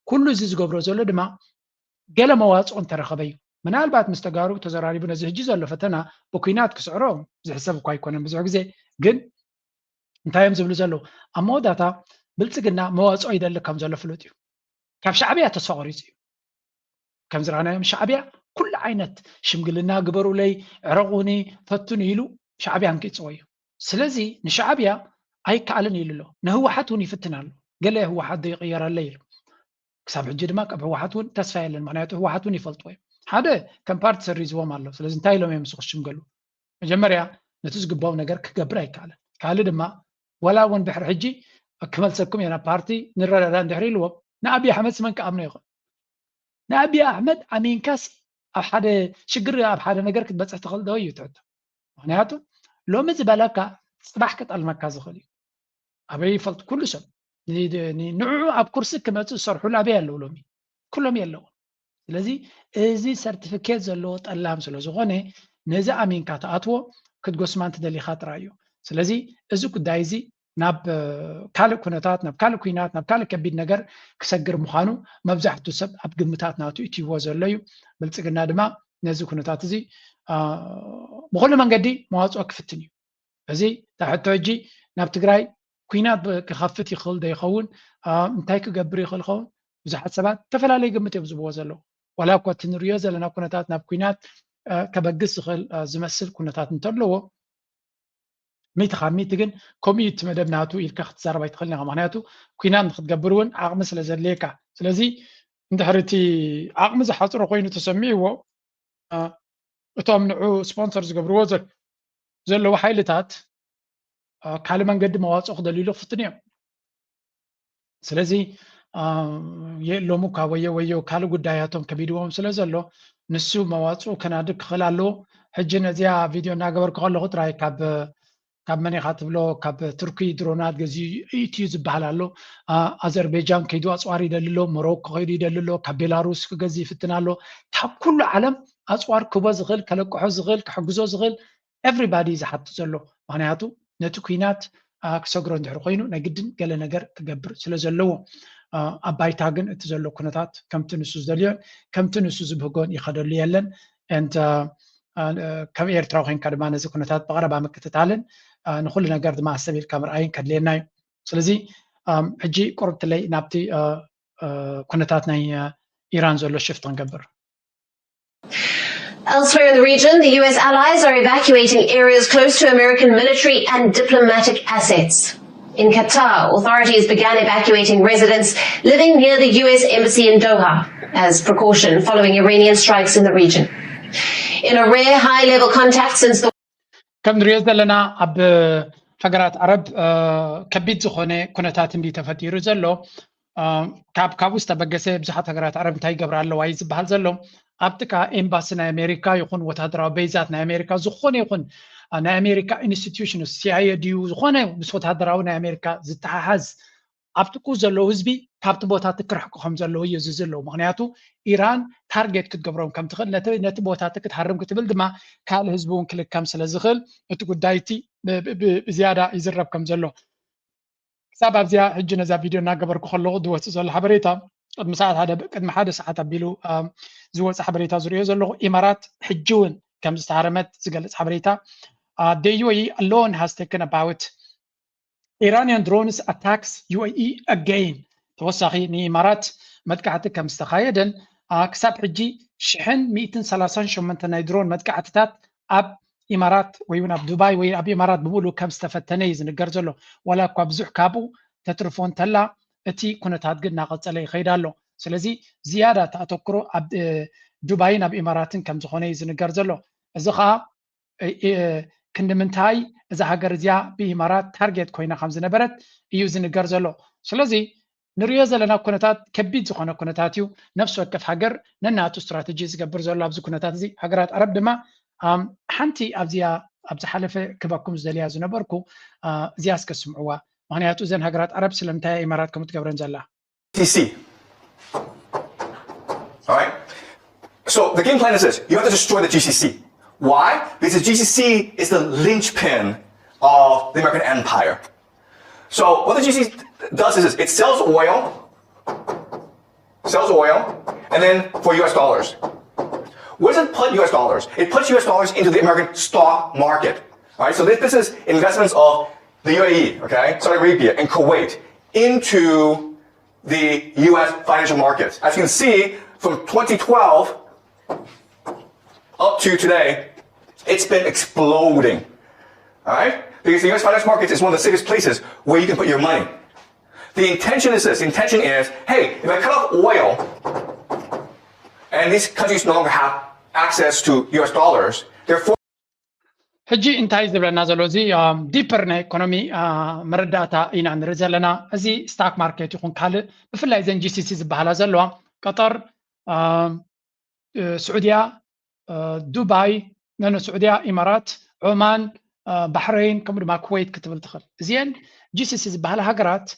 ኩሉ እዚ ዝገብሮ ዘሎ ድማ ገለ መዋጽኦ እንተረኸበ እዩ። ምናልባት ምስ ተጋሩ ተዘራሪቡ ነዚ ሕጂ ዘሎ ፈተና ብኲናት ክስዕሮ ዝሕሰብ እኳ ኣይኮነን ብዙሕ ግዜ፣ ግን እንታይ እዮም ዝብሉ ዘለዉ? ኣብ መወዳእታ ብልጽግና መዋጽኦ ይደሊ ከም ዘሎ ፍሉጥ እዩ። ካብ ሻዕብያ ተስፋ ቆሪጹ እዩ። ከም ዝረኣናዮም ሻዕብያ ኩሉ ዓይነት ሽምግልና ግበሩለይ፣ ዕረቑኒ፣ ፈቱኒ ኢሉ ሻዕብያ ኣንቂጽዎ እዩ። ስለዚ ንሻዕብያ ኣይከኣልን ኢሉ ኣሎ። ንህወሓት እውን ይፍትን ኣሎ። ገለ ህወሓት ዶ ይቕየር ኣሎ ኢሉ። ክሳብ ሕጂ ድማ ካብ ህወሓት እውን ተስፋ የለን። ምኽንያቱ ህወሓት እውን ይፈልጥዎ እዮም። ሓደ ከም ፓርቲ ሰሪዝዎም ኣሎ። ስለዚ እንታይ ኢሎም እዮም ምስ ክሽምገሉ? መጀመርያ ነቲ ዝግባው ነገር ክገብር ኣይከኣለን። ካልእ ድማ ዋላ እውን ድሕሪ ሕጂ ክመልሰኩም እየ ናብ ፓርቲ ንረዳዳ እንድሕር ኢልዎም፣ ንኣብይ ኣሕመድ ስመን ክኣምኖ ይኽእል። ንኣብይ ኣሕመድ ኣሚንካስ ኣብ ሓደ ሽግር ኣብ ሓደ ነገር ክትበፅሕ ትኽእል ዶ እዩ ትሕቶ። ምኽንያቱ ሎሚ ዝበለካ ፅባሕ ክጠልመካ ዝኽእል እዩ። ኣበይ ይፈልጥ ኩሉ ሰብ ን-፣ ን-፣ ንዕኡ ኣብ ኩርሲ ክመፅእ ዝሰርሑሉ ኣበይ ኣለዉ ሎሚ? ኩሎም የለውን። ስለዚ እዚ ሰርቲፊኬት ዘለዎ ጠላም ስለ ዝኾነ ነዚ ኣሚንካ ትኣትዎ ክትጎስማ እንትደሊኻ ጥራይ እዩ። ስለዚ እዚ ጉዳይ እዚ ናብ፣ እ፣ ካልእ ኩነታት፣ ናብ ካልእ ኲናት፣ ናብ ካልእ ከቢድ ነገር ክሰግር ምዃኑ መብዛሕትኡ ሰብ ኣብ ግምታት ናቱ እትይዎ ዘሎ እዩ። ብልጽግና ድማ ነዚ ኩነታት እዚ፣ እ፣ ብኹሉ መንገዲ መዋጽኦ ክፍትን እዩ። እዚ እታ ሕቶ ሕጂ ናብ ትግራይ ኲናት ብ-፣ ክኸፍት ይኽእል ዶ ይኸውን? እ፣ እንታይ ክገብር ይኽእል ይኸውን? ብዙሓት ሰባት ዝተፈላለየ ግምት እዮም ዝህብዎ ዘለዉ። ዋላ እኳ እቲ ንሪኦ ዘለና ኩነታት ናብ ኲናት፣ እ፣ ከበግስ ዝኽእል፣ እ፣ ዝመስል ኩነታት እንተለዎ፣ ሚእቲ ካብ ሚእቲ ግን ከምኡ እዩ እቲ መደብ ናቱ ኢልካ ክትዛረብ ኣይትኽእልን ኢኻ። ምኽንያቱ ኲናት ንክትገብር እውን ዓቕሚ ስለ ዘድልየካ። ስለዚ እንድሕር እቲ ዓቕሚ ዝሓፅሮ ኮይኑ ተሰሚዕዎ፣ እቶም ንዑ ስፖንሰር ዝገብርዎ ዘለዉ ሓይልታት ካልእ መንገዲ መዋፅኦ ክደልዩሉ ክፍትን እዮም። ስለዚ የእሎሙ ካብ ወዮ ወዮ ካልእ ጉዳያቶም ከቢድዎም ስለ ዘሎ ንሱ መዋፅኡ ከናድግ ክኽእል ኣለዎ። ሕጂ ነዚኣ ቪድዮ እናገበርኩ ከለኹ ጥራይ ካብ ካብ መን ኢኻ ትብሎ ካብ ቱርኪ ድሮናት ገዚኡ ኢትዩ ዝበሃል ኣሎ። ኣዘርቤጃን ከይዱ ኣፅዋር ይደሊ ኣሎ፣ ሞሮኮ ከይዱ ይደሊ ኣሎ፣ ካብ ቤላሩስ ክገዝእ ይፍትን ኣሎ። ካብ ኩሉ ዓለም ኣፅዋር ክቦ ዝኽእል ከለቅሖ ዝኽእል ክሕግዞ ዝኽእል ኤቭሪባዲ እዩ ዝሓቱ ዘሎ። ምክንያቱ ነቲ ኩናት ክሰግሮ እንድሕር ኮይኑ ናይ ግድን ገለ ነገር ክገብር ስለ ዘለዎ ኣብ ባይታ ግን እቲ ዘሎ ኩነታት ከምቲ ንሱ ዝደልዮን ከምቲ ንሱ ዝብህጎን ይኸደሉ የለን። And ከም ኤርትራዊ ኮይንካ ድማ ነዚ ኩነታት ብቐረባ ምክትታልን ንኩሉ ነገር ድማ ኣሰቢልካ ምርኣይን ከድልየና እዩ። ስለዚ ሕጂ ቁርብትለይ ናብቲ ኩነታት ናይ ኢራን ዘሎ ሽፍት ክንገብር። Elsewhere in the region, the U S allies are evacuating areas close to American military and diplomatic assets. In Qatar, authorities began evacuating residents living near the U S embassy in Doha as precaution following Iranian strikes in the region. In a rare high-level contact since the ከም ንሪኦ ዘለና ኣብ ሃገራት ዓረብ ከቢድ ዝኾነ ኩነታት እንዲ ተፈጢሩ ዘሎ። ካብ ካብኡ ዝተበገሰ ብዙሓት ሃገራት ዓረብ እንታይ ይገብራ ኣለዋ እዩ ዝበሃል ዘሎ። ኣብ ጥቃ ኤምባሲ ናይ ኣሜሪካ ይኹን ወታደራዊ ቤዛት ናይ ኣሜሪካ ዝኾነ ይኹን ናይ ኣሜሪካ ኢንስቲትዩሽን ሲኣይኤ ድዩ ዝኾነ ምስ ወታደራዊ ናይ ኣሜሪካ ዝተሓሓዝ ኣብ ጥቁ ዘለዉ ህዝቢ ካብቲ ቦታ ትክርሕቁ ከም ዘለዉ እዩ እዚ ዘለዉ። ምክንያቱ ኢራን ታርጌት ክትገብሮም ከም ትኽእል ነቲ ቦታ ክትሃርም ክትብል ድማ ካልእ ህዝቢ እውን ክልከም ስለ ዝኽእል እቲ ጉዳይ እቲ ብዝያዳ ይዝረብ ከም ዘሎ ክሳብ ኣብዚኣ ሕጂ ነዛ ቪድዮ እናገበርኩ ከለኹ ዝወፅእ ዘሎ ሓበሬታ ቅድሚ ሰዓት ሓደ ቅድሚ ሓደ ሰዓት ኣቢሉ ዝወፅእ ሓበሬታ ዝሪኦ ዘለኹ ኢማራት ሕጂ እውን ከም ዝተሃረመት ዝገልፅ ሓበሬታ the U A E alone has taken about Iranian drones attacks U A E again ተወሳኺ ንኢማራት መጥቃዕቲ ከም ዝተኻየደን ክሳብ ሕጂ ሽሕን ሚእትን ሰላሳን ሸሞንተ ናይ ድሮን መጥቃዕትታት ኣብ ኢማራት ወይ እውን ኣብ ዱባይ ወይ ኣብ ኢማራት ብምሉእ ከም ዝተፈተነ እዩ ዝንገር ዘሎ። ዋላ እኳ ብዙሕ ካብኡ ተትርፎ እንተላ እቲ ኩነታት ግን እናቐፀለ ይኸይድ ኣሎ። ስለዚ ዝያዳ ተኣተክሮ ኣብ ዱባይን ኣብ ኢማራትን ከም ዝኾነ እዩ ዝንገር ዘሎ። እዚ ከዓ ክንዲ ምንታይ እዛ ሃገር እዚኣ ብኢማራት ታርጌት ኮይና ከም ዝነበረት እዩ ዝንገር ዘሎ። ስለዚ ንሪኦ ዘለና ኩነታት ከቢድ ዝኾነ ኩነታት እዩ። ነፍሲ ወከፍ ሃገር ነናቱ ስትራተጂ ዝገብር ዘሎ ኣብዚ ኩነታት እዚ። ሃገራት ዓረብ ድማ ሓንቲ ኣብዚኣ ኣብ ዝሓለፈ ክበኩም ዝደልያ ዝነበርኩ እዚኣ እስከ ስምዕዋ። ምክንያቱ እዘን ሃገራት ዓረብ ስለምንታይ ኢማራት ከም ትገብረን ዘላ G C C. All right. So the game plan is this: you have to destroy the G C C. Why? Because the G C C is the linchpin of the American empire. So what the G C C does is this: it sells oil, sells oil, and then for U S dollars. Where does it put U S dollars? It puts U S dollars into the American stock market. All right. So this, this is investments of the U A E, okay, Saudi Arabia, and Kuwait into the U S financial markets. As you can see, from twenty twelve up to today, it's been exploding. All right? Because the U S financial markets is one of the safest places where you can put your money. The intention is this. The intention is, hey, if I cut off oil and these countries no longer have access to U S dollars, therefore ሕጂ እንታይ ዝብለና ዘሎ እዚ ዲፐር ናይ ኢኮኖሚ መረዳእታ ኢና ንርኢ ዘለና። እዚ ስታክ ማርኬት ይኹን ካልእ ብፍላይ ዘን ጂሲሲ ዝበሃላ ዘለዋ ቀጠር፣ ስዑድያ፣ ዱባይ፣ ነነ ስዑድያ፣ ኢማራት፣ ዖማን፣ ባሕረይን ከምኡ ድማ ኩወይት ክትብል ትኽእል። እዚአን ጂሲሲ ዝበሃላ ሃገራት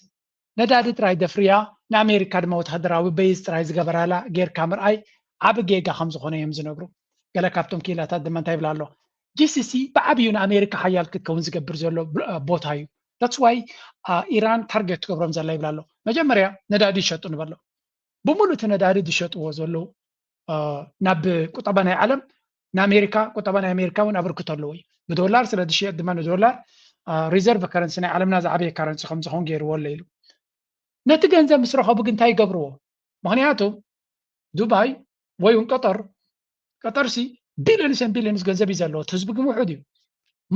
ነዳዲ ጥራይ ደፍርያ ንኣሜሪካ ድማ ወታደራዊ በይዝ ጥራይ ዝገበራላ ጌርካ ምርኣይ ዓቢ ጌጋ ከም ዝኾነ እዮም ዝነግሩ። ገለ ካብቶም ክኢላታት ድማ እንታይ ይብላ ኣሎ? ጂሲሲ ብዓብዩ ንኣሜሪካ ሓያል ክትከውን ዝገብር ዘሎ ቦታ እዩ። That's why ኢራን ታርጌት ትገብሮም ዘላ ይብላ ኣሎ። መጀመርያ ነዳዲ ይሸጡ ንበሎ። ብምሉእ እቲ ነዳዲ ዝሸጥዎ ዘለዉ ናብ ቁጠባ ናይ ዓለም ንኣሜሪካ ቁጠባ ናይ ኣሜሪካ እውን ኣበርክቶ ኣለዎ እዩ። ብዶላር ስለ ዝሽየጥ ድማ ንዶላር ሪዘርቭ ከረንሲ ናይ ዓለምና ዝዓበየ ከረንሲ ከም ዝኸውን ገይርዎ ኣሎ ኢሉ። ነቲ ገንዘብ ምስ ረኸቡ ግን እንታይ ይገብርዎ? ምክንያቱ ዱባይ ወይ እውን ቀጠር ቀጠርሲ ቢልዮንስ ን ቢልዮንስ ገንዘብ እዩ ዘለዎ። እቲ ህዝቢ ግን ውሑድ እዩ።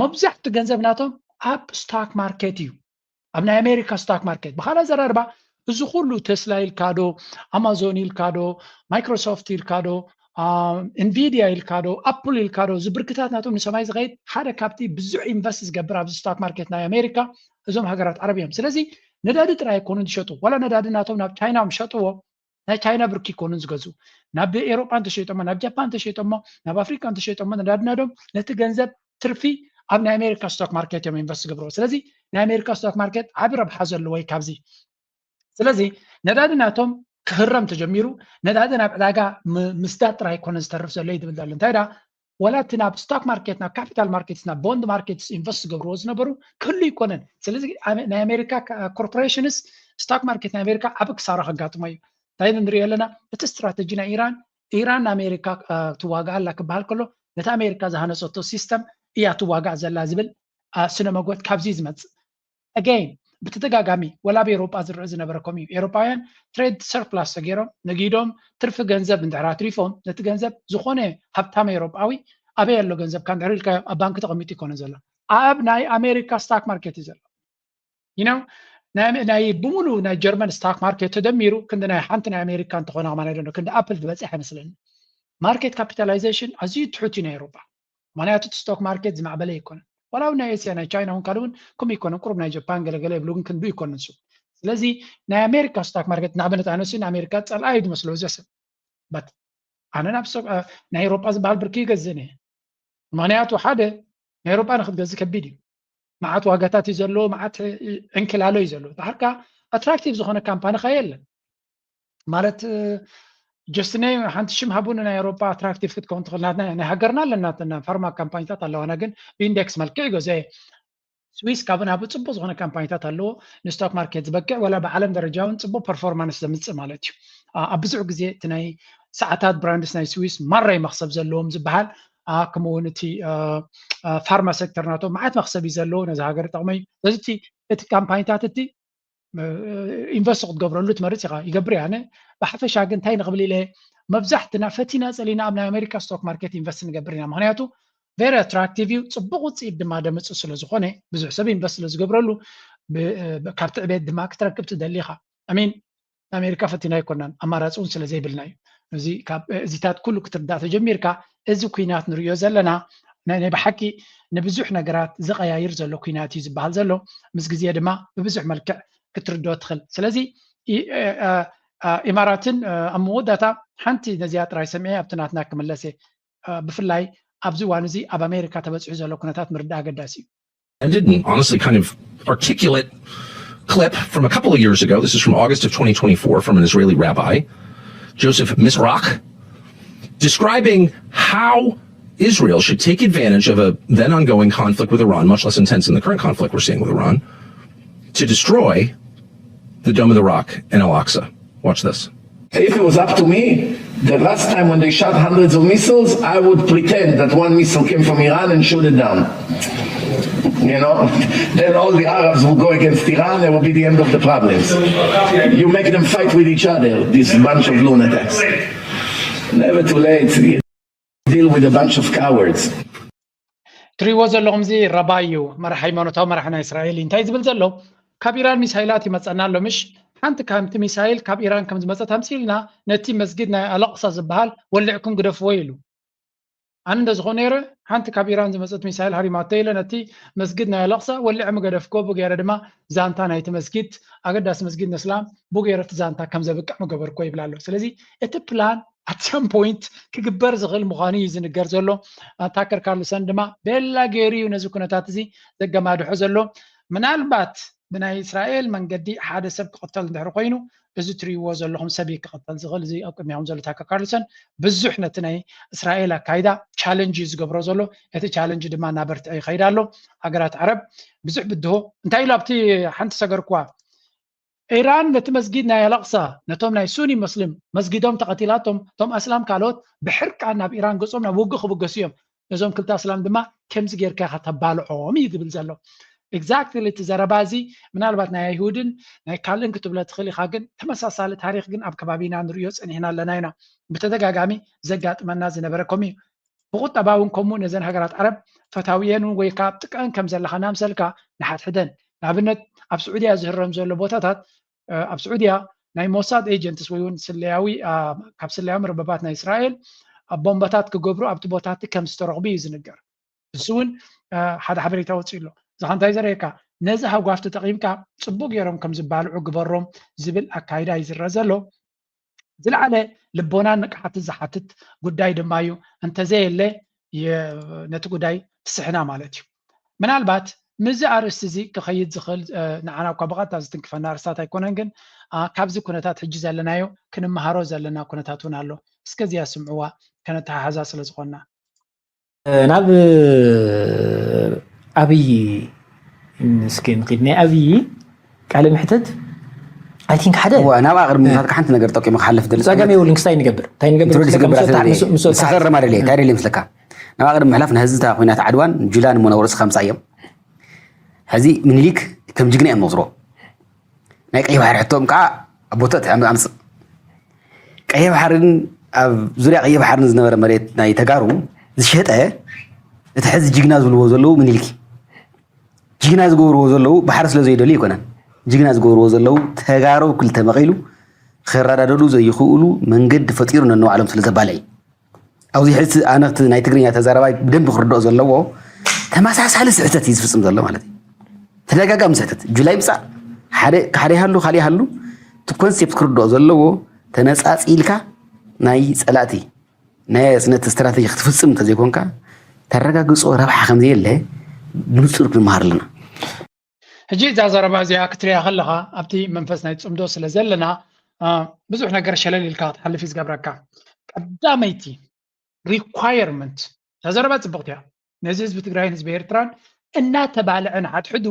መብዛሕቱ ገንዘብ ናቶም ኣብ ስታክ ማርኬት እዩ። ኣብ ናይ ኣሜሪካ ስታክ ማርኬት ብካልእ ኣዘራርባ እዚ ኩሉ ቴስላ ኢልካ ዶ ኣማዞን ኢልካ ዶ ማይክሮሶፍት ኢልካ ዶ ኢንቪድያ ኢልካ ዶ ኣፕል ኢልካ ዶ ዝብርክታት ናቶም ንሰማይ ዝኸይድ ሓደ ካብቲ ብዙሕ ኢንቨስት ዝገብር ኣብዚ ስቶክ ማርኬት ናይ ኣሜሪካ እዞም ሃገራት ዓረብ እዮም። ስለዚ ነዳዲ ጥራይ ኣይኮኑን ዝሸጡ፣ ዋላ ነዳዲ ናቶም ናብ ቻይና እዮም ዝሸጥዎ፣ ናይ ቻይና ብርኪ ኣይኮኑን ዝገዝኡ። ናብ ኤሮጳ እንተሸይጦሞ፣ ናብ ጃፓን እንተሸይጦሞ፣ ናብ ኣፍሪቃ እንተሸይጦሞ ነዳዲ ናዶም ነቲ ገንዘብ ትርፊ ኣብ ናይ ኣሜሪካ ስቶክ ማርኬት እዮም ኢንቨስት ዝገብርዎ። ስለዚ ናይ ኣሜሪካ ስቶክ ማርኬት ዓቢ ረብሓ ዘለዎ እዩ ካብዚ። ስለዚ ነዳዲ ናቶም ክህረም ተጀሚሩ፣ ነዳዲ ናብ ዕዳጋ ምስዳድ ጥራይ ኣይኮነን ዝተርፍ ዘሎ እዩ ዝብል ዘሎ። እንታይ ደኣ ወላ እቲ ናብ ስቶክ ማርኬት፣ ናብ ካፒታል ማርኬትስ፣ ናብ ቦንድ ማርኬትስ ኢንቨስት ዝገብርዎ ዝነበሩ ክህሉ ኣይኮነን። ስለዚ ናይ ኣሜሪካ ኮርፖሬሽንስ ስቶክ ማርኬት ናይ ኣሜሪካ ዓቢ ክሳራ ከጋጥሞ እዩ። እንታይ ንሪኦ ኣለና? እቲ ስትራተጂ ናይ ኢራን፣ ኢራን ንኣሜሪካ ትዋጋእ ኣላ ክበሃል ከሎ ነቲ ኣሜሪካ ዝሃነፀቶ ሲስተም እያ ትዋጋእ ዘላ ዝብል ስነ መጎት ካብዚ ዝመፅእ ኣገይን ብተደጋጋሚ ወላ ኣብ ኤሮጳ ዝረአ ዝነበረ ከምኡ እዩ። ኤሮጳውያን ትሬድ ሰርፕላስ ተገይሮም ነጊዶም ትርፊ ገንዘብ እንድሕር ኣትሪፎም ነቲ ገንዘብ ዝኾነ ሃብታም ኤሮጳዊ ኣበይ ኣሎ ገንዘብካ እንድሕር ኢልካዮ ኣብ ባንኪ ተቐሚጡ ይኮነ ዘሎ፣ ኣብ ናይ ኣሜሪካ ስታክ ማርኬት እዩ ዘሎ። You know ናይ ብሙሉ ናይ ጀርመን ስታክ ማርኬት ተደሚሩ ክንዲ ናይ ሓንቲ ናይ ኣሜሪካ እንተኾነ ከማን ኣይደነ ክንዲ ኣፕል ዝበፅሕ ኣይመስለኒ። ማርኬት ካፒታላይዜሽን ኣዝዩ ትሑት እዩ ናይ ኤሮጳ። ምክንያቱ እቲ ስቶክ ማርኬት ዝማዕበለ ኣይኮነን። ዋላ እውን ናይ ኤስያ ናይ ቻይና እውን ካልእ እውን ከምኡ ኣይኮነን። ቁሩብ ናይ ጃፓን ገለገለ ይብሉ ግን ክንዱ ኣይኮነን ንሱ። ስለዚ ናይ ኣሜሪካ ስታክ ማርኬት ንኣብነት ኣነ ንሱ ንኣሜሪካ ፀላኢ እዩ ዝመስሎ እዚ ሰብ። በት ኣነ ናብ ስቶክ ናይ ኤሮጳ ዝበሃል ብርኪ ይገዝእን እየ። ምክንያቱ ሓደ ናይ ኤሮጳ ንክትገዝእ ከቢድ እዩ። መዓት ዋጋታት እዩ ዘለዎ፣ መዓት ዕንክላሎ እዩ ዘለዎ። ድሓርካ ኣትራክቲቭ ዝኾነ ካምፓኒ ከ የለን ማለት ጀስትነ ሓንቲ ሽም ሃቡን ናይ ኤሮጳ ኣትራክቲቭ ክትከውን ትኽእል ናትና ናይ ሃገርና ኣለናትና ፋርማ ካምፓኒታት ኣለዋና ግን ብኢንዴክስ መልክዕ ይገዘ ስዊስ ካብ ናቡ ፅቡቅ ዝኾነ ካምፓኒታት ኣለዎ ንስቶክ ማርኬት ዝበቅዕ ወላ ብዓለም ደረጃ እውን ፅቡቅ ፐርፎርማንስ ዘምፅእ ማለት እዩ። ኣብ ብዙሕ ግዜ እቲ ናይ ሰዓታት ብራንድስ ናይ ስዊስ ማራይ መክሰብ ዘለዎም ዝበሃል ከምኡ እውን እቲ ፋርማ ሴክተር ናቶም መዓት መክሰብ እዩ ዘለዎ ነዚ ሃገር ጠቕመ እዩ። ስለዚ እቲ ካምፓኒታት እቲ ኢንቨስት ክትገብረሉ ትመርፅ ኢኻ ይገብር እያ። ብሓፈሻ ግን እንታይ ንኽብል ኢለ መብዛሕትና ፈቲና ፀሊና ኣብ ናይ ኣሜሪካ ስቶክ ማርኬት ኢንቨስት ንገብር ኢና። ምክንያቱ ቨሪ ኣትራክቲቭ እዩ፣ ፅቡቅ ውፅኢት ድማ ደምፅእ ስለዝኾነ ብዙሕ ሰብ ኢንቨስት ስለዝገብረሉ ካብቲ ዕቤት ድማ ክትረክብ ትደሊ ኢኻ። ኣሜን ኣሜሪካ ፈቲና ኣይኮናን ኣማራፂ እውን ስለዘይብልና እዩ። እዚ ካብ እዚታት ኩሉ ክትርዳእ ተጀሚርካ እዚ ኩናት ንሪኦ ዘለና ናይ ብሓቂ ንብዙሕ ነገራት ዝቀያይር ዘሎ ኩናት እዩ ዝበሃል ዘሎ ምስ ግዜ ድማ ብብዙሕ መልክዕ ክትርድኦ ትኽእል። ስለዚ ኢማራትን ኣብ መወዳእታ ሓንቲ ነዚኣ ጥራይ ሰሚዐ ኣብቲ ናትና ክምለሰ ብፍላይ ኣብዚ እዋን እዚ ኣብ ኣሜሪካ ተበፂሑ ዘሎ ኩነታት ምርዳእ ኣገዳሲ እዩ። And didn't honestly kind of articulate clip from a couple of years ago. This is from August of twenty twenty-four from an Israeli rabbi, Joseph Mizrak, describing how Israel should take advantage of a then ongoing conflict with Iran, much less intense than the current conflict we're seeing with Iran, to destroy the Dome of the Rock in Al Aqsa. Watch this. If it was up to me, the last time when they shot hundreds of missiles, I would pretend that one missile came from Iran and shoot it down. You know, then all the Arabs will go against Iran, it will be the end of the problems. You make them fight with each other, this bunch of lunatics. Never too late. Deal with a bunch of cowards. ትሪዎ ዘለኹም እዚ ረባይ እዩ መራሕ ሃይማኖታዊ መራሕ ናይ እስራኤል እዩ እንታይ ዝብል ዘሎ ካብ ኢራን ሚሳይላት ይመፀና ኣሎ ምሽ ሓንቲ ካብቲ ሚሳይል ካብ ኢራን ከም ዝመፀት ኣምፂልና ነቲ መስጊድ ናይ ኣለቕሳ ዝበሃል ወልዕኩም ግደፍዎ ኢሉ ኣነ እንደ ዝኾነ ነረ ሓንቲ ካብ ኢራን ዝመፀት ሚሳይል ሃሪማቶ ኢለ ነቲ መስጊድ ናይ ኣለቕሳ ወልዐ ምገደፍኮ ብገይረ ድማ ዛንታ ናይቲ መስጊድ ኣገዳሲ መስጊድ ንእስላም ብገይረ እቲ ዛንታ ከም ዘብቅዕ ምገበርኮ ይብል ኣሎ ስለዚ እቲ ፕላን at some point ክግበር ዝኽእል ምዃኑ እዩ ዝንገር ዘሎ። ታከር ካርልሰን ድማ ቤላ ገይሩ እዩ ነዚ ኩነታት እዚ ዘገማድሖ ዘሎ። ምናልባት ብናይ እስራኤል መንገዲ ሓደ ሰብ ክቕተል እንድሕር ኮይኑ እዚ ትሪእዎ ዘለኹም ሰብ እዩ ክቕተል ዝኽእል። እዚ ኣብ ቅድሚያኹም ዘሎ ታከር ካርልሰን ብዙሕ ነቲ ናይ እስራኤል ኣካይዳ ቻለንጅ እዩ ዝገብሮ ዘሎ። እቲ ቻለንጅ ድማ እናበርትዐ ይኸይድ ኣሎ። ሃገራት ዓረብ ብዙሕ ብድሆ እንታይ ኢሉ ኣብቲ ሓንቲ ሰገርኩዋ ኢራን ነቲ መስጊድ ናይ ኣላቕሳ ነቶም ናይ ሱኒ ሙስሊም መስጊዶም ተቐቲላቶም እቶም ኣስላም ካልኦት ብሕርቃን ናብ ኢራን ገጾም ናብ ውግእ ክብገሱ እዮም ነዞም ክልተ ኣስላም ድማ ከምዚ ጌርካ ኢኻ ተባልዖም እዩ ዝብል ዘሎ exactly እቲ ዘረባ እዚ ምናልባት ናይ ኣይሁድን ናይ ካልእን ክትብሎ ትኽእል ኢኻ ግን ተመሳሳሊ ታሪክ ግን ኣብ ከባቢና ንርእዮ ጸኒሕና ኣለና ኢና ብተደጋጋሚ ዘጋጥመና ዝነበረ ከምኡ እዩ ብቁጠባ እውን ከምኡ ነዘን ሃገራት ዓረብ ፈታዊየን እውን ወይ ካብ ጥቀን ከም ዘለኻ ናምሰልካ ንሓድሕደን ንኣብነት ኣብ ስዑድያ ዝህረም ዘሎ ቦታታት ኣብ ስዑድያ ናይ ሞሳድ ኤጀንትስ ወይ እውን ስለያዊ ካብ ስለያዊ መርበባት ናይ እስራኤል ቦምባታት ክገብሩ ኣብቲ ቦታ እቲ ከም ዝተረኽቡ እዩ ዝንገር። እሱ እውን ሓደ ሓበሬታ ወፂኡ ኣሎ። እዚ እንታይ ዘርእየካ? ነዚ ሃጓፍ ተጠቒምካ ፅቡቅ ገይሮም ከም ዝባልዑ ግበሮም ዝብል ኣካይዳ እዩ ዝረአ ዘሎ። ዝለዓለ ልቦናን ንቕሓትን ዝሓትት ጉዳይ ድማ እዩ። እንተዘየለ ነቲ ጉዳይ ትስሕና ማለት እዩ። ምናልባት ምስዚ ኣርእስቲ እዚ ክኸይድ ዝኽእል ንዓና እኳ ብቐጥታ ዝትንክፈና ኣርእስታት ኣይኮነን፣ ግን ካብዚ ኩነታት ሕጂ ዘለናዮ ክንመሃሮ ዘለና ኩነታት እውን ኣሎ። እስከ እዚኣ ስምዕዋ፣ ከነተሓሕዛ ስለ ዝኾንና። ናብ ኣብይ እስኪ ንኺድ። ናይ ኣብይ ቃለ መሕተት I think ሓደ እዋ ናብኣ ቅድሚ ምምራትካ ሓንቲ ነገር ጠቂሙ ክሓልፍ ደሊ ጸገም የብሉን። ክስታይ ንገብር እንታይ ንገብር ኢንትሮዲስ ምስለካ ገብር ምስ ወጣ- ኣስለኒ ምስ- ምስ ወጣ- ንስኻ ረማሪ ለይ እንታይ ደሊ ምስለካ ናብኣ ቅድሚ ምሕላፍ ንህዝታ ኩናት ዓድዋን ጁላን እሞ ነውርሲ ከምጻ እዮም። ሕዚ ምኒሊክ ከም ጅግና እዮም ዝወስድዎ። ናይ ቀይ ባሕሪ ሕቶም ከዓ ኣቦታት ኣምፅእ። ቀይ ባሕርን ኣብ ዙርያ ቀይ ባሕርን ዝነበረ መሬት ናይ ተጋሩ ዝሸጠ እቲ ሕዚ ጅግና ዝብልዎ ዘለዉ ምኒልክ እዩ። ጅግና ዝገብርዎ ዘለዉ ባሕሪ ስለ ዘይደልዩ ኣይኮነን። ጅግና ዝገብርዎ ዘለዉ ተጋሩ ክልተ መቒሉ ክረዳደሉ ዘይኽእሉ መንገዲ ፈጢሩ ነንባዕሎም ስለ ዘባልዕ እዩ። ኣብዚ ሕዚ ኣነ እቲ ናይ ትግርኛ ተዛረባይ ብደንቢ ክርድኦ ዘለዎ ተመሳሳሊ ስሕተት እዩ ዝፍፅም ዘሎ ማለት እዩ። ተደጋጋሚ ስሕተት ጁላይ ምፃእ ሓደ ሓደ ይሃሉ ካልእ ይሃሉ እቲ ኮንሴፕት ክርድኦ ዘለዎ ተነፃፂልካ ናይ ፀላእቲ ናይ ኣፅነት ስትራተጂ ክትፍፅም እንተዘይኮንካ ተረጋግፆ ረብሓ ከምዘየለ ብንፁር ክንመሃር ኣለና። ሕጂ እዛ ዘረባ እዚኣ ክትሪኣ ከለኻ ኣብቲ መንፈስ ናይ ፅምዶ ስለ ዘለና ብዙሕ ነገር ሸለል ኢልካ ክትሓልፍ እዩ ዝገብረካ። ቀዳመይቲ ሪኳየርመንት እዛ ዘረባ ፅብቕቲ እያ። ነዚ ህዝቢ ትግራይን ህዝቢ ኤርትራን እናተባልዐ ንሓድሕዱ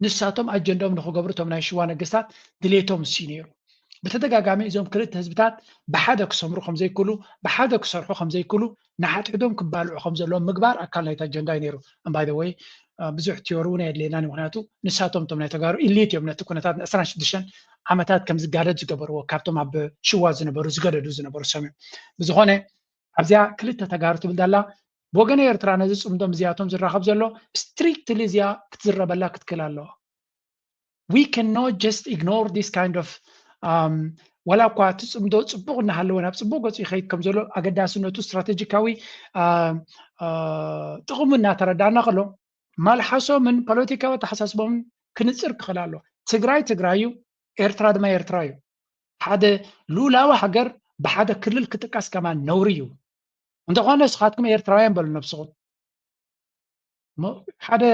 ንሳቶም ኣጀንዳኦም ንክገብሩ እቶም ናይ ሽዋ ነገስታት ድሌቶም እሱ ነይሩ። ብተደጋጋሚ እዞም ክልተ ህዝብታት ብሓደ ክሰምሩ ከምዘይክእሉ፣ ብሓደ ክሰርሑ ከምዘይክእሉ፣ ንሓድሕዶም ክባልዑ ከምዘለዎም ምግባር ኣካል ናይቲ ኣጀንዳ እዩ ነይሩ። And by the way ብዙሕ ቲዮሪ እውን ኣየድልየናን፣ ምክንያቱ ንሳቶም እቶም ናይ ተጋሩ ኢሊት እዮም ነቲ ኩነታት ን ዕስራን ሽዱሽተን ዓመታት ከም ዝጋደድ ዝገበርዎ፣ ካብቶም ኣብ ሽዋ ዝነበሩ ዝገደዱ ዝነበሩ ሰም እዮም። ብዝኾነ ኣብዚኣ ክልተ ተጋሩ ትብል ዳላ ብወገን ኤርትራ ነዚ ፅምዶም እዚኣቶም ዝራኸብ ዘሎ ስትሪክትሊ እዚኣ ክትዝረበላ ክትክል ኣለዋ። We cannot just ignore this kind of ወላ እኳ እቲ ፅምዶ ፅቡቅ እናሃለወ ናብ ፅቡቅ ገፁ ይኸይድ ከም ዘሎ ኣገዳስነቱ ስትራቴጂካዊ ጥቕሙ እናተረዳእና ከሎ ማልሓሶምን ፖለቲካዊ ኣተሓሳስቦምን ክንፅር ክኽእል ኣሎ። ትግራይ ትግራይ እዩ፣ ኤርትራ ድማ ኤርትራ እዩ። ሓደ ሉላዊ ሃገር ብሓደ ክልል ክጥቀስ ከማን ነውሪ እዩ። እንተኾነ ንስኻትኩም ኤርትራውያን በሉ ነብስኹም። ሓደ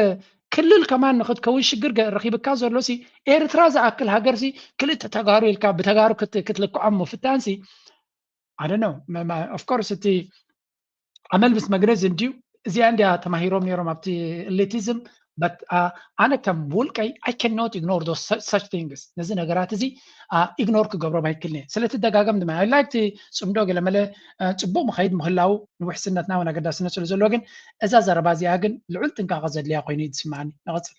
ክልል ከማን ንክትከውን ሽግር ረኪብካ ዘሎ ሲ ኤርትራ ዝኣክል ሃገር ሲ ክልተ ተጋሩ ኢልካ ብተጋሩ ክትልክዖም ምፍታን ሲ ኣደነው ኦፍኮርስ እቲ ኣመል ምስ መግነዝ እንድዩ እዚኣ እንድያ ተማሂሮም ነይሮም ኣብቲ ኤሊቲዝም። ኣነ ከም ውልቀይ I cannot ignore those such things። ነዚ ነገራት እዚ ኢግኖር ክገብሮም ኣይክልኒ። ስለቲ ደጋገም ድማ I like ፅምዶ ገለመለ ፅቡቅ መኸይድ ምህላው ንውሕስነትና እውን ኣገዳስነት ስለ ዘለዎ፣ ግን እዛ ዘረባ እዚኣ ግን ልዑል ጥንቃቐ ዘድልያ ኮይኑ እዩ ዝስማዓኒ። ንቐፅል።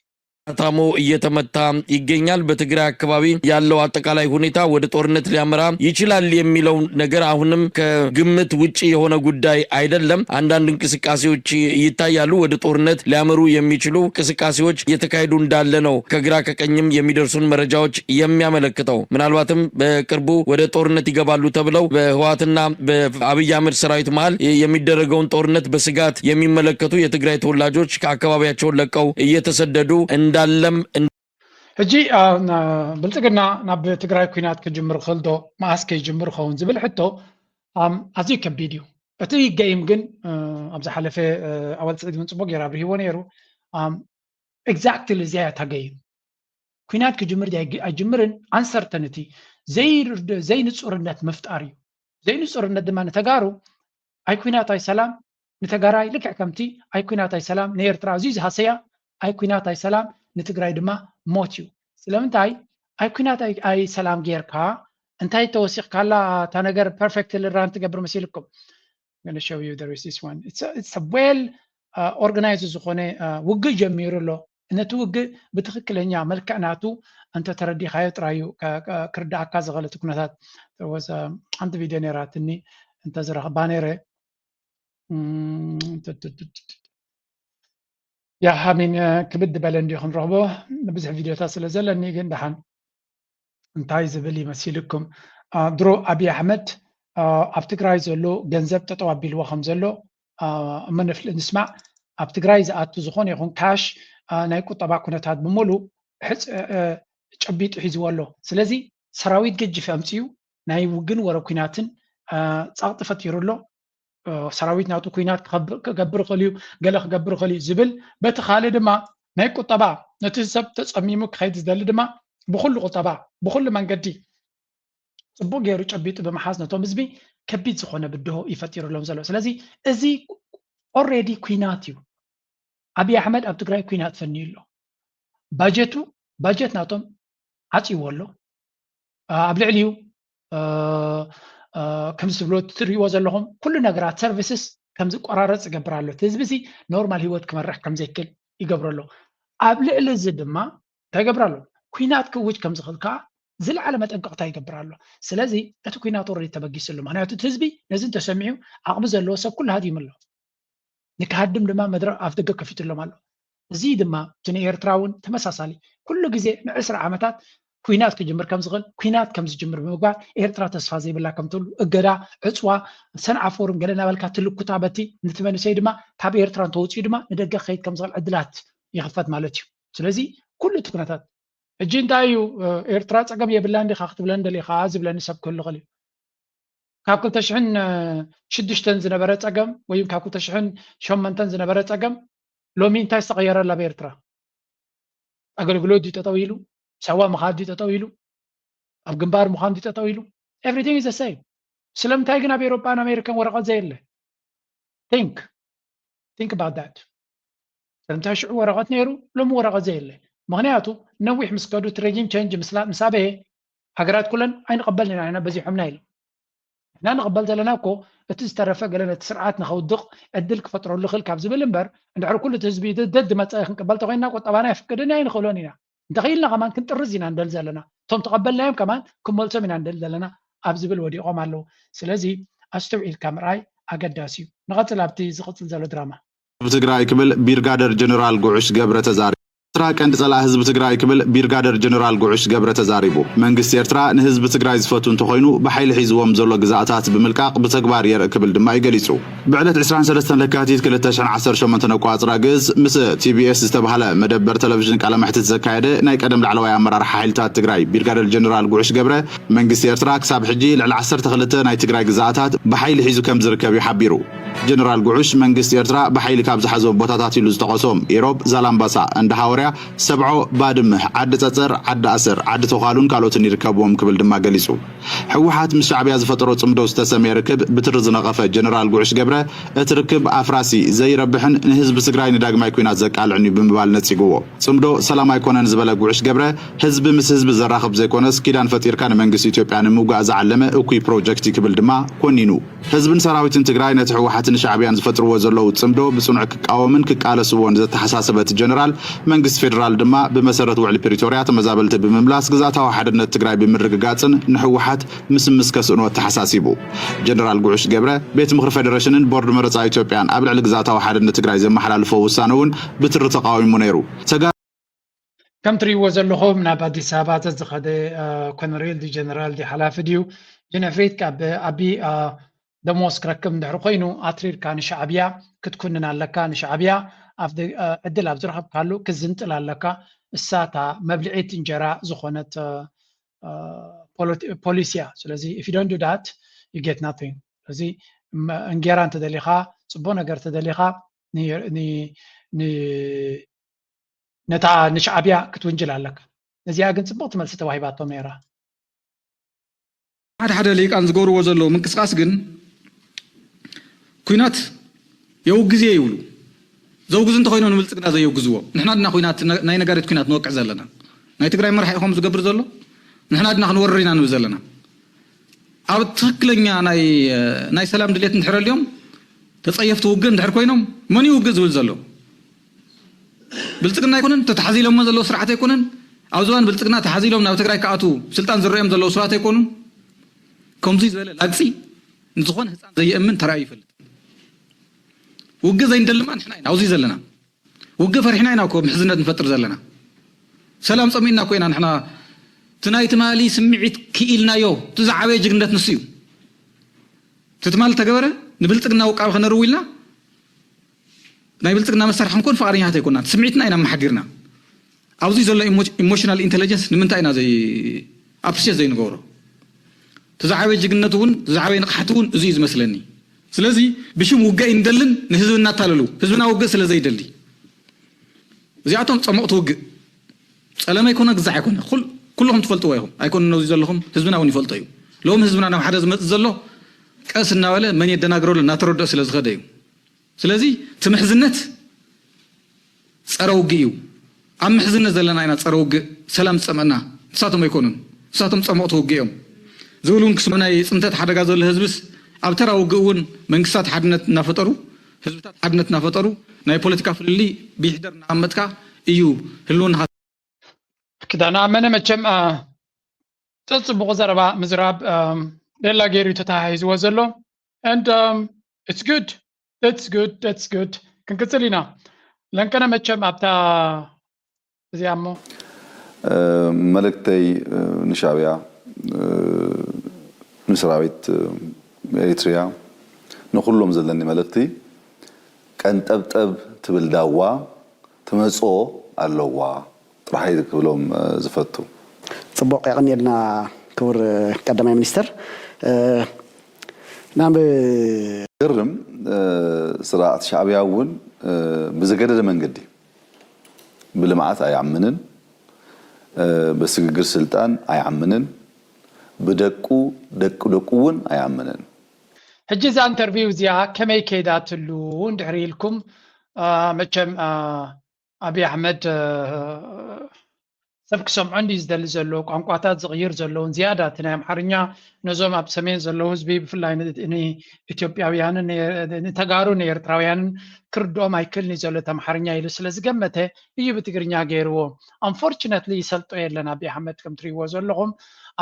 ታሞ እየተመታ ይገኛል። በትግራይ አካባቢ ያለው አጠቃላይ ሁኔታ ወደ ጦርነት ሊያመራ ይችላል የሚለው ነገር አሁንም ከግምት ውጭ የሆነ ጉዳይ አይደለም። አንዳንድ እንቅስቃሴዎች ይታያሉ። ወደ ጦርነት ሊያመሩ የሚችሉ እንቅስቃሴዎች እየተካሄዱ እንዳለ ነው ከግራ ከቀኝም የሚደርሱን መረጃዎች የሚያመለክተው። ምናልባትም በቅርቡ ወደ ጦርነት ይገባሉ ተብለው በህወሓትና በአብይ አህመድ ሰራዊት መሀል የሚደረገውን ጦርነት በስጋት የሚመለከቱ የትግራይ ተወላጆች ከአካባቢያቸውን ለቀው እየተሰደዱ እንዳለም ሕጂ ብልፅግና ናብ ትግራይ ኩናት ክጅምር ክእል ዶ መኣስ ከይጅምር ኸውን ዝብል ሕቶ ኣዝዩ ከቢድ እዩ። እቲ ገይም ግን ኣብ ዝሓለፈ ኣወል ስዒድ እውን ፅቡቅ ገይሩ ኣብርሂዎ ነይሩ። ኤግዛክትሊ እዚኣ እያ እታ ገይም። ኩናት ክጅምር ኣይጅምርን ኣንሰርተንቲ ዘይንፁርነት ምፍጣር እዩ። ዘይንፁርነት ድማ ንተጋሩ ኣይ ኩናት ኣይ ሰላም ንተጋራይ ልክዕ ከምቲ ኣይ ኩናት ኣይ ሰላም ንኤርትራ ኣዝዩ ዝሃሰያ ኣይ ኩናት ኣይ ሰላም ንትግራይ ድማ ሞት እዩ። ስለምንታይ ኣይ ኩናት ኣይ ሰላም ጌርካ እንታይ ተወሲኽካላ እታ ነገር ፐርፌክት ራን ትገብር መሲልኩም? ዌል ኦርጋናይዝ ዝኾነ ውግእ ጀሚሩ ኣሎ። ነቲ ውግእ ብትኽክለኛ መልክዕ ናቱ እንተተረዲኻዮ ጥራይ እዩ ክርዳኣካ ዝኽእል እቲ ኩነታት። ሓንቲ ቪድዮ ነይራትኒ እንተዝረኽባ ነይረ። ያ ሃሚን ክብድ በለ እንዲዩ ክንረኽቦ ብዙሕ ቪድዮታት ስለ ዘለኒ ግን ደሓን እንታይ ዝብል ይመሲልኩም? ድሮ ኣብይ ኣሕመድ ኣብ ትግራይ ዘሎ ገንዘብ ጠጠው ኣቢልዎ ከም ዘሎ እመነፍልጥ ንስማዕ። ኣብ ትግራይ ዝኣቱ ዝኾነ ይኹን ካሽ ናይ ቁጠባ ኩነታት ብምሉ ጨቢጡ ሒዝዎ ኣሎ። ስለዚ ሰራዊት ገጅፍ ኣምፅኡ ናይ ውግን ወረ ኩናትን ፃቕጢ ፈጢሩ ኣሎ። ሰራዊት ናቱ ኩናት ክገብር ይኽእል እዩ፣ ገለ ክገብር ይኽእል እዩ ዝብል፣ በቲ ካልእ ድማ ናይ ቁጠባ ነቲ ሰብ ተፀሚሙ ክኸይድ ዝደሊ ድማ ብኩሉ ቁጠባ ብኩሉ መንገዲ ፅቡቅ ገይሩ ጨቢጡ ብምሓዝ ነቶም ህዝቢ ከቢድ ዝኾነ ብድሆ ይፈጢሩሎም ዘሎ። ስለዚ እዚ ኦሬዲ ኩናት እዩ። ኣብይ ኣሕመድ ኣብ ትግራይ ኩናት ፈንዩ ኣሎ። ባጀቱ ባጀት ናቶም ዓፅይዎ ኣሎ። ኣብ ልዕሊኡ ከምዚ ትብሎ ትሪእዎ ዘለኹም ኩሉ ነገራት ሰርቪስስ ከም ዝቆራረፅ ይገብር ኣሎ። እቲ ህዝቢ እዚ ኖርማል ህይወት ክመርሕ ከም ዘይክእል ይገብሮ ኣሎ። ኣብ ልዕሊ እዚ ድማ እንታይ ይገብር ኣሎ? ኩናት ክእውጅ ከም ዝኽእል ከዓ ዝለዓለ መጠንቀቕታ ይገብር ኣሎ። ስለዚ እቲ ኩናት ኦልሬዲ ተበጊሱ ኣሎ። ምክንያቱ እቲ ህዝቢ ነዚ እንተሰሚዑ ዓቕሚ ዘለዎ ሰብ ኩሉ ሃዲሙ ኣሎ። ንክሃድም ድማ መድረኽ ኣፍ ደገ ከፊትሎም ኣሎ። እዚ ድማ እቲ ንኤርትራ እውን ተመሳሳሊ ኩሉ ግዜ ንዕስራ ዓመታት ኩናት ክጅምር ከም ዝኽእል ኩናት ከም ዝጅምር ብምግባር ኤርትራ ተስፋ ዘይብላ ከም ትህሉ እገዳ ዕፅዋ ሰንዓ ፎርም ገለ እናበልካ ትልኩታ በቲ ነቲ መንእሰይ ድማ ካብ ኤርትራ እንተወፂኡ ድማ ንደገ ክኸይድ ከም ዝኽእል ዕድላት ይኽፈት ማለት እዩ። ስለዚ ኩሉ እቲ ኩነታት ሕጂ እንታይ እዩ ኤርትራ ፀገም የብላን ዲኻ ክትብለኒ ደሊኻ ዝብለኒ ሰብ ክህሉ ይኽእል እዩ። ካብ ክልተ ሽሕን ሽዱሽተን ዝነበረ ፀገም ወይ ካብ ክልተ ሽሕን ሸሞንተን ዝነበረ ፀገም ሎሚ እንታይ ዝተቐየረ ኣሎ ኣብ ኤርትራ? ኣገልግሎት ድዩ ጠጠው ኢሉ? ሳዋ ምኻድ ድዩ ጠጠው ኢሉ? ኣብ ግንባር ምዃን ድዩ ጠጠው ኢሉ? Everything is the same። ስለምንታይ ግን ኣብ ኤሮጳን ኣሜሪካን ወረቐት ዘየለ? Think think about that። ስለምንታይ ሽዑ ወረቐት ነይሩ ሎሚ ወረቐት ዘየለ? ምኽንያቱ ነዊሕ ምስ ከዱ እቲ ሬጂም ቸንጅ ምስ ኣበየ ሃገራት ኩለን ኣይንቐበልን ኢና ኢና በዚሖምና ኢሎም። ንሕና ንቕበል ዘለና እኮ እቲ ዝተረፈ ገለ ነቲ ስርዓት ንኸውድቕ ዕድል ክፈጥረሉ ይኽእል ካብ ዝብል እምበር እንድሕር ኩሉ እቲ ህዝቢ ደድ መፀኢ ክንቅበል ተኮይንና ቁጠባና የፍቅድን ኣይንኽእሎን ኢና። እንተኽኢልና ከማን ክንጥርዝ ኢና ንደሊ ዘለና። እቶም ተቐበልናዮም ከማን ክንመልሶም ኢና ንደሊ ዘለና ኣብ ዝብል ወዲቖም ኣለዉ። ስለዚ ኣስተውዒልካ ምርኣይ ኣገዳሲ እዩ። ንቐፅል ኣብቲ ዝቕፅል ዘሎ ድራማ። ህዝቢ ትግራይ ክብል ቢርጋደር ጀነራል ጉዑሽ ገብረ ተዛሪቡ። ኤርትራ ቀንዲ ጸላኢ ህዝቢ ትግራይ ክብል ቢርጋደር ጀነራል ጉዑሽ ገብረ ተዛሪቡ። መንግስቲ ኤርትራ ንህዝቢ ትግራይ ዝፈቱ እንተኾይኑ ብሓይሊ ሒዝዎም ዘሎ ግዛኣታት ብምልቃቕ ብተግባር የርኢ ክብል ድማ እዩ ገሊጹ። ብዕለት ዕስራን ሰለስተን ለካቲት ክልተ ሽሕን ዓሰርተ ሸሞንተን ኣቋጽራ ግእዝ ምስ ቲ ቢ ኤስ ዝተባህለ መደበር ቴሌቪዥን ቃለ መሕትት ዘካየደ ናይ ቀደም ላዕለዋይ ኣመራርሓ ሓይልታት ትግራይ ቢርጋደር ጀነራል ጉዑሽ ገብረ መንግስቲ ኤርትራ ክሳብ ሕጂ ልዕሊ ዓሰርተ ክልተ ናይ ትግራይ ግዛኣታት ብሓይሊ ሒዙ ከም ዝርከብ እዩ ሓቢሩ። ጀነራል ጉዑሽ መንግስቲ ኤርትራ ብሓይሊ ካብ ዝሓዞም ቦታታት ኢሉ ዝጠቐሶም ኢሮብ፣ ዛላምባሳ፣ እንዳ ሃወርያ፣ ሰብዖ፣ ባድመ፣ ዓዲ ጸጸር፣ ዓዲ ኣሰር፣ ዓዲ ተዃሉን ካልኦትን ይርከብዎም ክብል ድማ ገሊጹ። ህወሓት ምስ ሻዕብያ ዝፈጠሮ ጽምዶ ዝተሰምየ ርክብ ብትሪ ዝነቐፈ ጀነራል ጉዑሽ ገብረ እቲ ርክብ ኣፍራሲ፣ ዘይረብሕን ንህዝቢ ትግራይ ንዳግማይ ኲናት ዘቃልዕን እዩ ብምባል ነጺግዎ። ጽምዶ ሰላም ኣይኮነን ዝበለ ጉዑሽ ገብረ ህዝቢ ምስ ህዝቢ ዘራኽብ ዘይኮነስ ኪዳን ፈጢርካ ንመንግስቲ ኢትዮጵያ ንምውጋእ ዝዓለመ እኩይ ፕሮጀክት እዩ ክብል ድማ ኮኒኑ። ህዝብን ሰራዊትን ትግራይ ነቲ ህወሓትን ሻዕብያን ዝፈጥርዎ ዘለዉ ጽምዶ ብጽኑዕ ክቃወምን ክቃለስዎን ዘተሓሳሰበ እቲ ጀነራል መንግስቲ ፌደራል ድማ ብመሰረት ውዕሊ ፕሪቶርያ ተመዛበልቲ ብምምላስ ግዝኣታዊ ሓድነት ትግራይ ብምርግጋጽን ንህወሓት ምስምስ ከስእኖ ኣተሓሳሲቡ። ጀነራል ጉዑሽ ገብረ ቤት ምኽሪ ፌደሬሽንን ቦርድ መረፃ ኢትዮጵያን ኣብ ልዕሊ ግዝኣታዊ ሓድነት ትግራይ ዘመሓላልፎ ውሳነ እውን ብትሪ ተቃዊሙ ነይሩ። ከም ትሪእዎ ዘለኹም ናብ ኣዲስ ኣበባ ተዝኸደ ኮነሬል ዲ ጀነራል ዲ ሓላፊ ድዩ? ጅንዕፍሪት ካብ ኣቢ ደሞዝ ክረክብ እንድሕር ኮይኑ ኣትሪርካ ንሻዕብያ ክትኩንን ኣለካ። ንሻዕብያ ዕድል ኣብ ዝረኸብካሉ ክዝንጥል ኣለካ። እሳታ መብልዒት እንጀራ ዝኾነት ፖሊሲ እያ። ስለዚ if you don't do that you get nothing። ስለዚ እንጌራ እንተደሊኻ፣ ፅቡቅ ነገር እንተደሊኻ ነታ ንሻዕብያ ክትውንጅል ኣለካ። ነዚኣ ግን ፅቡቅቲ መልሲ ተዋሂባቶም ነይራ። ሓደ ሓደ ሊቃን ዝገብርዎ ዘለዉ ምንቅስቃስ ግን ኩናት የውግዝ እየ ይብሉ። ዘውግዝ እንተኮይኖም ንብልፅግና ዘየውግዝዎ። ንሕና ድና ኩናት ናይ ነጋሪት ኩናት ንወቅዕ ዘለና። ናይ ትግራይ መራሒ ኢኹም ዝገብር ዘሎ ንሕና ድና ክንወርር ኢና ንብል ዘለና። ኣብ ትክክለኛ ናይ ናይ ሰላም ድሌት እንድሕር ኣልዮም ተፀየፍቲ ውግእ እንድሕር ኮይኖም መን እዩ ውግእ ዝብል ዘሎ? ብልፅግና ኣይኮነን ተታሓዚሎሞ ዘለዉ ስርዓት ኣይኮነን። ኣብ ዝባን ብልፅግና ተሓዚሎም ናብ ትግራይ ክኣትዉ ስልጣን ዝረኦም ዘለዉ ሰባት ኣይኮኑን። ከምዙይ ዝበለ ላግፂ ንዝኾነ ህፃን ዘየእምን ተራእዩ ይፈልጥ። ውግእ ዘይንደልማ ንሕና ኢና ኣብዚ ዘለና። ውግእ ፈሪሕና ኢና እኮ ምሕዝነት ንፈጥር ዘለና። ሰላም ፀሚእና እኮ ኢና ንሕና። እቲ ናይ ትማሊ ስምዒት ክኢልናዮ። እቲ ዝዓበየ ጅግንነት ንሱ እዩ። እቲ ትማሊ ተገበረ ንብልፅግና ውቃቢ ከነርው ኢልና ናይ ብልፅግና መሳርሒ ክንኮን ፍቓደኛታት ኣይኮናን። ስምዒትና ኢና ኣመሓዲርና። ኣብዚ ዘሎ ኢሞሽናል ኢንቴሊጀንስ ንምንታይ ኢና ዘይ ኣፕሪሼት ዘይንገብሮ? እቲ ዝዓበየ ጅግንነት እውን ዝዓበየ ንቕሓት እውን እዚ እዩ ዝመስለኒ። ስለዚ ብሽም ውግእ ኣይንደልን፣ ንህዝቢ እናታለሉ ህዝብና ውግእ ስለ ዘይደሊ እዚኣቶም ጸሞቕቲ ውግእ ጸለመ ኣይኮነ ግዛዕ ኣይኮነ ኩል- ኩልኹም ትፈልጥዎ ኢኹም ኣይኮነ ነዚ ዘለኹም ህዝብና እውን ይፈልጦ እዩ። ሎም ህዝብና ናብ ሓደ ዝመጽእ ዘሎ ቀስ እናበለ መን የደናግረሉ እናተረድኦ ስለ ዝኸደ እዩ። ስለዚ እቲ ምሕዝነት ጸረ ውግእ እዩ። ኣብ ምሕዝነት ዘለና ኢና ጸረ ውግእ ሰላም ዝጸመና ንሳቶም ኣይኮኑን። ንሳቶም ጸሞቕቲ ውግእ እዮም ዝብል እውን ክስምዑ ናይ ጽንተት ሓደጋ ዘሎ ህዝብስ ኣብ ተራ ውግእ እውን መንግስታት ሓድነት እናፈጠሩ ህዝብታት ሓድነት እናፈጠሩ ናይ ፖለቲካ ፍልልይ ብይሕደር እናቐመጥካ እዩ ህልውናኻ ክዳና ኣመነ መቸም አ፣ ጽቡቕ ዘረባ ምዝራብ አ፣ ሌላ ገይሩ ተተሃሂዝዎ ዘሎ and um, it's good it's good it's good ክንቅጽል ኢና ለንቀነ መቸም ኣብታ እዚኣ እሞ መልእክተይ ንሻዕብያ ንሰራዊት ኤሪትሪያ ንኩሎም ዘለኒ መልእክቲ ቀንጠብጠብ ትብል ዳዋ ትመፅኦ ኣለዋ ጥራሕ ክብሎም ዝፈቱ። ፅቡቕ የቐንየልና ክቡር ቀዳማይ ሚኒስትር። ናብ ግርም ስርዓት ሻዕብያ እውን ብዝገደደ መንገዲ ብልምዓት ኣይኣምንን፣ ብስግግር ስልጣን ኣይኣምንን፣ ብደቁ ደቂ ደቁ እውን ኣይኣምንን። ሕጂ እዛ ኢንተርቪው እዚኣ ከመይ ከይዳትሉ እንድሕር ኢልኩም መቸም ኣብይ ኣሕመድ ሰብ ክሰምዖ እንዲ ዝደሊ ዘሎ ቋንቋታት ዝቕይር ዘለውን ዝያዳ እቲ ናይ ኣምሓርኛ ነዞም ኣብ ሰሜን ዘለዉ ህዝቢ ብፍላይ ንኢትዮጵያውያንን ንተጋሩ ንኤርትራውያንን ክርድኦም ኣይክእልን እዩ ዘሎ እቲ ኣምሓርኛ ኢሉ ስለ ዝገመተ እዩ ብትግርኛ ገይርዎ። Unfortunately ይሰልጦ የለን ኣብይ ኣሕመድ ከም ትሪእዎ ዘለኹም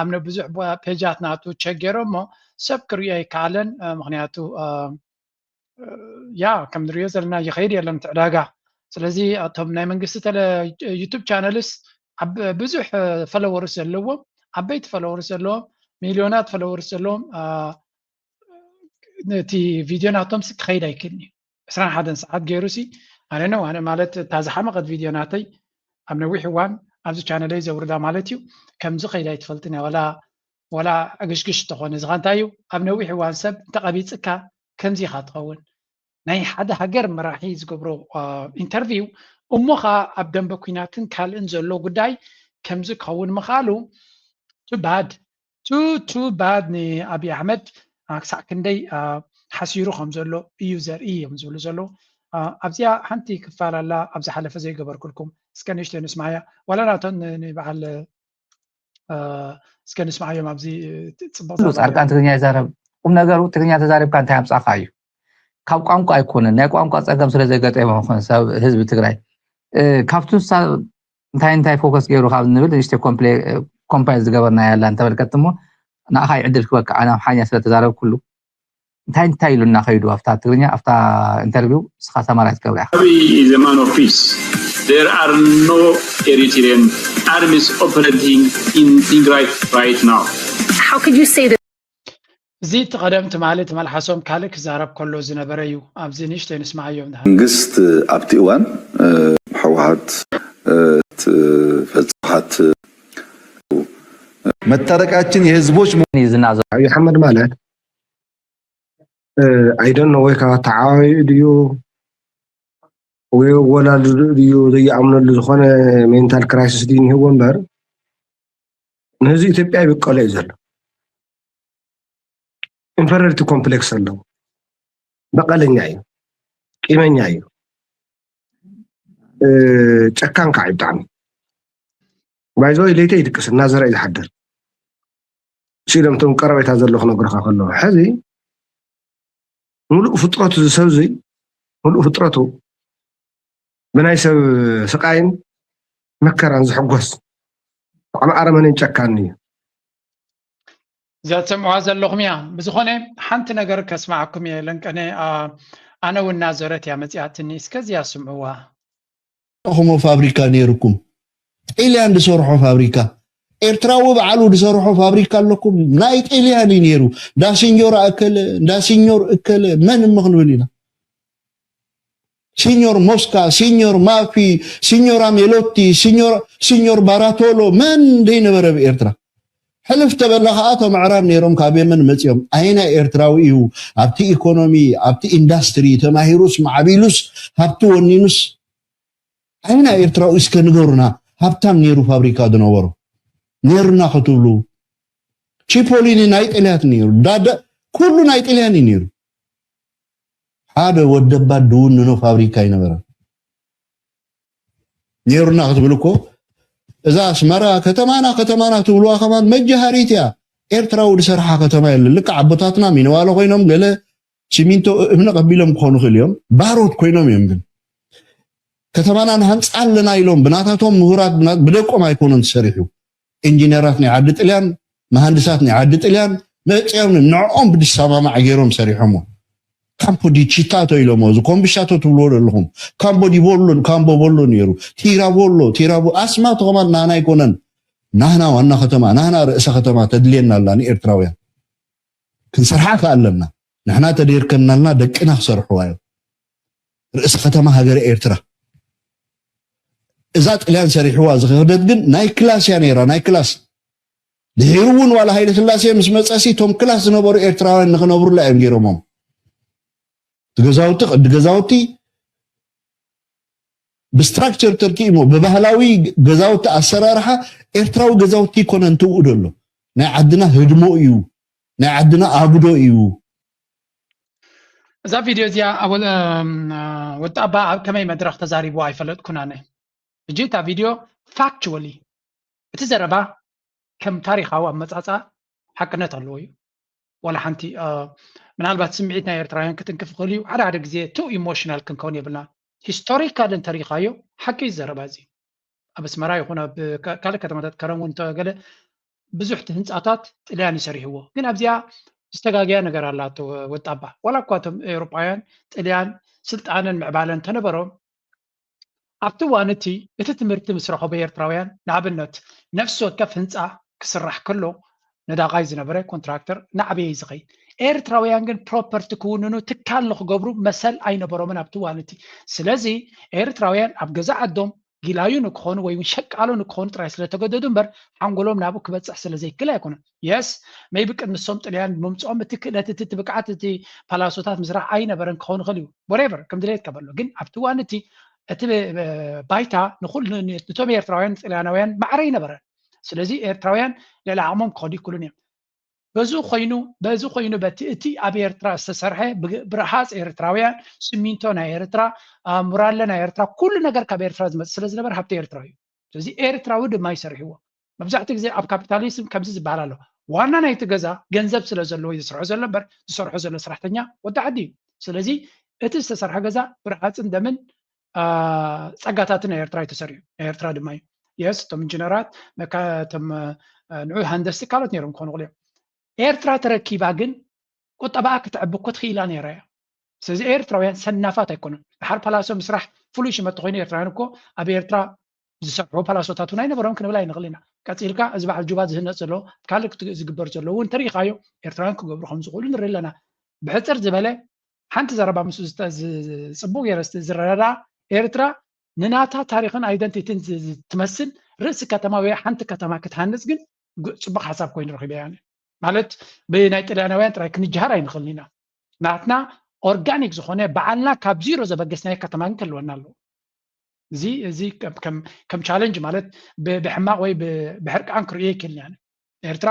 ኣብ ነብዙሕ ፔጃት ናቱ ቸክ ገይሮሞ ሰብ ክሪኦ ኣይከኣለን ምክንያቱ ያ ከም ንሪኦ ዘለና ይኸይድ የለን እቲ ዕዳጋ። ስለዚ እቶም ናይ መንግስቲ ተለ ዩቱብ ቻነልስ ብዙሕ ፈለወርስ ዘለዎም ዓበይቲ ፈለወርስ ዘለዎም ሚልዮናት ፈለወርስ ዘለዎም ነቲ ቪድዮ ናቶም ሲ ክኸይድ ኣይክእልን እዩ። ዕስራን ሓደን ሰዓት ገይሩ ሲ ኣነ ነው ኣነ ማለት እታ ዝሓመቐት ቪድዮ ናተይ ኣብ ነዊሕ እዋን ኣብዚ ቻነለይ ዘውርዳ ማለት እዩ። ከምዚ ከይዳ ኣይትፈልጥን እያ ዋላ ዋላ ዕግሽግሽ እንተኾነ እዚ እንታይ እዩ ኣብ ነዊሕ እዋን ሰብ እንተቐቢፅካ ከምዚ ኢኻ ትኸውን ናይ ሓደ ሃገር መራሒ ዝገብሮ ኢንተርቪው እሞ ኸዓ ኣብ ደንበ ኲናትን ካልእን ዘሎ ጉዳይ ከምዚ ክኸውን ምኽኣሉ too bad too too bad ንኣብይ ኣሕመድ ክሳዕ ክንደይ ሓሲሩ ከም ዘሎ እዩ ዘርኢ እዮም ዝብሉ ዘለዉ ኣብዚኣ ሓንቲ ክፋል ኣላ ኣብ ዝሓለፈ ዘይገበርኩልኩም እስከ ንእሽተይ ንስማያ ዋላ ናተን ንበዓል እስከ ንስማዓዮም ኣብዚ ፅቡቅ ኩሉ ፃድቃን ትግርኛ ይዛረብ ቁም ነገሩ ትግርኛ ተዛሪብካ እንታይ ኣምፃእካ እዩ ካብ ቋንቋ ኣይኮነን ናይ ቋንቋ ፀገም ስለ ዘጋጠመ ይኮነ ሰብ ህዝቢ ትግራይ ካብቲ ንሳ እንታይ እንታይ ፎከስ ገይሩ ካብ ንብል ንእሽተይ ኮምፓይል ዝገበርናያ ኣላ እንተበልከት እሞ ንኣኻ ይዕድል ክበካ ኣነ ኣምሓርኛ ስለ ተዛረብኩሉ እንታይ እንታይ ኢሉና ከይዱ ኣብታ ትግርኛ ኣብታ ኢንተርቪው ንስኻ ሰማራይዝ ገብረ ኢኻ። Abiy is a man of peace. There are no Eritrean armies operating in Tigray right now. How could you say that? እዚ እቲ ቀደም ትማሊ እቲ መልሓሶም ካልእ ክዛረብ ከሎ ዝነበረ እዩ። ኣብዚ ንእሽተይ ንስምዓዮ ንድሓር። መንግስት ኣብቲ እዋን ህወሓት ፈፀምሓት መታረቃችን የህዝቦች መሆን እዩ ዝናዘ ኣብይ ኣሕመድ ማለት I don't know ወይ ከዓ ተዓባቢኡ ድዩ ወይ ኣወላልድኡ ድዩ ዘይኣምነሉ ዝኾነ ሜንታል ክራይሲስ ድዩ እኒህዎ እምበር ንህዝቢ ኢትዮጵያ ይብቀሎ እዩ ዘሎ። ኢንፈረሪቲ ኮምፕሌክስ ኣለዎ። በቀለኛ እዩ፣ ቂመኛ እዩ፣ ጨካን ከዓ እዩ ብጣዕሚ። ባይዘወይ ለይተ ይድቅስ እናዘረ እዩ ዝሓድር። ሲሎም እቶም ቀረቤታ ዘሎ ክነግርኻ ከለዉ ሕዚ ሙሉእ ፍጥረቱ ዝሰብዚ ሙሉእ ፍጥረቱ ብናይ ሰብ ስቃይን መከራን ዝሕጎስ ብጣዕሚ ኣረመኔን ጨካን እዩ። እዚኣ ትሰምዕዋ ዘለኹም እያ። ብዝኾነ ሓንቲ ነገር ከስማዓኩም እየ ለንቀነ ኣነ እውን ናዘረት እያ መፂኣትኒ እስከ እዚኣ ስምዕዋ። ኣኹሞ ፋብሪካ ነይርኩም ጥልያን ዝሰርሖ ፋብሪካ ኤርትራዊ በዓሉ ዝሰርሖ ፋብሪካ ኣለኩም። ናይ ጥልያን እዩ ነይሩ። እንዳ ሲኞር ኣከለ፣ እንዳ ሲኞር እከለ፣ መን እሞ ክንብል ኢና? ሲኞር ሞስካ፣ ሲኞር ማፊ፣ ሲኞር ኣሜሎቲ፣ ሲኞር ሲኞር ባራቶሎ፣ መን ዘይነበረ ኣብ ኤርትራ? ሕልፍ ተበለ ከኣ እቶም ኣዕራብ ነይሮም ካብ የመን መጺኦም። ኣየናይ ኤርትራዊ እዩ ኣብቲ ኢኮኖሚ፣ ኣብቲ ኢንዳስትሪ ተማሂሩስ ማዕቢሉስ ሃብቲ ወኒኑስ? ኣየናይ ኤርትራዊ እስከ ንገሩና፣ ሃብታም ነይሩ ፋብሪካ ዝነበሮ? ነይሩና ክትብሉ? ቺፖሊኒ ናይ ጥልያን ነይሩ። ዳደ ኩሉ ናይ ጥልያን እዩ ነይሩ። ሓደ ወደባት ድውንኖ ፋብሪካ ኣይነበረን። ነይሩና ክትብል እኮ እዛ ኣስመራ ከተማና ከተማና ትብልዋ ከማን መጃሃሪት እያ። ኤርትራዊ ዝሰርሓ ከተማ የለን። ልክዕ ኣቦታትና ሚነዋሎ ኮይኖም ገለ ሲሚንቶ እምኒ ቀቢሎም ክኾኑ ይኽእሉ እዮም። ባሮት ኮይኖም እዮም ግን ከተማና ንሃንጻ ኣለና ኢሎም ብናታቶም ምሁራት ብና- ብደቆም ኣይኮኑን ዝሰሪሑ። ኢንጂነራት ናይ ዓዲ ጥልያን፣ መሃንድሳት ናይ ዓዲ ጥልያን መጺኦም ንዕኦም ብዝሰማማዕ ገይሮም ሰሪሖሞ። ካምፖ ዲ ቺታቶ ኢሎሞ፣ እዚ ኮምብሻቶ ትብልዎ ዘለኹም። ካምቦ ዲቦሎን፣ ካምቦ ቦሎ ነይሩ። ቲራቦሎ፣ ቲራቦ-፣ ኣስማቶ ከማን ናህና ኣይኮነን። ናህና ዋና ከተማ፣ ናህና ርእሰ ከተማ ተድልየና ኣላ ንኤርትራውያን። ክንሰርሓ ከ ኣለና። ንሕና ተደይርከናልና ደቅና ክሰርሕዋ እዮም። ርእሰ ከተማ ሃገረ ኤርትራ። እዛ ጥልያን ሰሪሕዋ ዝኸደት ግን ናይ ክላስ እያ ነይራ፣ ናይ ክላስ። ድሒሩ እውን ዋላ ሃይለ ስላሴ ምስ መጸሲ እቶም ክላስ ዝነበሩ ኤርትራውያን ንኽነብሩላ እዮም ገይሮሞም። እቲ ገዛውቲ፣ ቅዲ ገዛውቲ ብስትራክቸር ተርኪ እሞ ብባህላዊ ገዛውቲ ኣሰራርሓ ኤርትራዊ ገዛውቲ ይኮነ እንትውኡ ደሎ። ናይ ዓድና ህድሞ እዩ፣ ናይ ዓድና ኣጉዶ እዩ። እዛ ቪድዮ እዚኣ ኣወል ወጣባ ኣብ ከመይ መድረኽ ተዛሪቡ ኣይፈለጥኩን ኣነ። ሕጂ እታ ቪድዮ ፋክቹዋሊ እቲ ዘረባ ከም ታሪኻዊ ኣመጻጻ ሓቅነት ኣለዎ እዩ። ዋላ ሓንቲ ምናልባት ስምዒት ናይ ኤርትራውያን ክትንክፍ ይኽእል እዩ። ሓደ ሓደ ግዜ ቱ ኢሞሽናል ክንከውን የብልና። ሂስቶሪካል እንተሪኻዮ ሓቂ እዩ ዘረባ እዚ። ኣብ ኣስመራ ይኹን ኣብ ካልእ ከተማታት ከረን እውን እንተገለ ብዙሕ ህንፃታት ጥልያን ይሰሪሕዎ። ግን ኣብዚኣ ዝተጋገያ ነገር ኣላ ኣቶ ወጣባ። ዋላ እኳ እቶም ኤውሮጳውያን ጥልያን ስልጣነን ምዕባለን እንተነበሮም ኣብቲ እዋን እቲ እቲ ትምህርቲ ምስ ረኸቡ ኤርትራውያን ንኣብነት ነፍሲ ወከፍ ህንፃ ክስራሕ ከሎ ነዳቓይ ዝነበረ ኮንትራክተር ናዕበየ እዩ ዝኸይድ። ኤርትራውያን ግን ፕሮፐርቲ ክውንኑ ትካል ንክገብሩ መሰል ኣይነበሮምን ኣብቲ እዋን እቲ። ስለዚ ኤርትራውያን ኣብ ገዛ ዓዶም ጊላዩ ንክኾኑ ወይ እውን ሸቃሎ ንክኾኑ ጥራይ ስለተገደዱ እምበር ሓንጎሎም ናብኡ ክበፅሕ ስለዘይክል ኣይኮነን። የስ ሜይቢ ቅድሚ እሶም ጥልያን ብምምፅኦም እቲ ክእለት እቲ እቲ ብቅዓት እቲ ፓላሶታት ምስራሕ ኣይነበረን ክኸውን ይኽእል እዩ። ወሬቨር ከም ድሌት ከበሎ ግን ኣብቲ እዋን እቲ እቲ ባይታ ንኩሉ ነቶም ኤርትራውያን ጥልያናውያን ማዕረ ይነበረ። ስለዚ ኤርትራውያን ልዕሊ ዓቕሞም ክኸዱ ይክሉን እዮም። በዚ ኮይኑ በዚ ኮይኑ በቲ እቲ ኣብ ኤርትራ ዝተሰርሐ ብረሃፅ ኤርትራውያን ሲሚንቶ ናይ ኤርትራ ሙራለ ናይ ኤርትራ ኩሉ ነገር ካብ ኤርትራ ዝመፅእ ስለዝነበር ሃብቲ ኤርትራ እዩ። ስለዚ ኤርትራዊ ድማ ይሰርሕዎ። መብዛሕትኡ ግዜ ኣብ ካፒታሊዝም ከምዚ ዝበሃል ኣሎ። ዋና ናይቲ ገዛ ገንዘብ ስለ ዘለዎ እዩ ዝሰርሖ ዘሎ እምበር ዝሰርሖ ዘሎ ስራሕተኛ ወዲ ዓዲ እዩ። ስለዚ እቲ ዝተሰርሐ ገዛ ብርሃፅን ደምን ጸጋታትን ናይ ኤርትራ እዩ ተሰሪሑ። ናይ ኤርትራ ድማ እዩ። የስ እቶም ኢንጂነራት እቶም ንዑ ሃንደስቲ ካልኦት ነይሮም ክኾኑ ይኽእሉ እዮም። ኤርትራ ተረኪባ ግን ቁጠባኣ ክትዕቢ እኮ ትኽኢላ ነይራ እያ። ስለዚ ኤርትራውያን ሰናፋት ኣይኮኑን። ድሓር ፓላሶ ምስራሕ ፍሉይ ሽመት ተኮይኑ ኤርትራውያን እኮ ኣብ ኤርትራ ዝሰርሑ ፓላሶታት እውን ኣይነበሮም ክንብል ኣይንኽእል ኢና። ቀፂልካ እዚ በዓል ጁባ ዝህነፅ ዘሎ ካልእ ዝግበር ዘሎ እውን እንተሪኢኻዮ ኤርትራውያን ክገብሩ ከም ዝኽእሉ ንርኢ ኣለና። ብሕፅር ዝበለ ሓንቲ ዘረባ ምስ ፅቡቅ ገይረ ዝረዳ ኤርትራ ንናታ ታሪክን ኣይደንቲቲን ትመስል ርእሲ ከተማ ወይ ሓንቲ ከተማ ክትሃንፅ ግን ጽቡቅ ሓሳብ ኮይኑ ረኪበ። ያኔ ማለት ብናይ ጥልያናውያን ጥራይ ክንጀሃር ኣይንኽእልን ኢና። ናትና ኦርጋኒክ ዝኾነ በዓልና ካብ ዚሮ ዘበገስናዮ ከተማ ግን ክህልወና ኣለዎ። እዚ እዚ ከም ቻለንጅ ማለት ብሕማቅ ወይ ብሕርቃን ክርእዮ ይክእል። ያኔ ኤርትራ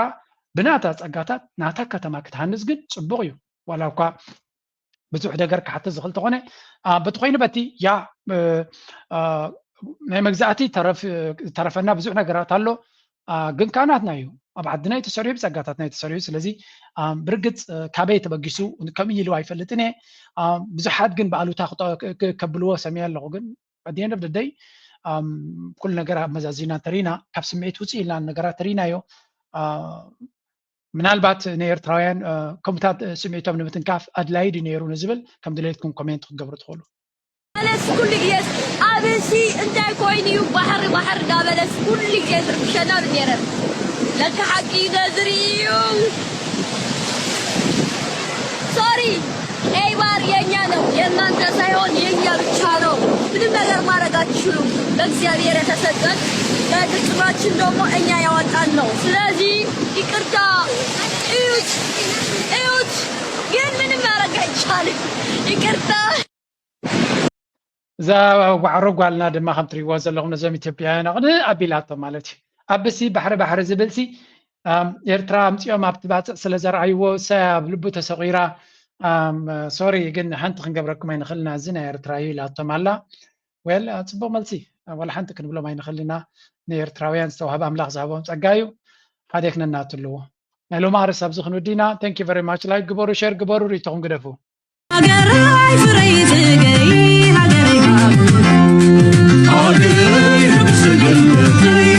ብናታ ጸጋታት ናታ ከተማ ክትሃንጽ ግን ጽቡቅ እዩ። ዋላ እኳ ብዙሕ ነገር ክሓትት ዝኽእል ተኾነ በቲ ኮይኑ በቲ ያ ናይ መግዛእቲ ተረፈና ብዙሕ ነገራት ኣሎ። ግን ከኣ ናትና እዩ፣ ኣብ ዓድና እዩ ተሰሪሑ፣ ብጸጋታትና እዩ ተሰሪሑ። ስለዚ ብርግጽ ካበይ ተበጊሱ ከምኡ ኢሉ ኣይፈልጥን እየ። ብዙሓት ግን ብኣሉታ ከብልዎ ሰሚዐ ኣለኹ። ግን ኣት ኤንድ ኦፍ ደይ ኩሉ ነገር ኣመዛዚና እንተሪና ካብ ስምዒት ውፅእ ኢልና ነገራት ተሪናዮ ምናልባት ንኤርትራውያን ከምኡታት ስምዒቶም ንምትንካፍ ኣድላዪ ድዩ ነይሩ ንዝብል ከም ድሌትኩም ኮሜንት ክትገብሩ ትኽእሉ። በለስ ኩሉ ግዜ ኣብሲ እንታይ ኮይኑ እዩ ባሕሪ ባሕሪ እንዳበለስ ኩሉ ግዜ ዝርብሸና ብ ነይረ ለካ ሓቂ ነዝሪ እዩ። ሶሪ ኤባር የኛ ነው፣ የእናንተ ሳይሆን የኛ ብቻ ነው። ምንም ነገር ማድረግ አትችሉም። በእግዚአብሔር የተሰጠን በቅጽባችን ደግሞ እኛ ያወጣን ነው። ስለዚህ ይቅርታ። እዩት፣ እዩት፣ ግን ምንም ማድረግ አይቻልም። ይቅርታ። እዛ ዋዕሮ ጓልና ድማ ከም ትሪእዎ ዘለኹም ነዞም ኢትዮጵያውያን ኣቕን ኣቢላቶ ማለት እዩ። ኣብሲ ባሕሪ ባሕሪ ዝብልሲ ኤርትራ ኣምፂኦም ኣብቲ ባፅዕ ስለ ዘርኣይዎ እሳ ኣብ ልቡ ተሰቒራ። ሶሪ ግን ሓንቲ ክንገብረኩም ኣይንኽእልና፣ እዚ ናይ ኤርትራ እዩ ኢላቶም ኣላ። ወል ጽቡቕ መልሲ፣ ዋላ ሓንቲ ክንብሎም ኣይንኽእልና። ንኤርትራውያን ዝተዋህበ ኣምላኽ ዝሃቦም ጸጋ እዩ። ሓደ ክነናቱ ኣለዎ። ናይ ሎሚ ኣርእስቲ ኣብዚ ክንውዲ ኢና። Thank you very much። ላይክ ግበሩ፣ ሼር ግበሩ፣ ርእይቶኹም ግደፉ። ሃገረይ ፍረይ ዝገይ ሃገረይ ሃገረይ